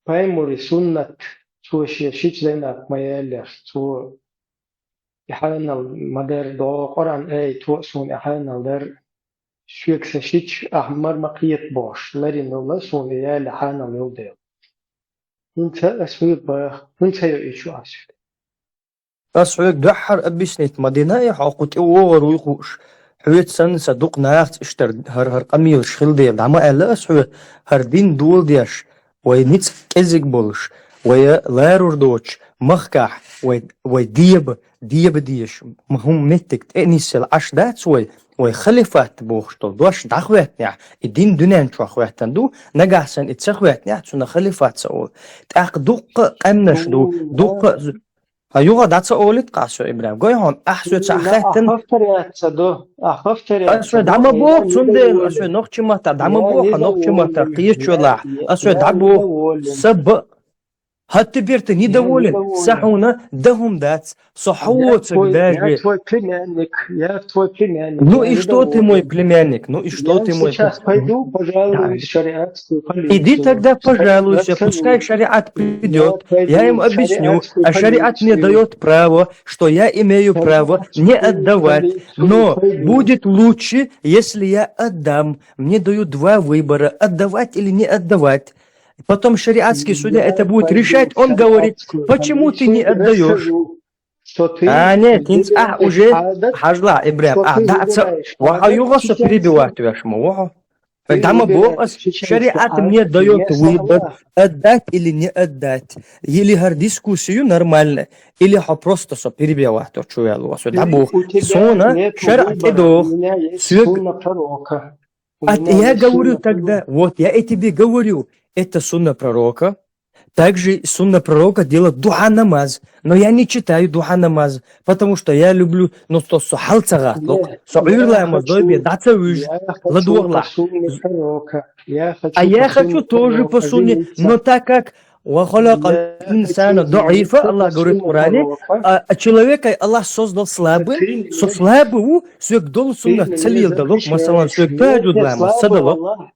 Пайхамара суннат, цо шен шича зайнаб ма яьллех, цо и хьанал ма дара, догӀу Къуръан аят а суна и хьанал дара, шега сан шича ахь мара ма кхета бохуш, ларина ла суна и яьлла хьанал йолу дела. ХӀинца ас хьоьга баха, хӀунда ца йо и чу ас? Ас хьоьга дуьххьара объяснить ма дина и, хьо кху тӀе вогӀур вуй хууш. Хьоьца санна сан дукха нахаца иштта хӀара, хӀара къамелаш хилла дела, дӀа ма аьлла ас хьоьга, хӀара дин доладеш, вай ницкъ кӀезиг болуш, вай ларур доцуш, махкахь, вай, вай деба, деба дезаш, ма хӀума меттиг тӀе а нисъелла Ӏаш дац вай, вай халифат бохуш долу дош дӀахӀоьттинехь, и дин дуьнен чохь хӀоьттина ду, нагахь санна и ца хӀоьттинехь, цунах халифат ца олу. ТӀаккха дуккха а къаьмнаш ду, дуккха а з-, хьан юха дӀа ца олийта-кх ас соьга, Ибрахим? Гой хьуна, ахь соьга ца хаттина. Ахь повторяться до, ахь повторяться до. Ас соьга дӀа ма боху, цундела ас соьга нохчийн маттахь дӀа ма боху, хьан нохчийн маттахь кхеташ велахь. Ас соьга дӀа боху. Са ба. ХӀаъ, теперь ты недоволен. Сан хьуна дан хӀума дац. Со хьо воцург даже. Я твой племянник, я твой племянник. Ну и что ты мой племянник? Ну и что ты мой племянник? Я сейчас пойду, пожалуюсь в шариатскую полицию. Иди тогда пожалуйся, пускай шариат придёт, я им объясню, а шариат мне даёт право, что я имею право не отдавать, но будет лучше, если я отдам. Мне дают два выбора, отдавать или не отдавать. Потом шариатский судья это будет решать, он говорит: «Почему ты не отдаёшь?» А, нет, хӀинца ахь уже, хьажал, Ибрахим, ахь дӀа ца, ваха юха со перебивать веш ма ву хьо. ДӀа ма боху ас, шариат мне даёт выбор, отдать или не отдать. Или хӀара дискуссия ю нормальная, или хьо просто со перебивать чу ваьлла ву, со дӀа боху. Суна шарӀа тӀедогӀу, соьга А я говорю тогда, вот я и тебе говорю, это сунна пророка. Также сунна пророка делать духа намаз. Но я не читаю духа намаз, потому что я люблю, ну, что со хьал ца гӀатталу, со Ӏуьйра ламаз дой бен дӀа ца вуьжу, ладогӀалахь. А я хочу тоже по сунне, но так как «Ва халакъал инсана даӀифа», Аллах говорит в Коране, а, а человека Аллах создал слабым, со слабый ву, соьга долу суннат ца леладалу, масалан, соьга тахӀажуд ламаз ца далу.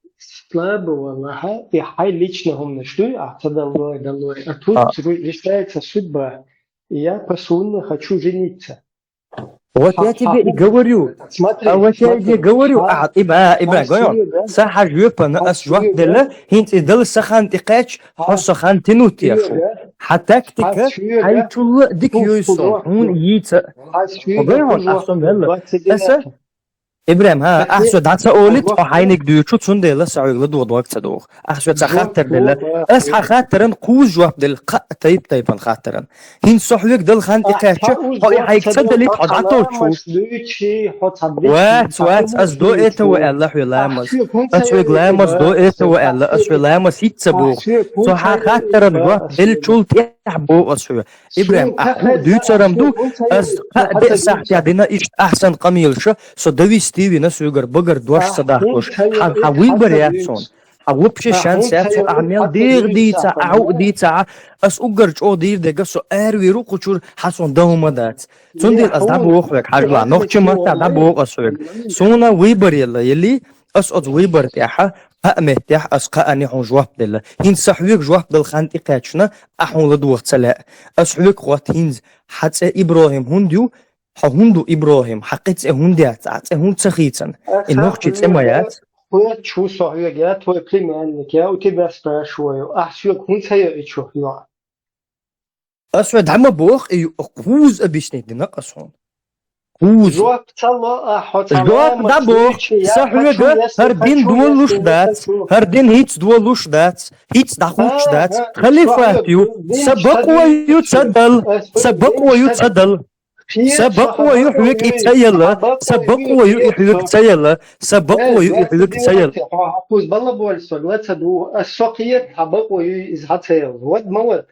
Слабый валлахьа, и хьайн личный хӀуманаш дуй, ахь ца даллой, даллой. А тут решается судьба. И я по сунне хочу жениться. Вот я тебе и говорю. А вот я и говорю. А, Ибра, Ибра, гой хьуна, сан хьан жоьпана ас жоп делла, хӀинца и дала сан хан тӀекхаьчча, хьо сан хан тянуть еш ву. Хьан тактика хьайчул а дика йой со, хьуна йийца. Гой хьуна, ас со мелла. Аса, Ибрахим, хӀа, ахь со дӀа ца олийта, хьо хьайниг дуьйцу, цундела сан хьоьга ладогӀа дог ца догӀу. Ахь соьца хаттар делла. Ас хьан хаттаран кхузза жоп делла, кхаа тайп-тайпана хаттаран. ХӀинца со хьоьга дала хан тӀекхаьчча, хьо и хьайга ца далийта, хьо дӀатоьхчу. Вац, вац, ас до этого аьлла хьоьга ламаз. Ас хьоьга ламаз до этого аьлла, ас хьоьга ламаз хӀинца ца боху. Со хьан хаттаран жоп деллачул тӀаьхьа боху ас хьоьга. Ибрахим, ахь хӀун дуьйцуран ду, ас кхаа-деа сахьтехь дина иштта ахь санна къамелаш, со довести вина соьгара багара дош ца дахкалуш. Хьан, хьан выбор яц суна. Хьан вообще шанс яц суна, ахь мел дегӀ дийца, ахь хӀуъа дийца, ас уггар чӀогӀа дийр дерг, со аравийр ву кху чуьра, хьан суна дан хӀума дац. Цундела ас дӀабоху хьоьга, хьажал, нохчийн маттахь дӀабоху ас хьоьга. Суна выбор елла, елли, ас оцу выбор тӀехь, кхаа меттехь, ас кхаанна хьуна жоп делла. ХӀинца сан хьоьга жоп дала хан тӀекхаьчча, ахь хьуна ладогӀа ца лаьа. Ас хьоьга хотту хӀинца, хьан цӀе ИбрахӀим хӀунда ю? Хьо хӀунда ву ИбрахӀим? Хьан кхин цӀе хӀунда яц? Ахь цӀе хӀунда ца хийцина? И нохчийн цӀе ма яц. Хьоьга чу со хьоьга, я твой племянник, я у тебя спрашиваю. Ахь соьга хӀунда ца йо и чу йоӀ? Ас хьоьга дӀа ма боху, и ю-, кхузза объяснить дина ас хьуна. Кхузза. Жоп ца ло, а, хьо ца ло, жоп дӀабоху, сан хьоьга хӀара дин долуш дац, хӀара дин хӀинца долуш дац, хӀинца дӀахуттуш дац. Халифат ю, сан бакъо ю ца дала, сан бакъо ю ца дала. Сан бакъо ю хьоьга и ца яла, сан бакъо ю и хьоьга ца яла, сан бакъо ю и хьоьга ца яла. Хьо хьан кхузза балла болуш со, ла ца ду, ас со кхета, хьан бакъо ю иза хьан ца яла. Вад ма вад.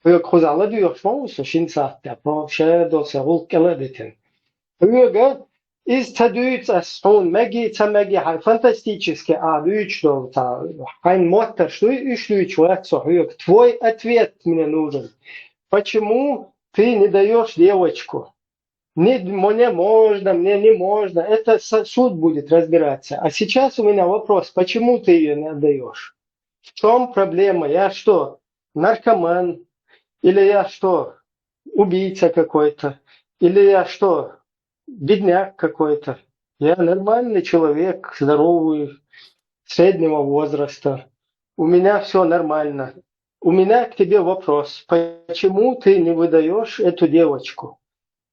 Хьоьга кхузахь ладоьгӀуш ма ву со шина сахьтехь, по-моему, шадолу сайн гӀуллакх кӀел а дитина. Хьоьга иза ца дуьйцу ас, хьуна меги, ца меги, хьайн фантастически а дуьйцуш долу цхьа, хьайн моттарш дуй, уьш дуьйцуш вац со хьоьга. Твой ответ мне нужен. Почему ты не даёшь девочку? Не, мне можно, мне не можно. Это со- суд будет разбираться. А сейчас у меня вопрос, почему ты ее не отдаешь? В чем проблема? Я что, наркоман? Или я что, убийца какой-то? Или я что, бедняк какой-то? Я нормальный человек, здоровый, среднего возраста. У меня все нормально. У меня к тебе вопрос. Почему ты не выдаешь эту девочку?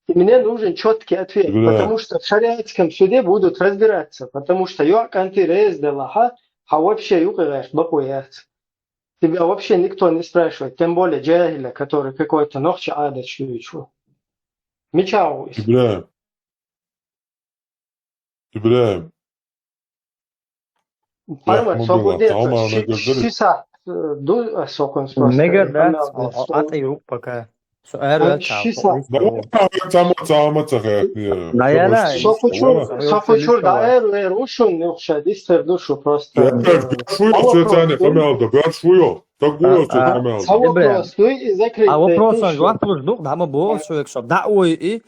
И мне нужен четкий ответ, потому что в шариатском суде будут разбираться, потому что йоӀ кӀанти реза делахь, хьан вообще юкъа гӀерташ бакъо яц. Тебя вообще никто не спрашивает, тем более джахиля, который какой-то нохчи Ӏадаташ дуьйцу. Мичахь ву иза? ИбрахӀим. ИбрахӀим. Пармат, со хӀун де, ши сахьт ду ас сокхунца просто. Мегар дац, хьо Ӏа тӀе юкъа пока. Со аьрла ца, ши сахьт. Ца ма ца ма ца хехне. Даяра. Со кху чуьра, со кху чуьра дӀа аьрла, аьрла ву шуна, юха ша дистер ду шу просто. Беш ву йо, цецане къамел да, беш ву йо. Так ву йо, цецане къамел. Ца вопрос дуй и закрыть. А вопросан жоп луш ду, дӀа ма боху соьга со. ДӀа ой и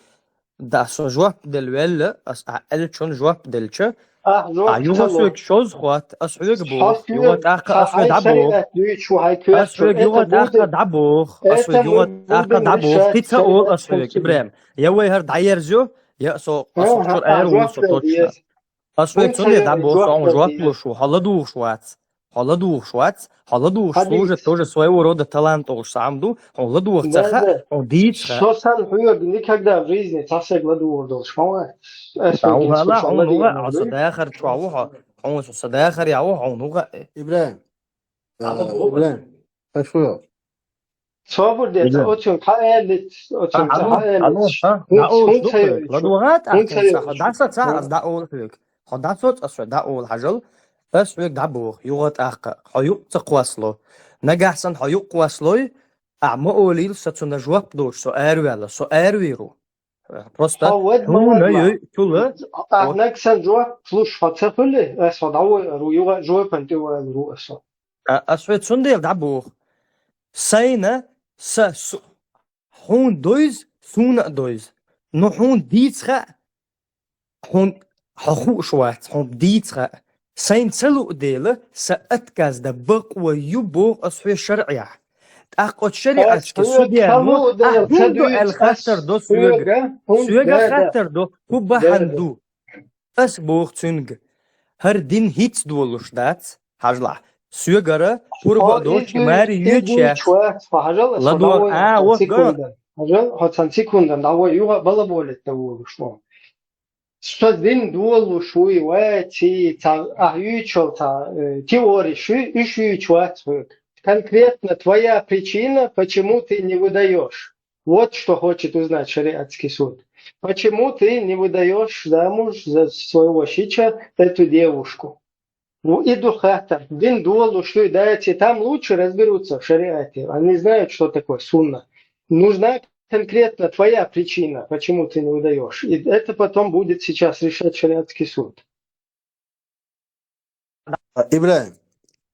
Да, со жоп делла ваьлла, ас а аьллачун жоп делча, а юха соьга шозза хӀотта, ас хьоьга боху, юха тӀаккха ас хьоьга дӀабоху. Ас хьоьга юха тӀаккха дӀабоху, ас хьоьга юха тӀаккха дӀабоху. Кхин ца олу ас хьоьга, ИбрахӀим. Я вай хӀара дӀаерзайо, я со, ас хӀокхуьра аьрру ву со точно. Ас хьоьга цундела дӀабоху, со хьуна жоп луш ву, хьо ладугӀуш вац. Хьо ладугӀуш вац, хьо ладугӀуш служит тоже своего рода талант олуш цхьа хӀума ду, хьуна ладугӀуш ца хаьа, хьуна дийца хаьа. Со санна хьоьга никогда в жизни цхьа стаг ладугӀур долуш ма вац. Аса хьуна хьала, хьуна вуха, хьо сан дахар чохь ву хьо, хьуна сан дахар яхь ву, хьуна вуха. ИбрахӀим. ИбрахӀим. Аш хьо. Собар де, оцунга хьан аьллиц, оцунга хьан аьллиц. ХӀун ца йойчу? ЛадогӀа тӀаккха, хӀун ца йойчу? ДӀаса ца, ас дӀаолу хьоьга. Хьо дӀасоцу ас хьоьга дӀаолу хьажал, ас хьоьга дӀабоху, юха тӀаккха, хьо юкъа ца кхоссало. Нагахь санна хьо юкъа кхоссалой, ахь ма олийла, со цунна жоп долуш, со араваьлла, со аравийр ву. Просто хьуна йой, чула. Ахь нагахь санна жоп луш хьо ца хуьлий, ас хьо дӀавойур ву, юха жопан тӀе валур ву ас хьо. А, ас хьоьга цундела дӀабоху. Сайна, са, су-, хьуна дойза, суна а дойза. Ну, хьуна дийца хаьа, хьуна, хьо хууш вац, хьуна дийца хаьа. Сайна ца луу дела, сан отказ дан бакъо ю боху ас хьоьга шарӀехь. ТӀаккха оцу шариӀатский судья, ну, ахь хӀун ду аьлла хаттар до соьга. Соьга хаттар до, хӀун бахьана ду. Ас боху цуьнга, хӀара дин хӀинца долуш дац, хьажалахь. Соьгара пурба а доцуш, маре йоьдуш яц. ЛадогӀа, а, вот го. Хьажал, хьо цхьана секундан дӀавой, юха а балаболить дан волуш ву. Со дин долуш вуй, вай, ци, ца, ахь юьйцуш йолу ца, э, теориш ю, уьш юьйцуш вац хьоьга. Конкретно твоя причина, почему ты не выдаёшь. Вот что хочет узнать шариатский суд. Почему ты не выдаёшь замуж за своего шича эту девушку? Ну, иду хаттар. Дин долуш ю, дайте, там лучше разберутся в шариате. Они знают, что такое сунна. Нужна конкретно твоя причина, почему ты не выдаёшь. И это потом будет сейчас решать шариатский суд. ИбрахӀим,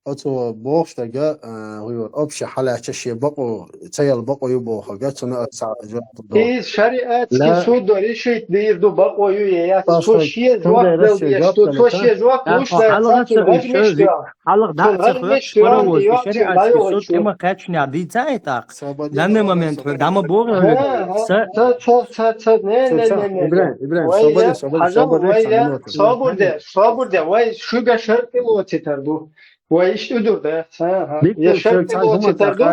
оцо бохуш дерг, а, хӀуьйор, общий хьалаьцча шен бакъо, ца яла бакъо ю бохург, цунна аса жоп лур ду. Иза шариатский судо решить дийр ду, бакъо ю я яц. Цо шен жоп дала дезаш ду, цо шен жоп луш дац, цо гӀармиш ду. Хьалха дӀа а ца хоьттуш, паровоз, шариатский суд тӀе ма кхаьчнехь дийца а тӀаккха. Данный момент хьоьга дӀа ма боху хьоьга. Ца, ца, ца, ца, не, не, не, не. ИбрахӀим, ИбрахӀим, собар де, собар де, собар де, собар де, вай шуьга шарт тӀе лоцуьйтар ду. Вай иштта уьдур дац, ха, ха. Я шарт тӀе лоцуьйтар ду.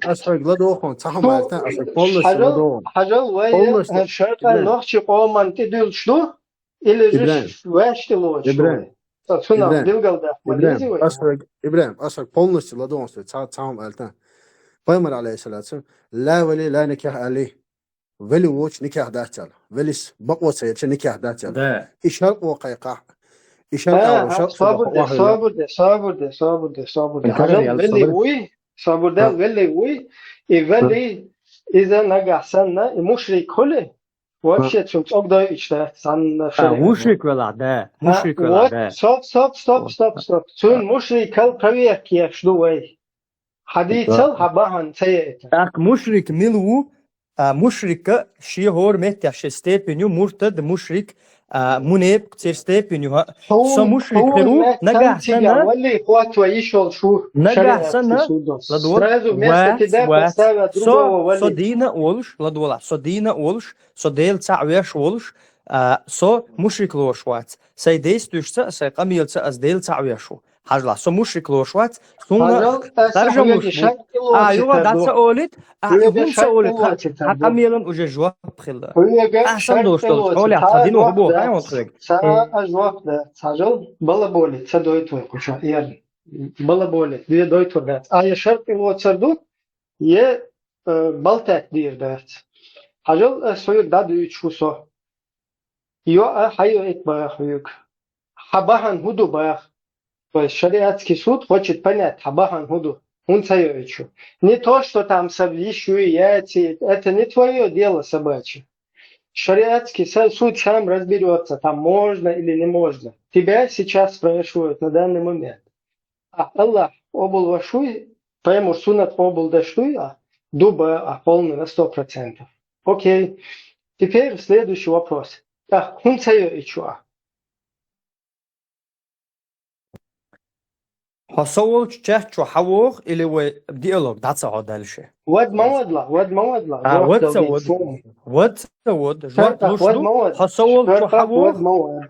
Ас хьоьга ладоху, ца хӀума аьлла, ас хьоьга полностью ладоху. Хьажал, вай я шарт нохчи къоман тӀе дуьллуш ду. Или же ваьш тӀе лоцуш вай. Цунах билгалдаккха ма деза вай. Ас хьоьга, ИбрахӀим, ас хьоьга полностью ладогӀу, ца, ца хӀума аьлла. Пайхамар, алейхиссалату вассалам, ла вали, ла никахь али. Вали воцуш никахь дац аьлла. Валис бакъо ца елча никахь дац аьлла. И шарт ву кхайкхахь. И шарт ву, шарт ву. Собар де, собар де, собар де, собар де. Хьажал, вали вуй, собар де, вали вуй. И валли, иза нагахь санна, и мушрик хуьлий, вообще цунна цӀогдой ичда, санна А, шариат. Мушрик велахь, да. А, Мушрик велахь, вот, да. Стоп, стоп, стоп, стоп, стоп. Цунна мушрикал проверка еш ду вай. Хьадийцал, хьан бахьана ца яйта. ТӀаккха мушрик мила ву? А, мушрика шен хӀора меттехь шен степень ю, муртад, мушрик, а, мунепкъ церан степень ю. Со мушрик хир ву, нагахь санна, валли, хӀотта вай йиш йолуш ву, нагахь санна, ладогӀа, сразу вместо тебя поставят другого валли. Со дийна а волуш, ладогӀалахь, со дийна а волуш, со Дела цхьаъ веш волуш, а, со мушрик лоруш вац. Сайн действиешца а, сайн къамелаца а ас Дела цхьаъ веш ву. Хьажалахь, со мушрик лоруш вац, суна таржам луш бу. А, юха дӀа ца олийта, а, хӀунда ца олийта, хьан къамелан уже жоп хилла. Ахьа санна долуш долчу хьолехь цхьа дино хӀун боху, хьайн хьо хьоьга? Ца а жоп дац, хьажал, балаболе ца дойту вай кху чохь, эрна. Балаболе, де дойтур дац. А я шарт тӀелоцар ду, я, э, балтат дийр дац. Хьажал, ас хьоьга дӀадуьйцуш ву со. Йоа, хьайоуьйту баха хьоьга. Хьан бахьана хӀун ду баха? То есть шариатский суд хочет понять, хьан бахьана хӀун ду. ХӀунда ца йоуьйтуш ю? Не то, что там со йиш юй, яций, это не твоё дело собачье. Шариатский со-, суд сам разберётся, там можно или не можно. Тебя сейчас спрашивают на данный момент. Ахь Аллахь къобалвеш вуй, пайхамар суннат къобалдеш дуй ахь? Ду баха ахь полный на сто процентов. Окей. Теперь следующий вопрос. ТӀаккха хӀунда ца йоуьйтуш ю ахь? Хьо со волчу чаьрччо хьан воху или вай диалог дӀа ца хьо дальше? Вад ма вадла, вад ма вадла. А, вад ца вад. Вад ца вад. Жоп луш ду. Хьо со волчу хьан воху?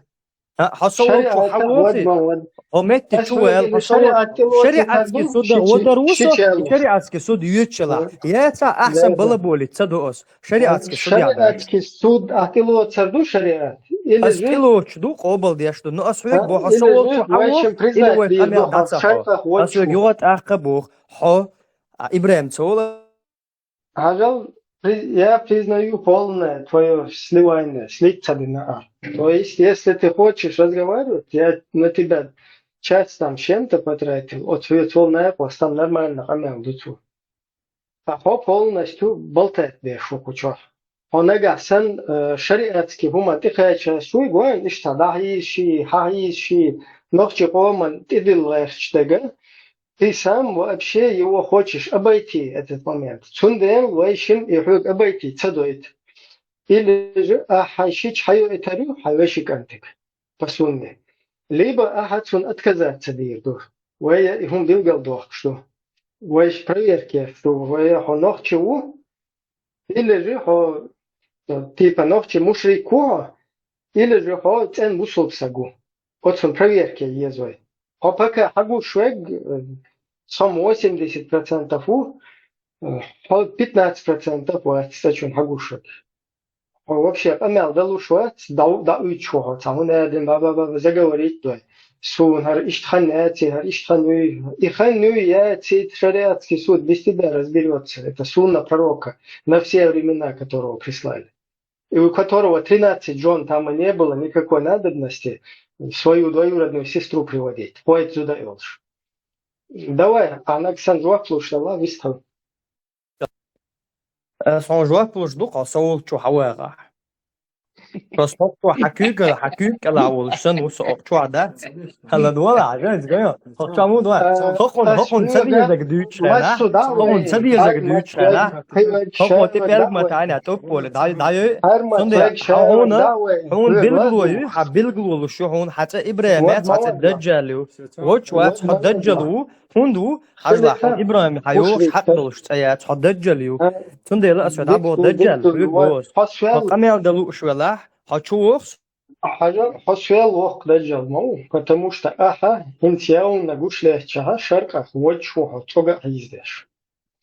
А, хьо со волчу хьан воху? Хьо метте чу ваьлла, хьо со волчу. Шариатский суд а вадар ву со, шариатский суд йоьччалахь. Яца ахьа сан балаболить ца до ас. Шариатский суд яхь дац. Шариатский суд ахь тӀелоцар ду шариат? Ас тӀелоцуш ду, къобалдеш ду. Ну, ас хьоьга боху, хьо со волчу хьан воху, или вай къамел дӀа ца хьо? Ас хьоьга юха тӀаккха боху, хьо, а, ИбрахӀим ца вола. Хьажал, при-, я признаю полное твоё сливание, слить ца дина а. То есть, если ты хочешь разговаривать, я на тебя час там с чем-то потратил, оцу хьоьца волу накъост там нормально къамел ду цо. Ткъа хьо полностью балтат деш ву кху чохь. Хьо нагахь санна, э, шариатский хӀуманна тӀекхача шуй гойту иштта дӀахьийзаш, хьахьийзаш, нохчийн къоман тӀедилла гӀерташ дага, ты сам вообще его хочешь обойти, этот момент. Цундела вай шимма и хьоьга обойти ца дойту. Или же ахьа хьайн шича хьайоуьйтур ю хьайн вешин кӀантиг, по сунне. Либо ахьа цунна отказаться дийр ду. Вай и хӀума билгалдохуш ду. Вайша проверка еш ду. Вай хьо нохчи ву, или же хьо, типа, нохчи мушрик ву хьо, или же хьо цӀена бусулба саг ву. Оцунна проверка е еза вай. Хьо пока хьагуш верг, э, сом восемьдесят процентов ву, э, хьо пятнадцать процентов вац цӀа чунна хьагуш верг. Хьо вообще къамел далуш вац, дӀа-, дӀауьйтуш ву хьо, цхьа хӀун аьлла, ба-ба-ба-ба, заговорить дой. Суна хӀара иштта хан яций, хӀара иштта хан юй. И хан юй, яций, шариатский суд без тебя разберётся. Это сунна пророка, на все времена которого прислали. И у которого тринадцать жён там и не было никакой надобности свою двоюродную сестру приводить. Хьо и зуда йолуш. Давай, а нагахь санна жоп луш дала, вистхьа. Ас хьуна жоп луш ду, хьо со волчу хьан вагӀахь. Просто хьо хьан куьйга, хьан куьйга кӀелахь волуш санна ву со окху чохь дац. Хьала дола, хьажа, иза гайо. Хьо чаму ду? Хьо хьуна, хьо хьуна ца дезарг дуьйцуш хьайна? Хьо хьуна ца дезарг дуьйцуш хьайна? Хьо хьо тӀе пӀелг ма тайна, тӀопполе, дай, дайой. Цундела хьо хьуна, хьуна билгало ю, хьан билгало луш ю, хьуна хьан цӀе ИбрахӀим яц, хьан цӀе Даджал ю. Вочу вац, хьо Даджал ву, хӀунда ву, хьажалахь, хьуна ИбрахӀим хьан йохуш хьакъ долуш цӀе яц, хьо Даджал ю. Цундела ас вай дӀабоху Даджал, хьоьга боху. Хьо къамел дан лууш велахь, хьо чу воху со. Хьажа, хьо соьл воккха Даджал ма ву, потому что ахьа хӀинца явна гуш лаьттачахьа шаркъах водуш ву хьо цӀога а хьийзадеш.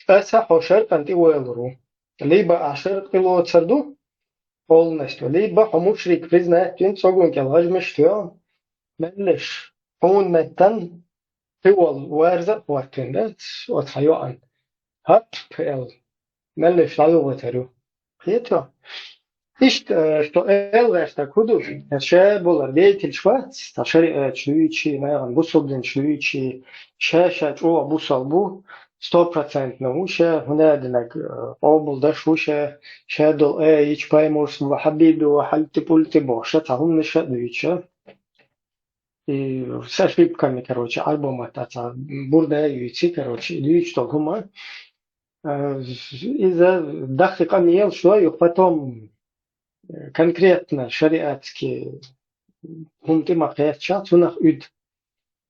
Аса хьо шаркъан тӀе воьлур ву. Либо ахь шаркъ тӀелоцар ду полностью, либо хьо мушрик признать вина цӀоган кӀел гӀажмаш тоьхна, меллаша хьуна меттан кхин волу варза а хӀоттийна дац оцу хьан йоӀана. ХӀаъ, кхин аьлла, меллаша дӀаюхатар ю. Кхетий? Иштта, э, со эл гӀертарг хӀун ду? Ша болар дейтилча вац, цхьа шариаташ дуьйций, нахана бусалба динаш дуьйций, ша-ша чӀогӀа бусалба бу, сто процентов ву ше, хӀунда аьлча, э, къобалдеш ву ше, ше долу, э, ича паймурс ва хьабиби ва хьалти-пулти бохуш, ша цхьа хӀуманаш а дуьйцуш. И с ошибками, короче, Ӏарбойн маттахь цхьа бурда а юьйций, короче, и дуьйцуш долу хӀума. Э, иза даххий къамелаш ду, юха потом, э, конкретно шариатский хӀума тӀе ма кхетча, цунах уьду.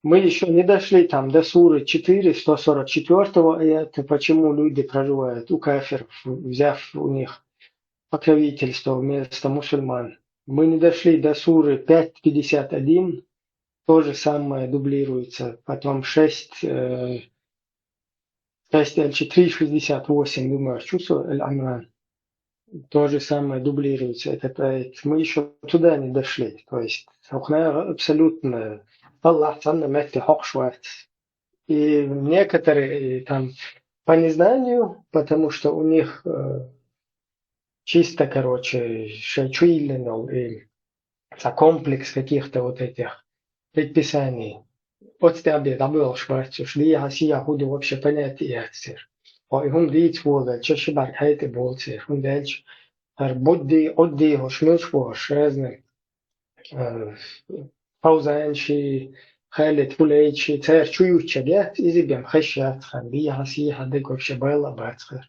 Мы ещё не дошли там до суры четыре, сто сорок четвёртого аята, почему люди проживают у кафиров, взяв у них покровительство вместо мусульман. Мы не дошли до суры пять пятьдесят один, то же самое дублируется. Потом шесть, э, шесть Л четыре шестьдесят восемь, думаю, чувство Эль Амран. То же самое дублируется этот аят. Мы ещё туда не дошли. То есть, хӀокхунах абсолютно Аллахь цхьанна метте хьокхуш вац. И некоторые, э, там по незнанию, потому что у них, э, чисто, короче, шайн чу йиллина йолу и цхьа комплекс каких-то вот этих предписаний. Оцу тӀе а бен дӀабоьлхуш бац уьш, дехьа-сехьа хӀун ду вообще понятие яц церан. Хьо и хӀума дийца волавелча, ши бӀаьрг хьай тӀе болу церан. ХӀунда аьлча хӀара Будди, Удди, хӀорш муьлш бу хӀорш, разный, э, Фавзанчий, Халид Хулейчий, церан чу юьйцуш яц, иза бен хезаш яц хӀара, дехьа-сехьа дерг вообще бала а бац хӀара.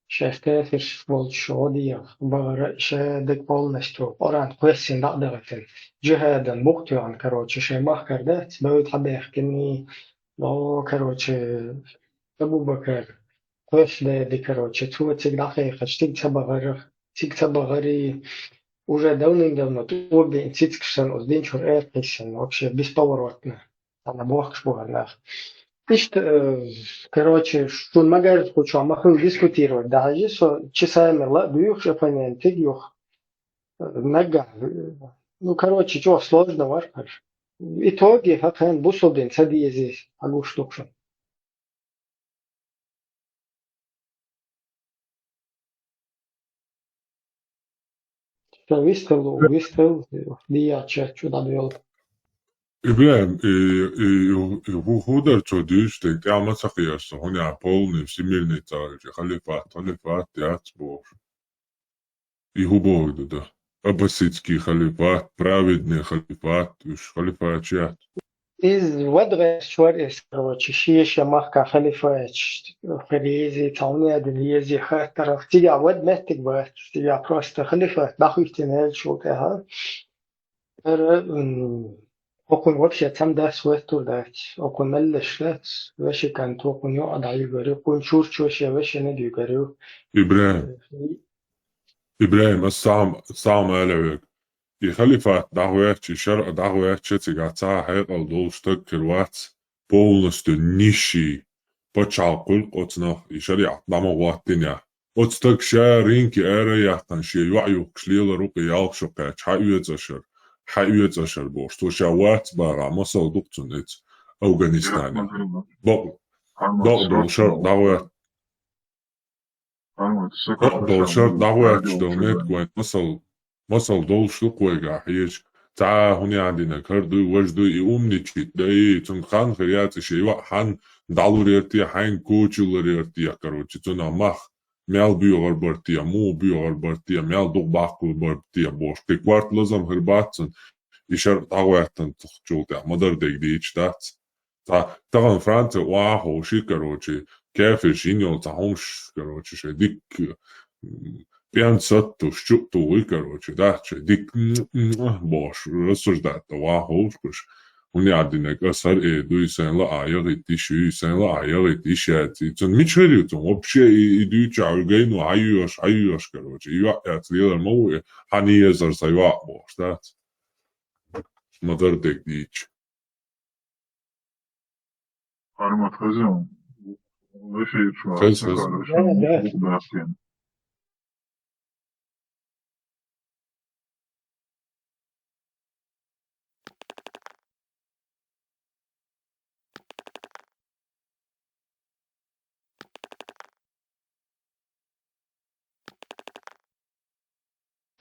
Шаьш кафирш волчу гӀо дехьа бахара, ша дерг полностью Къуръан кхоьссина дӀа а дахийтина, джихӀадан букъ тоьхна, короче, шайн махкара дац, бевдда хьабаьхкиний, о, короче, Абу-Бакар, кхоьссина даьдий, короче, цо цига дӀакхайкхича, цига ца бахара, цига ца бахарий, уже давным-давно тӀом бина цицигаш санна, оцу дин чуьра ара кхиссина, вообще бесповоротно. Цхьана бохкуш бу хӀара нах. Иштта, э, короче, шуна ма-гарра кху чохь ма хуьлу дискутировать, дӀахьажий со, часами ла а дуьйхуш оппонентиг юха, э, наггахь, э, ну, короче, чӀогӀа сложно вара хӀара. Итоге хӀокхарна бусулба дин ца дезий, хьан гуш ду-кх шуна? Ша вистхила, вистхила, дийя чат чу дӀадоьлху. ИбрахӀим, и, и, и, и хӀу-, хӀун дара цо дуьйцуш дерг, тӀаьхьа ма ца кхоьру со, хӀунда аьлча полный, всемирный цӀа хилча, халифат, халифат яц бохуш. И хӀун бохург ду дан? Аббасидский халифат, праведный халифат, уьш халифаташ яц. Иза вада гӀерташ вара иза, короче, шен-шен махкахь халифаташ хир езий, цхьа хӀума а дина езий хаттарах. Цигахь вада меттиг бац, цигахь просто халифат дӀахӀиттина аьллачул тӀаьхьа. ХӀара, м, хӀокхунна вообще цхьа дас хӀоттур дац, хӀокхунна меллаш дац, вешин кӀант, хӀокхунна йоӀ дӀаюьгур ю, хӀокхунна чурчо шен вешина дуьгур ю. ИбрахӀим. ИбрахӀим, ас сам, сам аьлла вега. И халифат дӀахӀоьттича, и шарӀа дӀахӀоьттича, цигахь цхьа а хьекъал долуш стаг хир вац, полностью нищий, пачхьалкх хуьлу оцунах, и шариӀат дӀа ма хӀоттийнехь. Оцу стага ша рынке ара а яьккхина, шен йоӀ юхкуш лелар ву-кх и ялх шо кхаьчча, хьан оьцу шара, хьан оьцу шара бохуш. Цо ша вац бахахь, масал ду-кх цунна иза Афганистане. Бакъ-, бакъ долу шарӀа дӀахӀоьттича. Бакъ долу шарӀа дӀахӀоьттича долу меттиг вайн масал, масал долуш ду-кх вайгахь хьежа. Цхьа а хӀун яхьа динарг, хӀара дуй, важа дуй, и умничать дай, цуьнга хан хир яц, и шен йоӀ хьанна дӀалур яра те, хьайна кочаллар яра те, короче, цунах мах мел боьгӀур бара те, муха боьгӀур бара те, мел дукха баккхалур бара те бохуш. Кхин корта лазам хир бац цунна, и шарӀа дӀахӀоьттинчул тӀаьхьа ма-дарра дерг дийцуш дац. Цхьа тахана Франце охьаховший, короче, кафирша йина йолу цхьа хӀумаш, короче, шайн дика, м, пен саттуш, чу а тухий, короче, да, шайн дика, м, м, м, бохуш, рассуждать дан охьаховшкаш. ХӀун яхьа динарг, ас хӀара эр дуй, сайн лаа яхийта йиш юй, сайн лаа яхийта йиш яц. И цунна мича хир ю цунна? Вообще, и, и дуьйцучохь гайно хьайоьшу, хьайоьшу, короче, и йоӀ яц лелар ма ву, хьан езар сан йоӀ бохуш, дац? Ма-дарра дерг дийцуш. Армат хазин, эфир чу. Хаз, хаз. Да, да.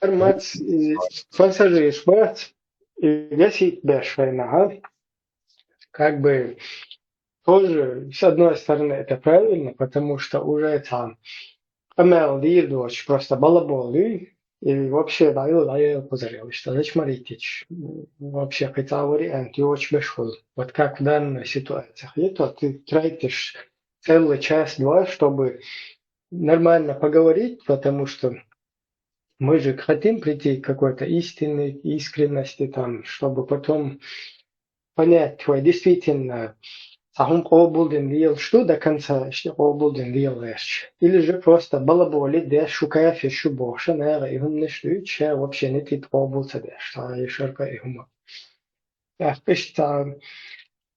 Армат, э, пассажираш бац, э, гасить беш вайнахьа. Как бы, Тоже, с одной стороны, это правильно, потому что уже там къамаьл дийр доцуш просто балаболуьйту, и вообще дӀайо, дӀайо кхузарел, что зачмаритич, вообще кхы цхьа вариант йоцуш беш хуьлу. Вот как в данной ситуации. И то ты тратишь целый час-два, чтобы нормально поговорить, потому что мы же хотим прийти к какой-то истинной искренности, там, чтобы потом понять, вай действительно цхьа хӀума къобалдина лелаш ду до конца, иштта къобалдина лелаш. Или же просто балаболе деш, шу кафир шу бохуш, наха и хӀуманаш дуьйцуш, ша вообще не тит къобал ца деш, цхьа и шарка и хӀума. ТӀаккха иштта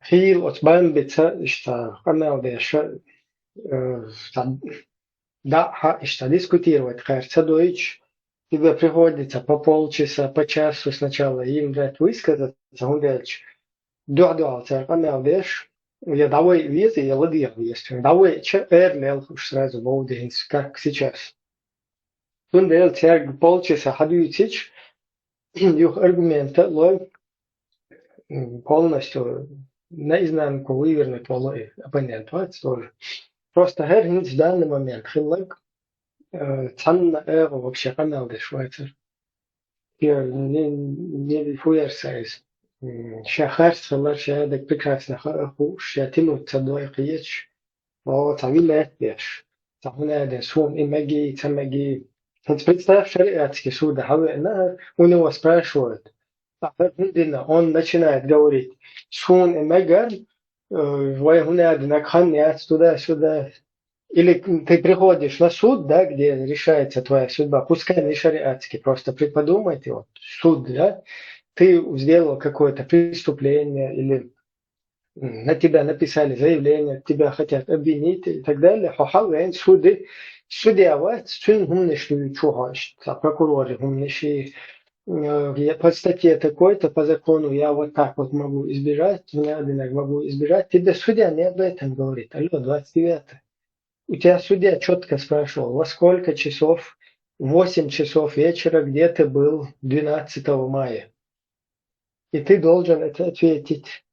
хийла оцу бамбица иштта къамел деш, э, цхьа дӀа а иштта дискутировать кхаьрца дойтуш, тебе приходится по полчаса, по часу сначала им дать высказаться, хӀунда аьлча дуьхь-дуьхьал цара къамел деш, я дӀавай веза, я ладегӀа веза. ДӀавайча эр лелхуш сразу вовда хӀинца, как сейчас. Цундела цаьрга полчаса хьадуьйцича, юха аргумента а лой, м, полностью наизнанку вывернуть волу и оппонент вац тоже. Просто хӀара хӀинца данный момент хилларг, э, цхьанна агӀо вообще къамел деш вацара. Я не, не фуерса иза. М, ша харц хилар, ша дерг прекрасно хаа хууш, ша тянуть ца дой кхечаш. О, цхьа вилет беш. Цхьа хӀунда аьлла, суна и меги, ца меги. ХӀинца представь, шариатский суда хьавеана, у него спрашивают. А хӀара хӀунда дина? Он начинает говорить: «Суна и мегар, э, вай хӀунда аьлла, нагахь хан яц туда-сюда». Или ты приходишь на суд, да, где решается твоя судьба, пускай не шариатский, просто преподумайте, вот, суд, да, ты сделал какое-то преступление или м, на тебя написали заявление, тебя хотят обвинить и так далее. Хьо хьавеана суде, судья вац, цуьнан хӀуманаш дуьйцу хьо, иштта, прокуроран хӀуманаш, и, э, я по статье такой-то, по закону я вот так вот могу избежать, в Надинах могу избежать. Тебе судья не об этом говорит. Алло, двадцать девятое. У тебя судья четко спрашивал, во сколько часов, в восемь часов вечера, где ты был двенадцатого мая. И ты должен это ответить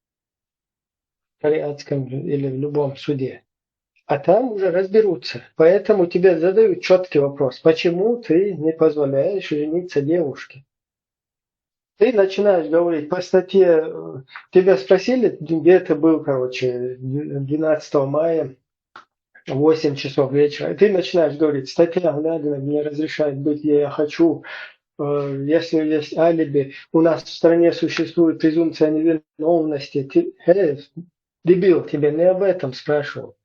в шариатском или в любом суде. А там уже разберутся. Поэтому тебе задают четкий вопрос. Почему ты не позволяешь жениться девушке? Ты начинаешь говорить по статье, э, тебя спросили, где ты был, короче, двенадцатого мая, восемь часов вечера. И ты начинаешь говорить: «Статья Гунагина не разрешает быть, я хочу, э, если есть алиби, у нас в стране существует презумпция невиновности». Ты, э, дебил, тебя не об этом спрашивают.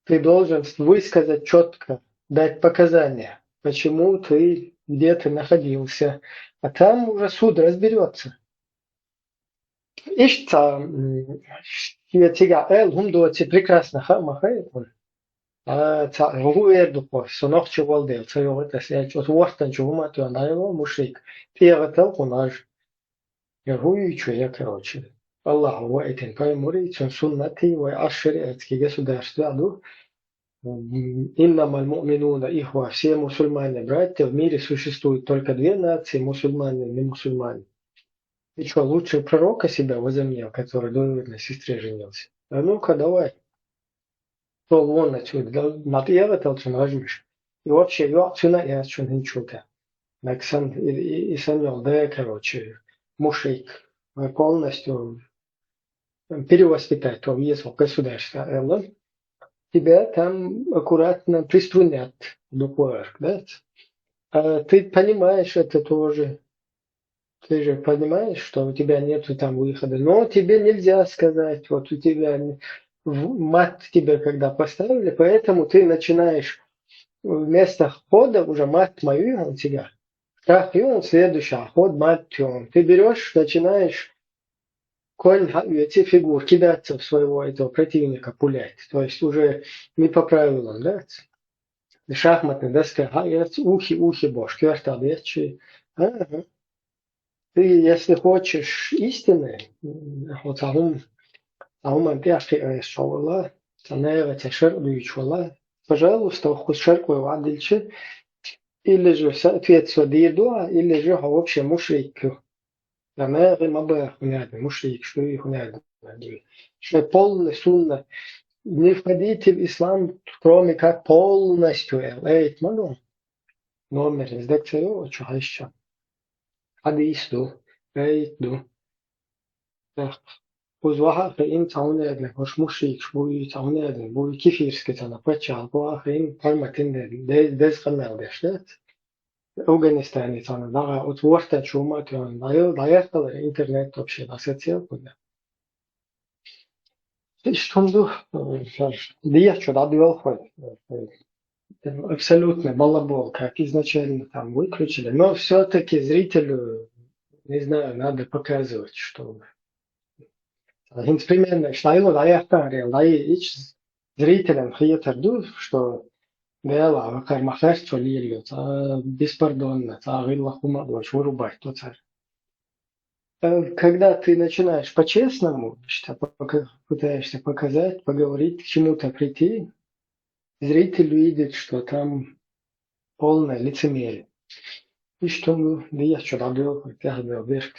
Ты должен высказать четко, дать показания, почему ты, где ты находился. А там уже суд разберется. Иштта, м, шен цигахь аьлла хӀума доций прекрасно хаа ма хаьа хьуна. А, ца, хӀун эр ду кхо, со нохчи волу дела, ца йогӀу тӀе ас аьлча, оцу вортанчу хӀума а тоьхна дӀайо мушрик, тӀегӀа талхуна гӀаж. Я хӀун ю чу я, короче. Аллахьа ваийтина пайхамарий, цуьнан суннатий, вай Ӏаш шариатский государство ду. М, «Иннамаль муъминуна ихва», все мусульмане братья, в мире существует только две нации, мусульмане и не мусульмане. Ты чё, лучше пророка себя возомнил, который двоюродной сестре женился? А ну-ка, давай. Пошёл вон отсюда, да, ма тӀегӀа талхуна гӀажмаш. И вообще йоӀ цуьнан а яц шуна хӀинчул тӀе. Нагахь санна и, и, и санна йолу да, короче, мушрик, полностью перевоспитать ван веза государство, аьлла. Тебя там аккуратно приструнят, буквально, да? А ты понимаешь это тоже. Ты же понимаешь, что у тебя нету там выхода. Но тебе нельзя сказать, вот у тебя не- в- мат тебе когда поставили, поэтому ты начинаешь вместо хода уже мат мою у тебя. Шах ю, следующий ход мат ю. Ты берёшь, начинаешь конь хьаоьцу фигур, кидаться в своего этого противника, пулять. То есть уже не по правилам, да? Шахматная доска хьаоьцу, ухи, ухи бош, коьртах бетчи. Ага. Ты, если хочешь истины, м, вот а хӀум, а хӀуман тӀехь кхиа аса шо вала, ца наха ца шаръ дуьйцу вала, пожалуйста, хӀокху шаръой вӀадилчи, или же соответствие дийр ду, или же хьо вообще мушрик ю. Ца наха ма баха хӀунда, мушрикаш ду, и хӀунда ду. Шоай полный сунна. Не входите в ислам, кроме как полностью. Эй, ма ну. Номер из декцию, что еще? Хадис ду. Эй, ду. Эх. Уж ваха хин цауне эдне, хош мушик, буй цауне эдне, буй кефирский цана, пачал, ваха хин форматин де, де, дез канал дешнет. Афганистане цана, дага, от вортан чума, тюан, дайыл, даяхтал интернет вообще, да, социал куда. Иш тунду, э, шар, дия чё, да, дуэл хой. Э, э, Абсолютно балабол, как изначально там выключили. Но все-таки зрителю, не знаю, надо показывать, что... Хинц примерно, шнайло даяхтан реал, дай ич зрителям хиетер ду, что дела, вакар махар, что лильё, ца беспардонно, ца гилла хума, дочь вырубать, то царь. Э, Когда ты начинаешь по-честному, что пока- пытаешься показать, поговорить, к чему-то прийти, зритель видит, что там полное лицемерие. И что, ну, да я что добил, хотя бы вверх,